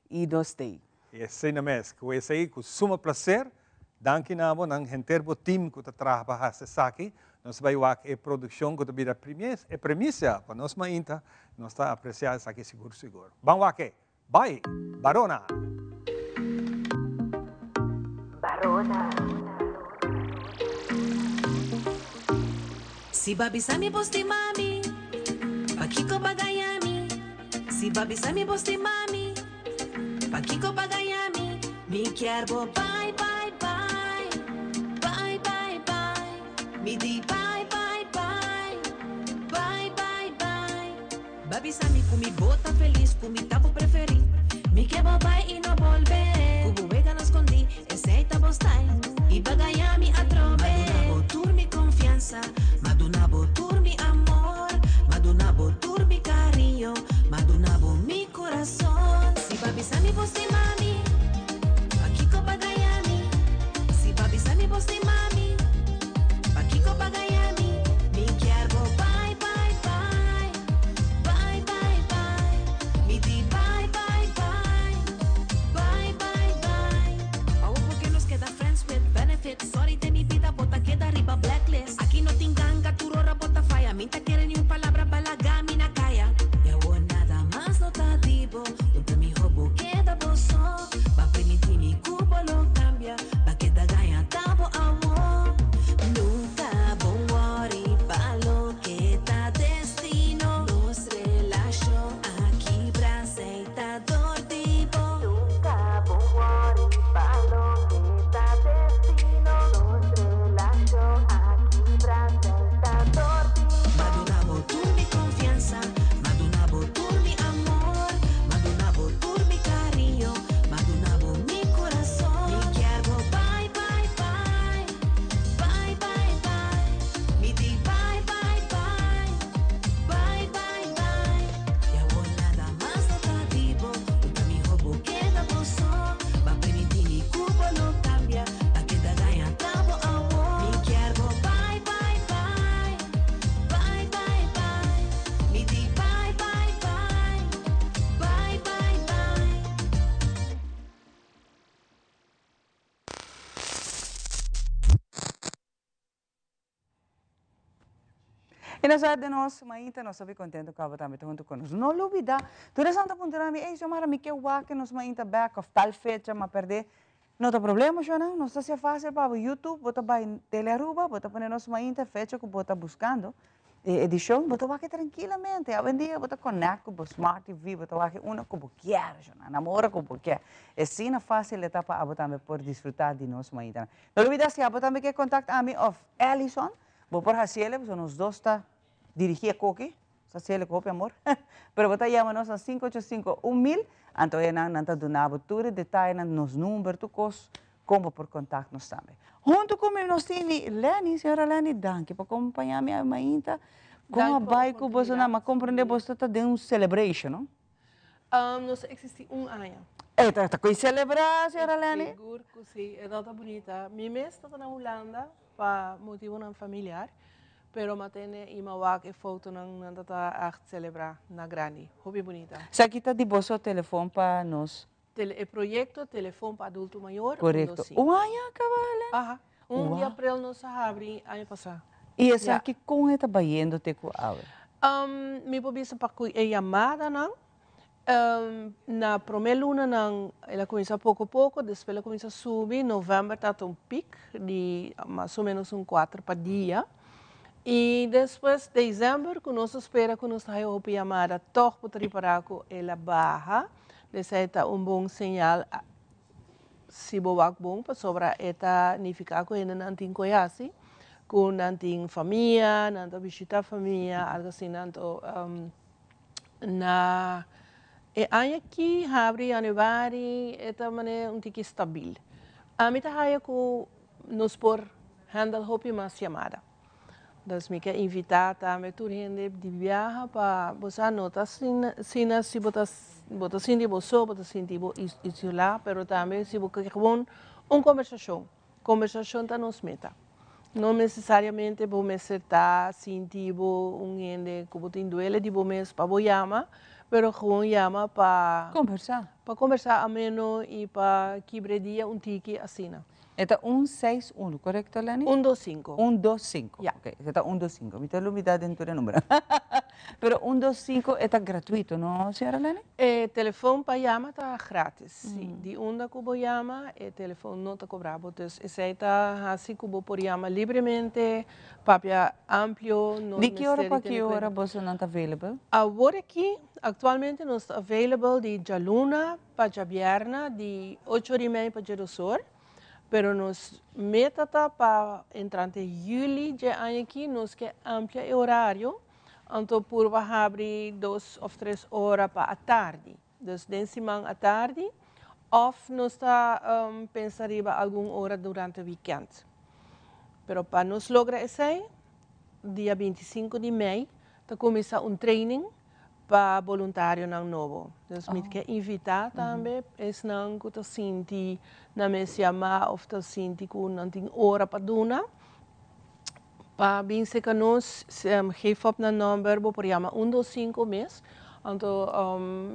y nos t'ey. I esei na mes, ku esei ku suma plaser, danki na bo nan henter bo team ku ta traha pa hasi esaki. Nos bai wak e produkshon ku ta bira e premisia pa nos mainta. Nos ta apresiá esaki sigur sigur. Ban wak e! Bai! Barona! Barona. Si bo a bisa mi bo stima mi, pakiko bo a gaña mi? Si bo a bisa mi bo stima mi. Pakiko pa gaña mi? Mi kier bo bai bai bai Bai bai bai Mi di bai bai bai Bai bai bai Ba bisa mi ku mi bo ta felis Ku mi ta bo preferí Mi ke bo bai i no bolbe Ku bo wega na skondí Esei ta bo style I ba gaña mi atrobe Ma duna bo tur mi konfiansa Ma duna bo tur mi amor Ma duna bo tur mi kariño Ma duna bo mi Corazon, si bo a bisa mi bo stima mi, pakiko bo a gaña mi? Si bo a bisa mi bo stima mi, pakiko bo a gaña mi? Mi kier bo bai, bai, bai, bai, bai, bai, mi di bai, bai, bai, bai, bai, bai. Awor por ke nos keda friends with benefits? Sorry den mi bida bo ta keda riba blacklist. Aki no tin ganga, tur ora bo ta faya. Mi ta kere ni un palabra pa laga mi na kaya. I awor nada mas no ta di bo. Un ta miho bo keda bo so. Ba primintí mi ku bo lo kambia. Ba keda gaña ta bo awor. Nunka bo wòri pa loke ta destino. Nos relashon a kibra, sei ta dor di bo. Nunka bo wòri pa loke ta destino. Nos relashon a kibra, sei ta dor di bo. M'a duna bo tur mi konfiansa, m'a duna bo tur mi amor, m'a duna bo tur mi kariño, m'a duna bo mi kurason. Mi kier bo bai, bai, bai, bai, bai, bai, mi di bai, bai, bai, bai, bai, bai. I awor nada mas no ta di bo, un ta miho bo keda bo so, ba primintí mi ku bo lo kambia, pa keda gaña ta bo awor. Mi kier bo bai, bai, bai, bai, bai, bai, mi di bai, bai, bai, bai, bai, bai. Y nos a den nos mainta, nos hopi contento cu abo tambe ta hunto cu nos. No lubida, tur esnan ta puntra mi, ey Xiomara, mi ke wak nos mainta bek of tal fecha m'a perde. No ta problema, Shona, nos ta hacia facil pa abo. YouTube, bo ta bay Tele Aruba, bo ta pone nos mainta, fecha cu bo ta buscando, e edicion, bo ta wak trankilamente. Awendia bo ta connect cu bo smart TV, bo ta wak unda cu bo kier, Shona, na ora cu bo kier. Asina facil e ta pa abo tambe por disfruta di nos mainta. No lubida si abo tambe ke contact ami of Ellison, bo por haciele, pasobra nos dos ta dirigi e koki, nos ta haciele cu hopi amor, pero bo ta yama nos na sinku ocho sinku un mil, anto enan nan ta duna bo tur e detayenan, nos number, tur cos con bo por contact nos tambe. Hunto cu mi nos tini Lenny, señora Lenny, danki pa compaña mi awe mainta, con a bay cu boso nan, m'a comprende boso ta den un celebration, no? Nos a existi un aña. E ta ta koe celebra, señora Lenny? Sigur cu si, e ta bunita. Mi mes ta na Hulanda pa motibonan familiar, pero m'a tene y m'a wak e fotonan, nan ta ta echt celebra na grandi. Hopi bunita. Esaki ta di boso telefon pa nos? Tele, e proyecto Telefon pa Adulto Mayor, un Correcto. dos cinco. Un aña a caba, Lenny? Aha. Un di Wow. april nos a habri aña pasa. Y esaki con e ta bayendo te cu awe? Mi por bisa pa cu e yamadanan. Na prome lunanan el a cuminsa poco poco, despues el a cuminsa subi, november tabata un piek di mas o menos un cuater pa dia y despues december cu nos a spera cu nos ta haya hopi yamada toch bo ta ripara cu el a baha, esey ta un bon señal si bo wak bon pasobra e ta nifica cu hendenan tin cu e haci, cu nan tin famia, nan ta bishita famia, algo asina, anto Na e aña aki, habri januari, e ta manera un tiki stabil. Ami ta haya ku nos por handle hopi mas yamada. Dus mi ke invitá tambe tur hende di biaha pa bo sa no ta asina si bo ta bo ta sinti bo so, bo ta sinti bo isolá, pero tambe si bo ke gewoon un kombersashon. Kombersashon ta nos meta. No nesesariamente bo mester ta sinti bo un hende ku bo tin duele di bo mes pa bo yama, pero gewoon yama pa. Kombersá. Pa kombersá ameno i pa kibra e dia un tiki asina. E ta un seis unu, korekto Lenny? Un dos sinku. Un dos sinku. Ya. Oke, e ta un dos sinku. Mi ta lubidá den tur e numbernan. Pero un dos sinku e ta gratuito, no señora Lenny? E telefon pa yama ta gratis, si. Di unda ku bo yama, e telefon no ta kobra bo. Dus esei ta hasi ku bo por yama libremente, papia amplio, no Di ki ora mester pa di ki tene ora kuenta. bosonan ta available? Awor aki, aktualmente nos ta available di djaluna pa djabièrnè di ocho ora i mei pa djedos or. Pero nos meta ta pa entrante yüli dje aña aki nos ke amplia e orario. Anto purba habri dos of tres ora pa atardi. Dus den siman atardi of nos ta pensa riba algun ora durante weekend. Pero pa nos logra esei, dia 25 di mei ta cuminsa un training pa boluntarionan nobo. Dus mi ke invita tambe esnan cu ta sinti nan mes yama of ta sinti cu nan tin ora pa duna. Pa bin serka nos, geef op nan number, bo por yama un dos sinku mes, anto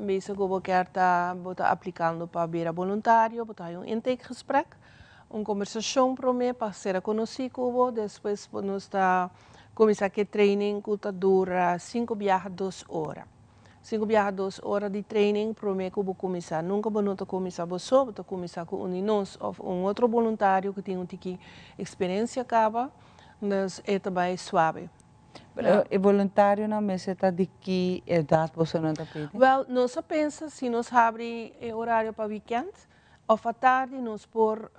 bisa ku bo kier ta, bo ta aplikando pa bira boluntario, bo ta haña un intakegesprek, un kombersashon promé pa sera konosí ku bo, despues nos ta kuminsá ku e training ku ta dura sinku biaha dos ora. Sinku biaha dos ora di training promé ku bo kuminsá. Nunka bo no ta kuminsá bo so, bo ta kuminsá ku un di nos òf un otro boluntario ku tin un tiki eksperensia kaba, dus e ta bai suabe. Pero e boluntarionan mester ta di ki edat bosonan ta pidi? Wèl, nos a pensa si nos habri e orario pa wikènt òf atardi nos por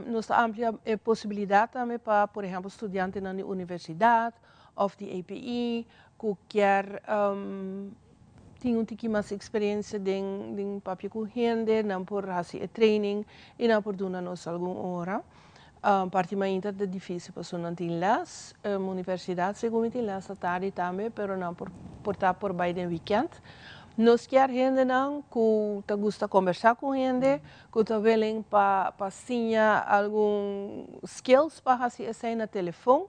nos ta amplia e posibilidat tambe pa por ehèmpel studiantenan di universidat òf di API ku kier tin un tiki mas eksperensia den den papia ku hende, nan por hasi e training i nan por duna nos algun ora. Parti mainta ta difísil pasobra nan tin lès, universidat segun mi tin lès atardi tambe, pero nan por por ta por bai den wikènt. Nos kier hendenan ku ta gusta kombersá ku hende, ku ta willing pa pa siña algun skills pa hasi esei na telefon.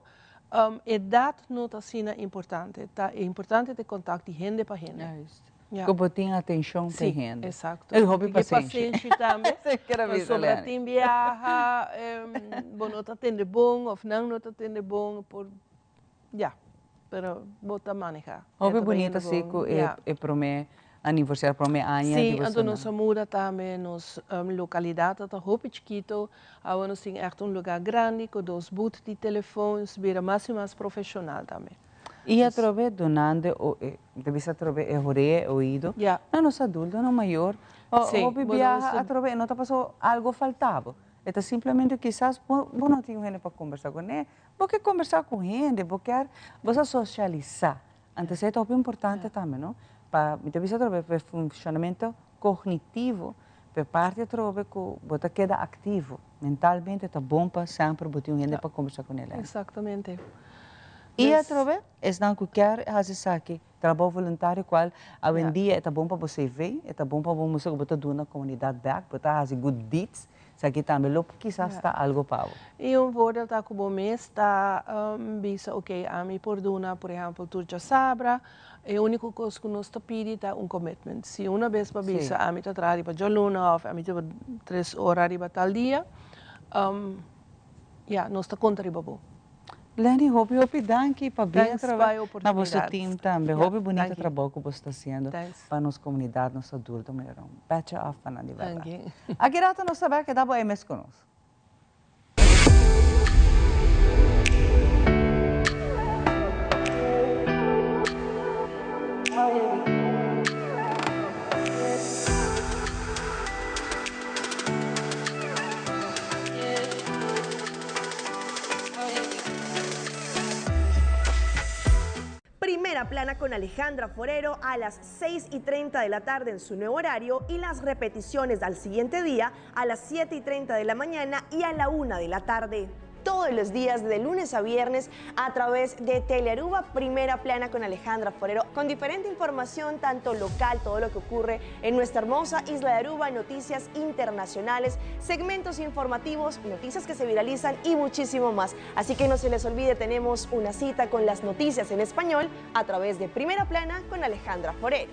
Edat no ta asina importante, ta importante ta e contact di hende pa hende. Juist. Cu bo tin atencion pa e hende. Si, exacto. E hopi pasenshi. Pasenshi tambe. Pasobra tin biaha bo no ta tende bon of nan no ta tende bon por, ya, pero bo ta maneha. Hopi bunita si cu e prome aniversario, prome aña di boso. Si, anto nos a muda tambe, nos localidad ta hopi chikito, awo nos tin echt un lugar grandi cu dos boot di telefon, nos bira mas y mas profesional tambe. Y atrobe dunando, ta bisa atrobe e horea, e oido, na nos adultonan mayor, hopi biaha atrobe e no ta paso algo falta bo, e ta simplemente kisas bo no tin un hende pa combersa cune, bo ke combersa cu hende, bo kier, bo sa socialisa. Anto esei ta hopi importante tambe, no? Pa, mi ta bisa atrobe, pa e funshonamento kognitivo, pa e parti atrobe ku bo ta keda aktivo mentalmente, ta bon pa semper bo tin un hende pa kombersá ku nel. Eksaktamente. I atrobe, esnan ku kier hasi esaki, trabou voluntario, kual awendia e ta bon pa bo CV, e ta bon pa bo mustra ku bo ta duna komunidat bèk, bo ta hasi good deeds, Esaki tambe lo kisas ta algo pa bo. I un voordeel ta ku bo mes ta bisa ok ami por duna por ehempel tur djasabra, e uniko kos ku nos ta pidi ta un commitment. Si una bes bo bisa ami ta traha riba djaluna of ami ta tres ora riba tal dia, ya nos ta konta riba bo. Lenny, hopi hopi danki pa bin Thanks pa e na boso oportunidad. team tambe. Ja, Hopi bunita danki. trabou cu boso ta haciendo Thanks. pa nos comunidad, nos adulto mayor. Un petje af pa nan di berdad. Danki. Aki rato nos ta bay keda bo ei mes cu nos. Primera Plana con Alejandra Forero a las 6 y 30 de la tarde en su nuevo horario y las repeticiones al siguiente día a las 7 y 30 de la mañana y a la 1 de la tarde. Todos los días de lunes a viernes a través de Telearuba Primera Plana con Alejandra Forero, con diferente información, tanto local, todo lo que ocurre en nuestra hermosa isla de Aruba, noticias internacionales, segmentos informativos, noticias que se viralizan y muchísimo más. Así que no se les olvide, tenemos una cita con las noticias en español a través de Primera Plana con Alejandra Forero.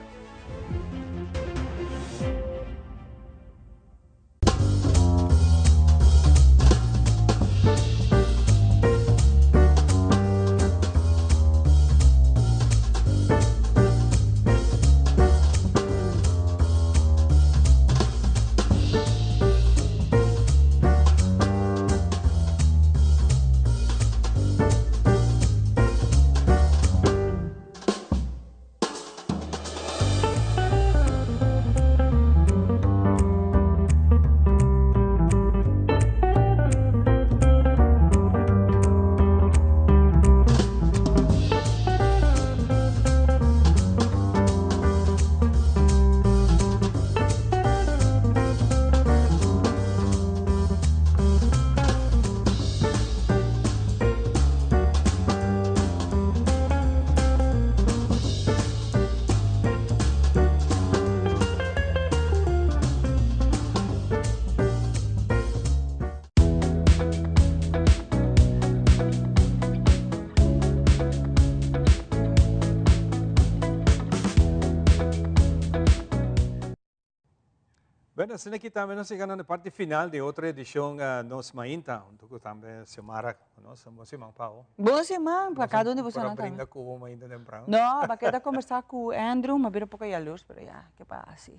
Bueno, asina aki tambe nos yega na e parti final di otro edicion Nos Mainta, hunto cu tambe Xiomara cu nos. Bon siman, Pao. Bon siman, pa cada un di boso Por a nan tambe. brinda cu bo mainta tempran. No, ba keda conversa cu Andrew, ma bira poco jaloers, pero ya, ke pasa si.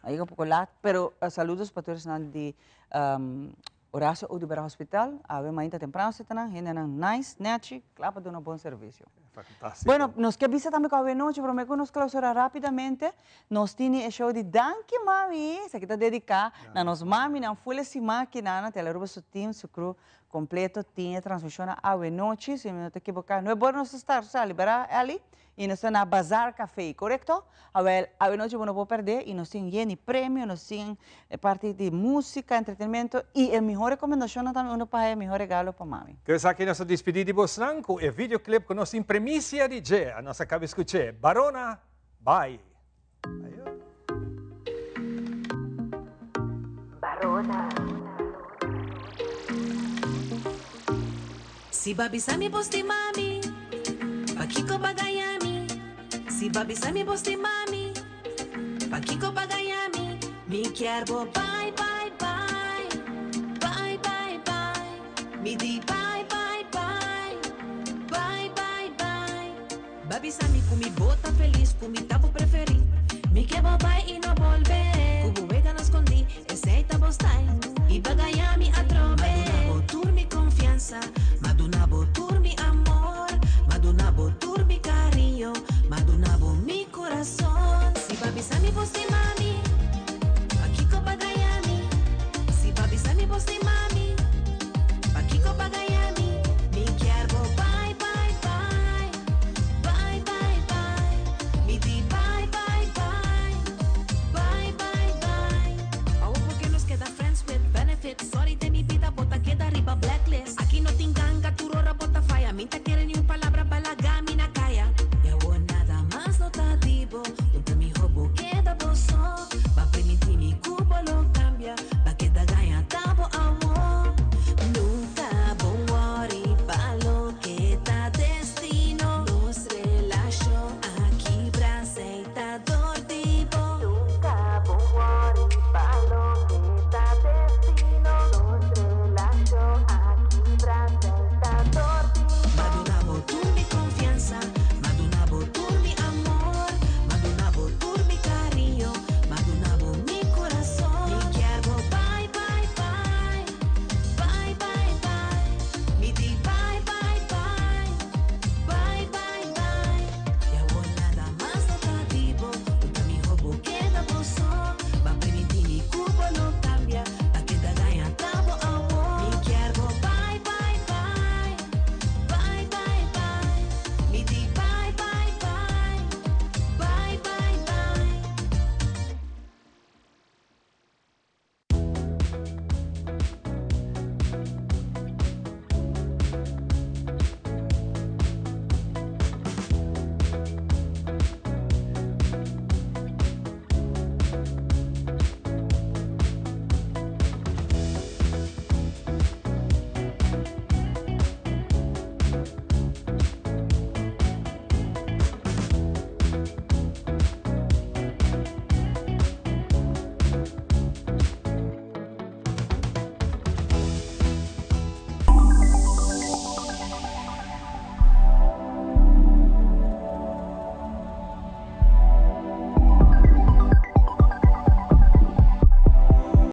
A yega poco laat, pero saludos pa tur esnan di Horacio Oduber Hospital, awe mainta temprano si ta nan, hendenan nice, nechi, kla pa duna bon servicio. Fantastico. Bueno, nos ke bisa tambe ku awe nochi, prome ku nos clausura rapidamente, nos tini e show di Danki Mami, esaki ta dedica na nos maminan, full e siman aki nan, Telearuba su team, su crew completo tin e transmisionnan awe nochi, si mi no ta ekiboca, nuebe ora nos ta start, sali, bera Elly? Y nos ta na Bazaar Café, corecto? Awel, awenochi bo no por perde y nos tin yen di premio, nos tin e parti di musica, entretenimento y e miho recomendacionnan tambe unda pa haya e miho regalo pa mami. Cu esaki nos ta dispidi di bosnan cu e videoclip cu nos tin premicia di dje. A nos a caba scuch'e. Barona, bye! Barona. Si bo a bisa mi bo stima mi, pakiko bo a gaña mi? Si bo a bisa mi bo stima mi, pakiko bo a gaña mi? Mi kier bo bai, bai, bai, bai, bai, bai. Mi di bai, bai, bai, bai, bai, bai. Bo a bisa mi ku mi bo ta felis, ku mi ta bo preferí. Mi ke bo bai i no bolbe. Ku bo wega na skondí, esei ta bo style. I bo a gaña mi atrobe.